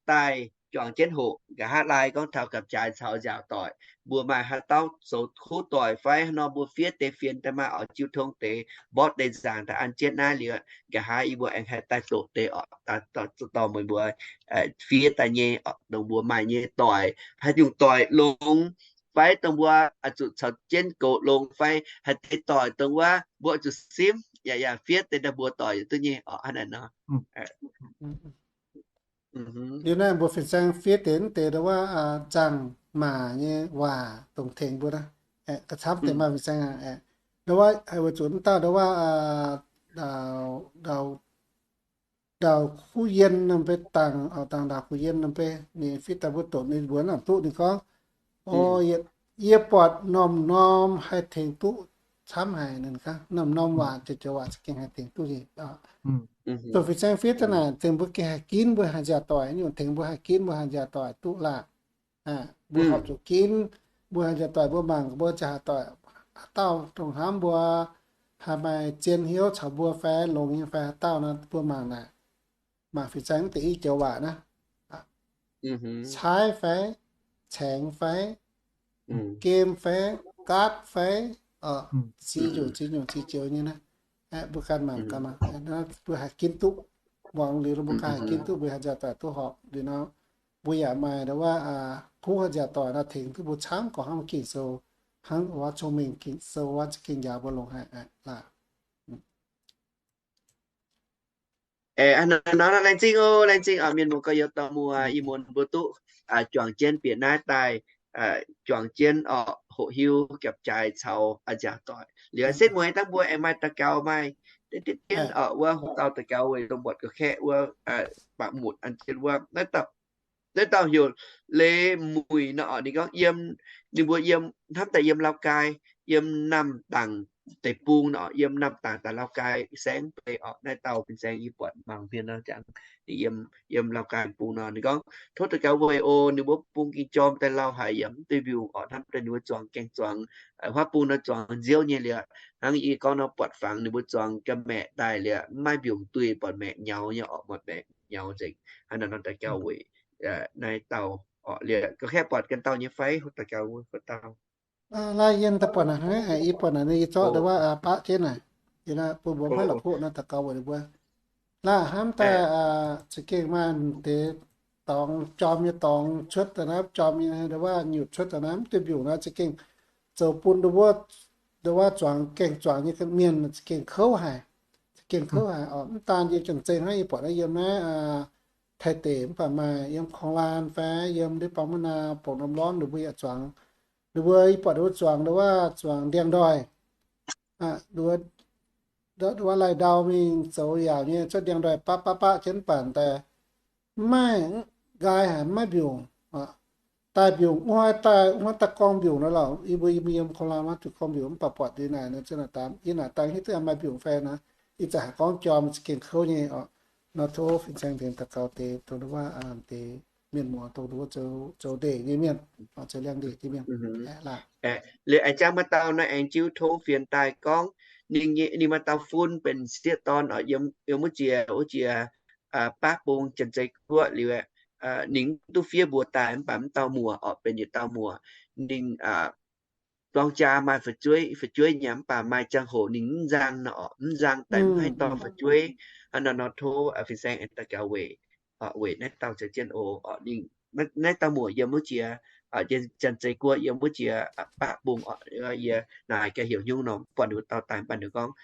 daaih juangc jienv hoqc, nqa'haav lai gorngv taux gapv-jaaix caux nziaauc doic, mbuo maaih haaix dauh zoux kuv doic fai haaix nor, mbuo fiev deix fienx daaih maaih oix jiu tong deix mborqv deix nzaangc daaih an jienv naaiv liuz, nqa'haav yie mbuo aengx haih daaih doqc deix oc, dorh meih mbuo fiev daaih nyei, dongh mbuo maaih nyei doic, haaix nyungc doic longx fai dongh mbuo oix zuqc caux jienv goux longx fai haaix deix doic dongh wuov mbuo oix zuqc simv, yaac yaac fiev deix daaih mbuo doic yaac duqv nyei oc, hnangv naaiv nor. Liuz naaiv mbuo fin-saeng fiev deix mv deix ndau wuov zaangc maac nyei waac dongh tengx mbuo, ga'camv deix maaih fin-saeng aeqv, ndau wuov haiz weic zuqc mv dauh ndau wuov ndau, ndau kuv yien norm bei dangh, dangh ndau kuv yien norm bei ninh fiev daaih mbuo doqc ninh mbuox naaic duqv ninh gorngv, o, yie buatc norm-norm haih tengx duqv camv haic, norm-norm waac joux-joux waac za'gengh haih tengx duqv nyei. Dongh fin-saeng fiev daaih naaic tengx mbuo gengh haih ginv, mbuo haih nziaauc doic nyungc tengx mbuo haih ginv, mbuo haih nziaauc doic duqv laah. Mbuo horpc zuqc ginv, mbuo haih nziaauc doic, mbuo mangc mbuo ziangh haaix doic, haaix dauh dongh hnamv mbuo haih maaih zien hnyouv caux mbuo fai longx nyei fai haaix dauh nor, mbuo mangc naaic, mangc fin-saeng mv deix i joux waac naaiv, caaiv fai, caengx fai, game fai, gaatv fai, ziux nyungc ziux nyungc ziux joux nyei naaiv, mbuo ganh mangc gaax, mbuo haih ginv duqv. Muangx liuz mbuo ganh haih ginv duqv, mbuo haih nziaauc doic duqv horpc liuz nor, mbuo yaac maaih ndau wuov kuv haih nziaauc doic nor tengx duqv mbuo camv gorqv hnangv mbuo Ging-Sou, hnangv wuov cong-mengh Ging-Sou wuov za'gengh njaaux mbuo longx haic laah. Aeqv, nor laengz zingh oc, laengz zingh oc, mienh muoz gorx-youz dorh muoz, ih muonz mbuo duqv juangc jienv bieqc naaiv daaih, juangc jienv oc, hoqc hiuv gapv-jaaix caux nziaauc doic. Liuz setv mueiz dangh mbuo aengx maaih daux gaux maaih deix deix dien oc, wuov hoc dauh daux gaux weic dongh buatc ga'kaeqv wuov, baac mutc an jienv wuov, naaiv dauh heuc Leiz Muic nor oc, ninh gorngv yiem, ninh mbuo yiem, hnamv daaih yiem Lauv Gai, yiem Namh Dangc deic-bung nor, yiem Namh Dangc daaih Lauv Gai saengv bei oc. Naaiv dauh fin-saeng yie buatc mangc mienh nor, jangx ninh yiem, yiem Lauv Gai bung nor, ninh gorngv tov daux gaux weic oc, ninh mbuo bung ging jorm daaih lauh haic yaac mv duih mbiungc oc, hnamv daaih ninh mbuo zuangx gaengh zuangx, huaav bung nor zuangx nziouv nyei liuz, hnangv yie gorngv nor buatc fangx ninh mbuo zuangx ga'maeqc daaih liuz mv maaih mbiungc duih, buatc maeqc nyaux nyei oc, buatc maeqc nyaux nzengc. Hnangv naaiv nor daux gaux weic naaiv dauh oc, liuz ga'kaeqv buatc ganh dauh nyei fai, daux gaux wuov dauh. Laaix yie daaih buatc naaic, yie buatc naaic yie zorqv ndau wuov baqv jienv naaic, bun mbuo maiv la'kuqv nor daux gaux weic ninh mbuo. Laaix hnamv daaih za'gengh maaih deix dorngx jorm nyei dorngx cuotv daaih naaiv, jorm nyei ndau wuov nyutc cuotv daaih naaiv, mv duih mbiungc nor za'gengh zoux bun ndau wuov, ndau wuov zuangx gaengh zuangx nyei mienh za'gengh kouv haic, za'gengh kouv haic oc. Mv daan yie janx-zei hnangv, yie buatc naaiv yiem naaiv Taiv deic mv baac maaih yiem Korng-Lan fai yiem ndeic-bung mv naa, Bouc Norm Lorn, ninh mbuo yaac zuangx. Ninh mbuo, yie buatc ninh mbuo zuangx ndau wuov zuangx ndiangx-ndoih, ndau wuov laih ndau mingh zoux yaauc nyei cuotv ndiangx-ndoih baqv baqv baqv jienv mv baac daaih mv maaih, nqaai haic, mv maaih mbiungc. Daaih mbiungc wuov hnoi daaih, wuov hnoi daaih gorngv mbiungc nor lorqc. Yie mbuo, yie mbuo yiem Korng-Lan wuov zuqc gorngv mbiungc mv baac buatc deix naaic nor, yie naaic dangh hiuv duqv maaih mbiungc fai nor, ih zanc haih gorngv jorm za'gengh kouv nyei oc. Nor tov fin-saeng tengx daux gaux deix dongh wuov deix mienh muoz, dongh wuov zoux ndeic nyei mienh, zoux liangx-ndeic nyei mienh. Liuz aengx jangx maaih dauh naaiv aengx jiuv tov fienx daaih gorngv ninh, ninh maaih dauh fun benx sieqv dorn oc, yiem wuov jiex, wuov jiex baav bung Janx-Zei Guoqv liuz, ninh mv duqv fiev mbuox daaih mv baac mv dauh muoc oc, benx yietc dauh muoc. Ninh dorng jaa maaih fu'jueiv, fu'jueiv nyei mv baac maaih ziangh hoc ninh mv nzang nor oc, mv nzang daaih mv haih dorh fu'jueiv. Hnangv nor nor tov fin-saeng aengx daux gaux weic, weic naaiv dauh zoux jienv oc. Naaiv dauh muoc yiem wuov jiex Janx-Zei Guoqv, yiem wuov jiex baav bung oc. Yie naaic ganh heuc hnyungv nor, mv buatc ninh mbuo dauh daaih, mv baac ninh gorngv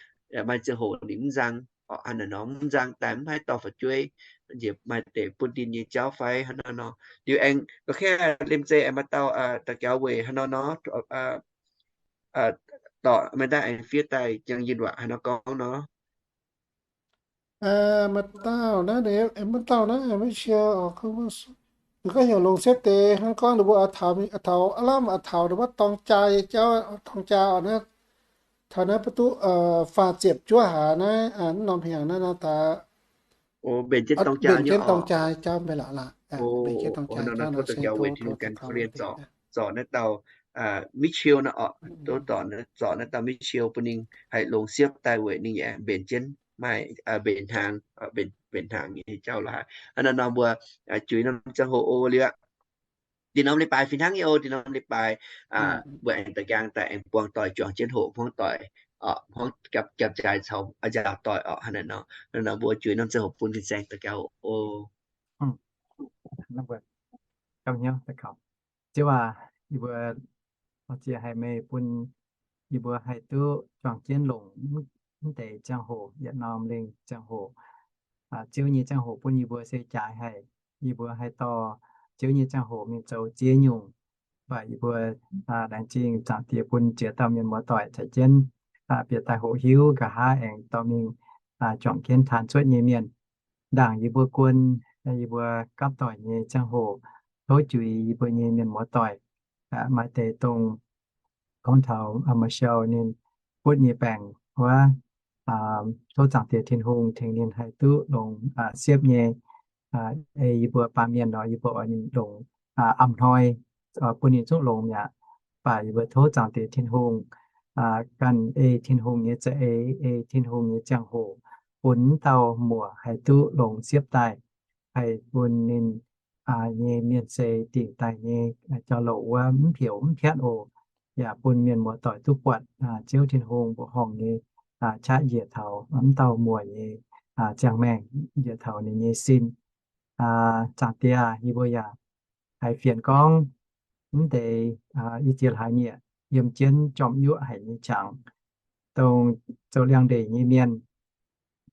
maaih ziangh hoc ninh mv nzang oc, hnangv naaiv nor mv nzang daaih mv haih dorh fu'jueiv, njiec maaih deix bun ndin nyei jauv fai hnangv naaiv nor. Liuz aengx ga'kaeqv liemh zeih aengx maaih dauh daux gaux weic hnangv naaiv nor, dorh maaih daaih aengx fiev daaih jangx yinh waac hnangv naaiv nor gorngv nor. Maaih dauh naaiv, maaih dauh naaiv maiv cie, ninh gorngv heuc longc siepv deix hnangv gorngv ninh mbuo taux, taux aav lamh taux ninh mbuo dorng jaa nyei jauv, dorng jaa oc, naaiv taux naaiv mv duqv faah ziepc juov hlaax naaiv, mv norm hnyangx naaiv nor, mbenc jienv dorng jaa nyei jauv mv bei lorqc. Mbenc jienv dorng jaa nyei jauv nor se tov, tov daux gaux zorc naaiv dauh Michelle nor oc, tov zorc naaiv dauh Michelle bun ninh haih longc siepv daaih weic ninh aengx mbenc jienv maaih mbenc hnaangx, mbenc hnaangx nyei jauv lorqc. Hnangv naaiv nor mbuo juix norm ziangh hoc oc liuz aqv. Dinh norm leiz-baaix fih hnangv nyei oc. Dinh norm leiz-baaix mbuo aengx da'nqaang daaih aengx buangh doic juangc jienv hoqc hmuangv doic, hmuangv gapv jaaix caux nziaaux doic orqc. Hnangv naaiv nor, hnangv naaiv nor mbuo juix norm ziangh hoc bun fin-saeng daux gaux oc. Ziouv aac, yie mbuo ziex haiz meih bun yie mbuo haih duqv juangc jienv longc mv deix ziangh hoc, yietc norm lengh ziangh hoc. Ziouv nyei ziangh hoc bun yie mbuo se jaaix haic. Yie mbuo haih dorh Ziouv nyei ziangh hoc mingh zoux ziex nyungc. Mv baac yie mbuo laengz zingh Zaangc Diex bun ziex dauh mienh muoz-doic caux jienv bieqc daaih hoqc hiuv, nqa'haav aengx dorh mingh juangc jienv taan cuotv nyei mienh. Ndaangc yie mbuo guon, yie mbuo gapv doic nyei ziangh hoc, tov juix yie mbuo nyei mienh muoz-doic. Maaih deix dongh gorngv taux Michelle ninh butv nyei baengc wuov, tov Zaangc Diex Tin-Hungh tengx ninh haih duqv longx siepv nyei. Ei yie mbuo baamh mienh nor, yie mbuo oix ninh longx a'hnoi, bun ninh zungv longx mi'aqv. Mv baac yie mbuo tov Zaangc Diex Tin-Hungh ganh ei Tin-Hungh nyei za'eix, ei Tin-Hungh nyei ziangh hoc, bun wuov dauh muoc haih duqv longx siepv daaih, haih bun ninh nyei mienh sei dingc daaih nyei jauv-louc wuov mv heuc mv piatv oc. Yaac bun mienh muoz-doic duqv buatc Ziouv Tin-Hungh mbuoqc horngh nyei qaqv njiec taux wuov dauh muoc nyei ziangh maengc, njiec taux ninh nyei sin. Zaangc Diex, yie mbuo yaac haiz fienx gorngv mv deix i ziex hlaax nyieqc yiem jienv jorm yuoqv haic nyei qangx, dongh zoux liangx-ndeic nyei mienh,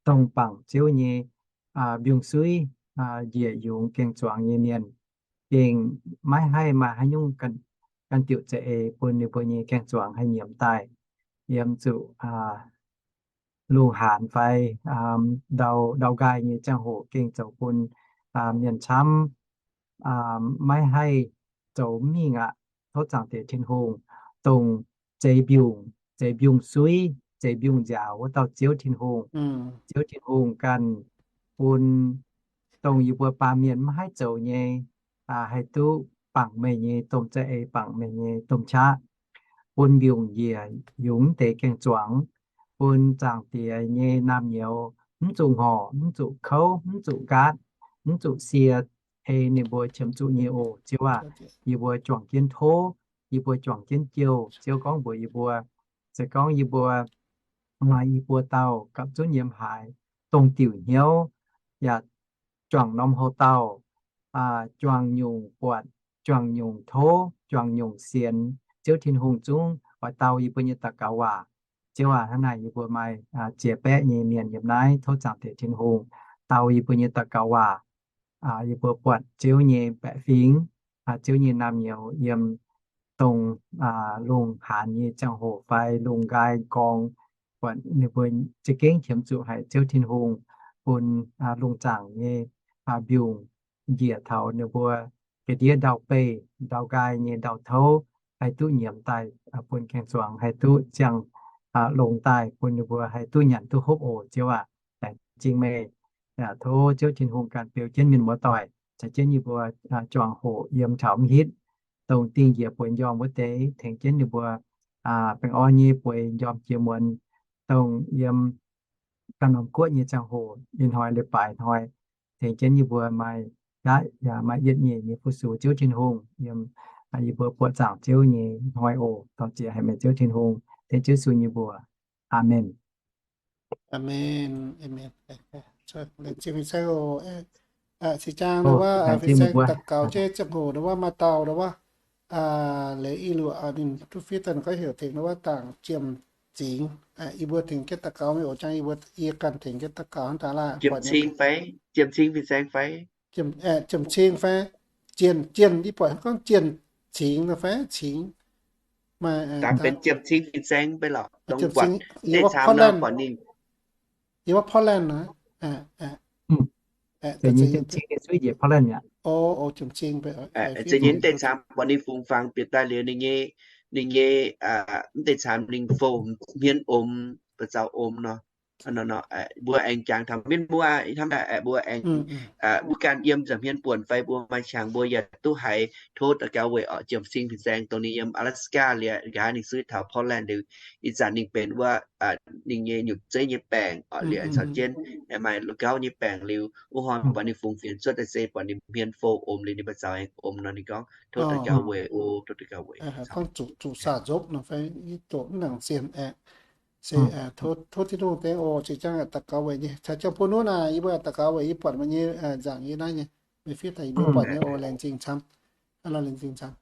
dongh bangc Ziouv nyei mbiungc-suiv njiec yungz gaeng-zuangx nyei mienh, gengh maiv haih maaih haaix nyungc ganh diuc za'eix bun ninh mbuo nyei gaeng-zuangx haih nyiemz daaih, yiem zuqc lungh haanz fai ndau, ndau nqaai nyei ziangh hoc gengh zoux bun mienh camv maiv haih zoux mingh aqv. Tov Zaangc Diex Tin-Hungh, dongh zeix mbiungc, zeix mbiungc-suiv, zeix mbiungc-nziaaux wuov dauh Ziouv Tin-Hungh, Ziouv Tin-Hungh ganh bun dongh yie mbuo baamh mienh maiv haih zoux nyei, haih duqv bangc meih nyei domh za'eix, bangc meih nyei domh qaqv, bun mbiungc njiec yungz deix gaeng-zuangx, bun Zaangc Diex nyei naamh nyouz mv zuqc ngorc, mv zuqc kouv, mv zuqc nqaatv, mv zuqc sie, ei ninh mbuo qiemx zuqc nyei oc. Ziouv aac, yie mbuo juangc jienv tov, yie mbuo juangc jienv jouh. Ziouv gorngv mbuox yie mbuo, se gorngv yie mbuo maaih i buo dauh gapv zunv yiem haaix, dongh diuc hnyouv, yaac juangc norm houh dauh, juangc nyungc buatc, juangc nyungc tov, juangc nyungc sienx, Ziouv Tin-Hungh zungv oix dau yie mbuo nyei daux gaux waac. Ziouv aac, hnangv naaic yie mbuo maaih ziex baeqv nyei mienh yiem naaiv, tov Zaangc Diex Tin-Hungh dau yie mbuo nyei daux gaux waac. Yie mbuo buatc Ziouv nyei baeqc fingx, Ziouv nyei naamh nyouz yiem dongh lungh haanz nyei ziangh hoc fai lungh nqaai gorngv, buatc ninh mbuo za'gengh qiemx zuqc haic Ziouv Tin-Hungh, bun lungh zaangc nyei mbiungc njiec taux ninh mbuo ga'ndiev ndau-beih, ndau nqaai nyei ndau-touv, haih duqv nyiemz daaih bun gaeng-zuangx haih duqv ziangh longx daaih, bun ninh mbuo haih duqv nyanc duqv hopv oc. Ziouv aac, laengz zingh meih. Tov Ziouv Tin-Hungh ganh beu jienv mienh muoz-doic, caux jienv yie mbuo juangc hoc yiem taux mv hitv, dongh dingh njiec bueix njormh wuov deix, tengx jienv ninh mbuo baengh orn nyei bueix njormh jiex muonz, dongh yiem ganh norm guoqv nyei ziangh hoc, ih hnoi leiz-baaix hnoi, tengx jienv yie mbuo maaih qaqv yaac maaih yietc nyeic nyei fu-sux Ziouv Tin-Hungh yiem yie mbuo buoqc zaangc Ziouv nyei hnoi oc. Dorh ziex haic meih Ziouv Tin-Hungh, tengx Yesu nyei mbuox. Aamen. Aamen. Laengz zingh fin-saeng oc. Sih jaang ndau wuov, fin-saeng daux gaux jienv ziangh hoc ndau wuov maaih dauh ndau wuov, leiz i luoqc ninh duqv fiev daaih gorngv heuc tengx ndau wuov Dangc Jiem Cingx. Yie mbuo tengx jienv daux gaux meih oc. Jang yie mbuo yie ganh tengx jienv daux gaux hnangv daaih laah. Jiem Cing fai? Jiem Cing fin-saeng fai? Jiem Cing fai? Jien, Jien, yie buatc gorngv Jien Cingx nor fai Cingx? Dangc benx Jiem Cing fin-saeng fai lorqc? Dongh buatc deix camv nor buatc ninh. Yie wuov Portland naaiv. Za'gengh deix camv buatc ninh fungx fangx bieqc daaih liuz ninh nyei, ninh nyei, mv deix camv ninh fouv hmien om, ba'zaux om nor. Mbuo aengx jangx taux mienh muoz hnamv daaih, mbuo aengx, mbuo ganh yiem nza'hmien buonc fai mbuo maaih qangx mbuo yaac duqv haiz tov daux gaux weic orqc, Jiem Sing fin-saeng dongh ninh yiem Alaska liuz, nqa'haav ninh suiv taux Portland liuz, ih zanc ninh benx wuov, ninh nyei nyutc zeiv nyei baengc orqc, liuz caux jienv maaih la'gauv nyei baengc liuz, wuov hnoi buatc ninh fungx fienx cuotv daaih se buatc ninh hmien fou omx liuz ninh mbuo zaux aengx omx nor, ninh gorngv tov daux gaux weic o, tov daux gaux weic. Zuqc saah nzopv nor fai doqc mv nangc sienx aeqv, se tov Tin-Hungh dengv oc. Ziex jangv daux gaux weic nyei, caux jienv bun nuv naaic yie mbuo daux gaux weic yie buatc meih nyei nzaangc yie naaiv nyei, meih fiev daaih yie mbuo buatc nyei oc. Laengz zingh camv.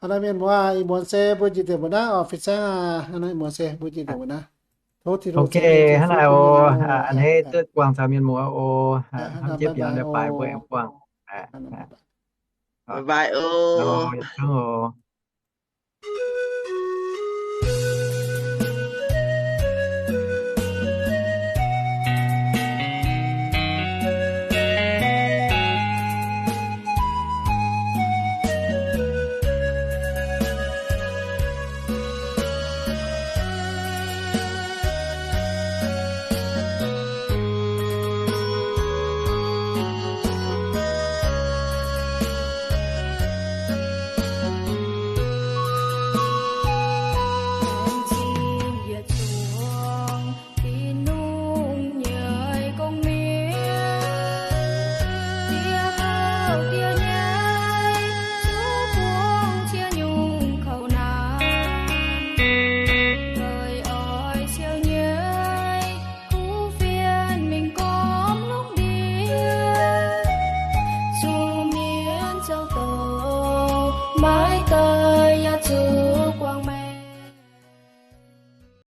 Aa, mienh muoz, ih muonz se mbuo njiec deix mbuo naaiv oc, fin-saeng aac, ih muonz se mbuo njiec deix mbuo naaiv. Tov Tin-Hungh hnangv naaiv oc. A'hneiv duqv buangh taux mienh muoz oc. Hnamv jienv bieqc daaih mv baac mbuo aengx buangh. Bye bye oc.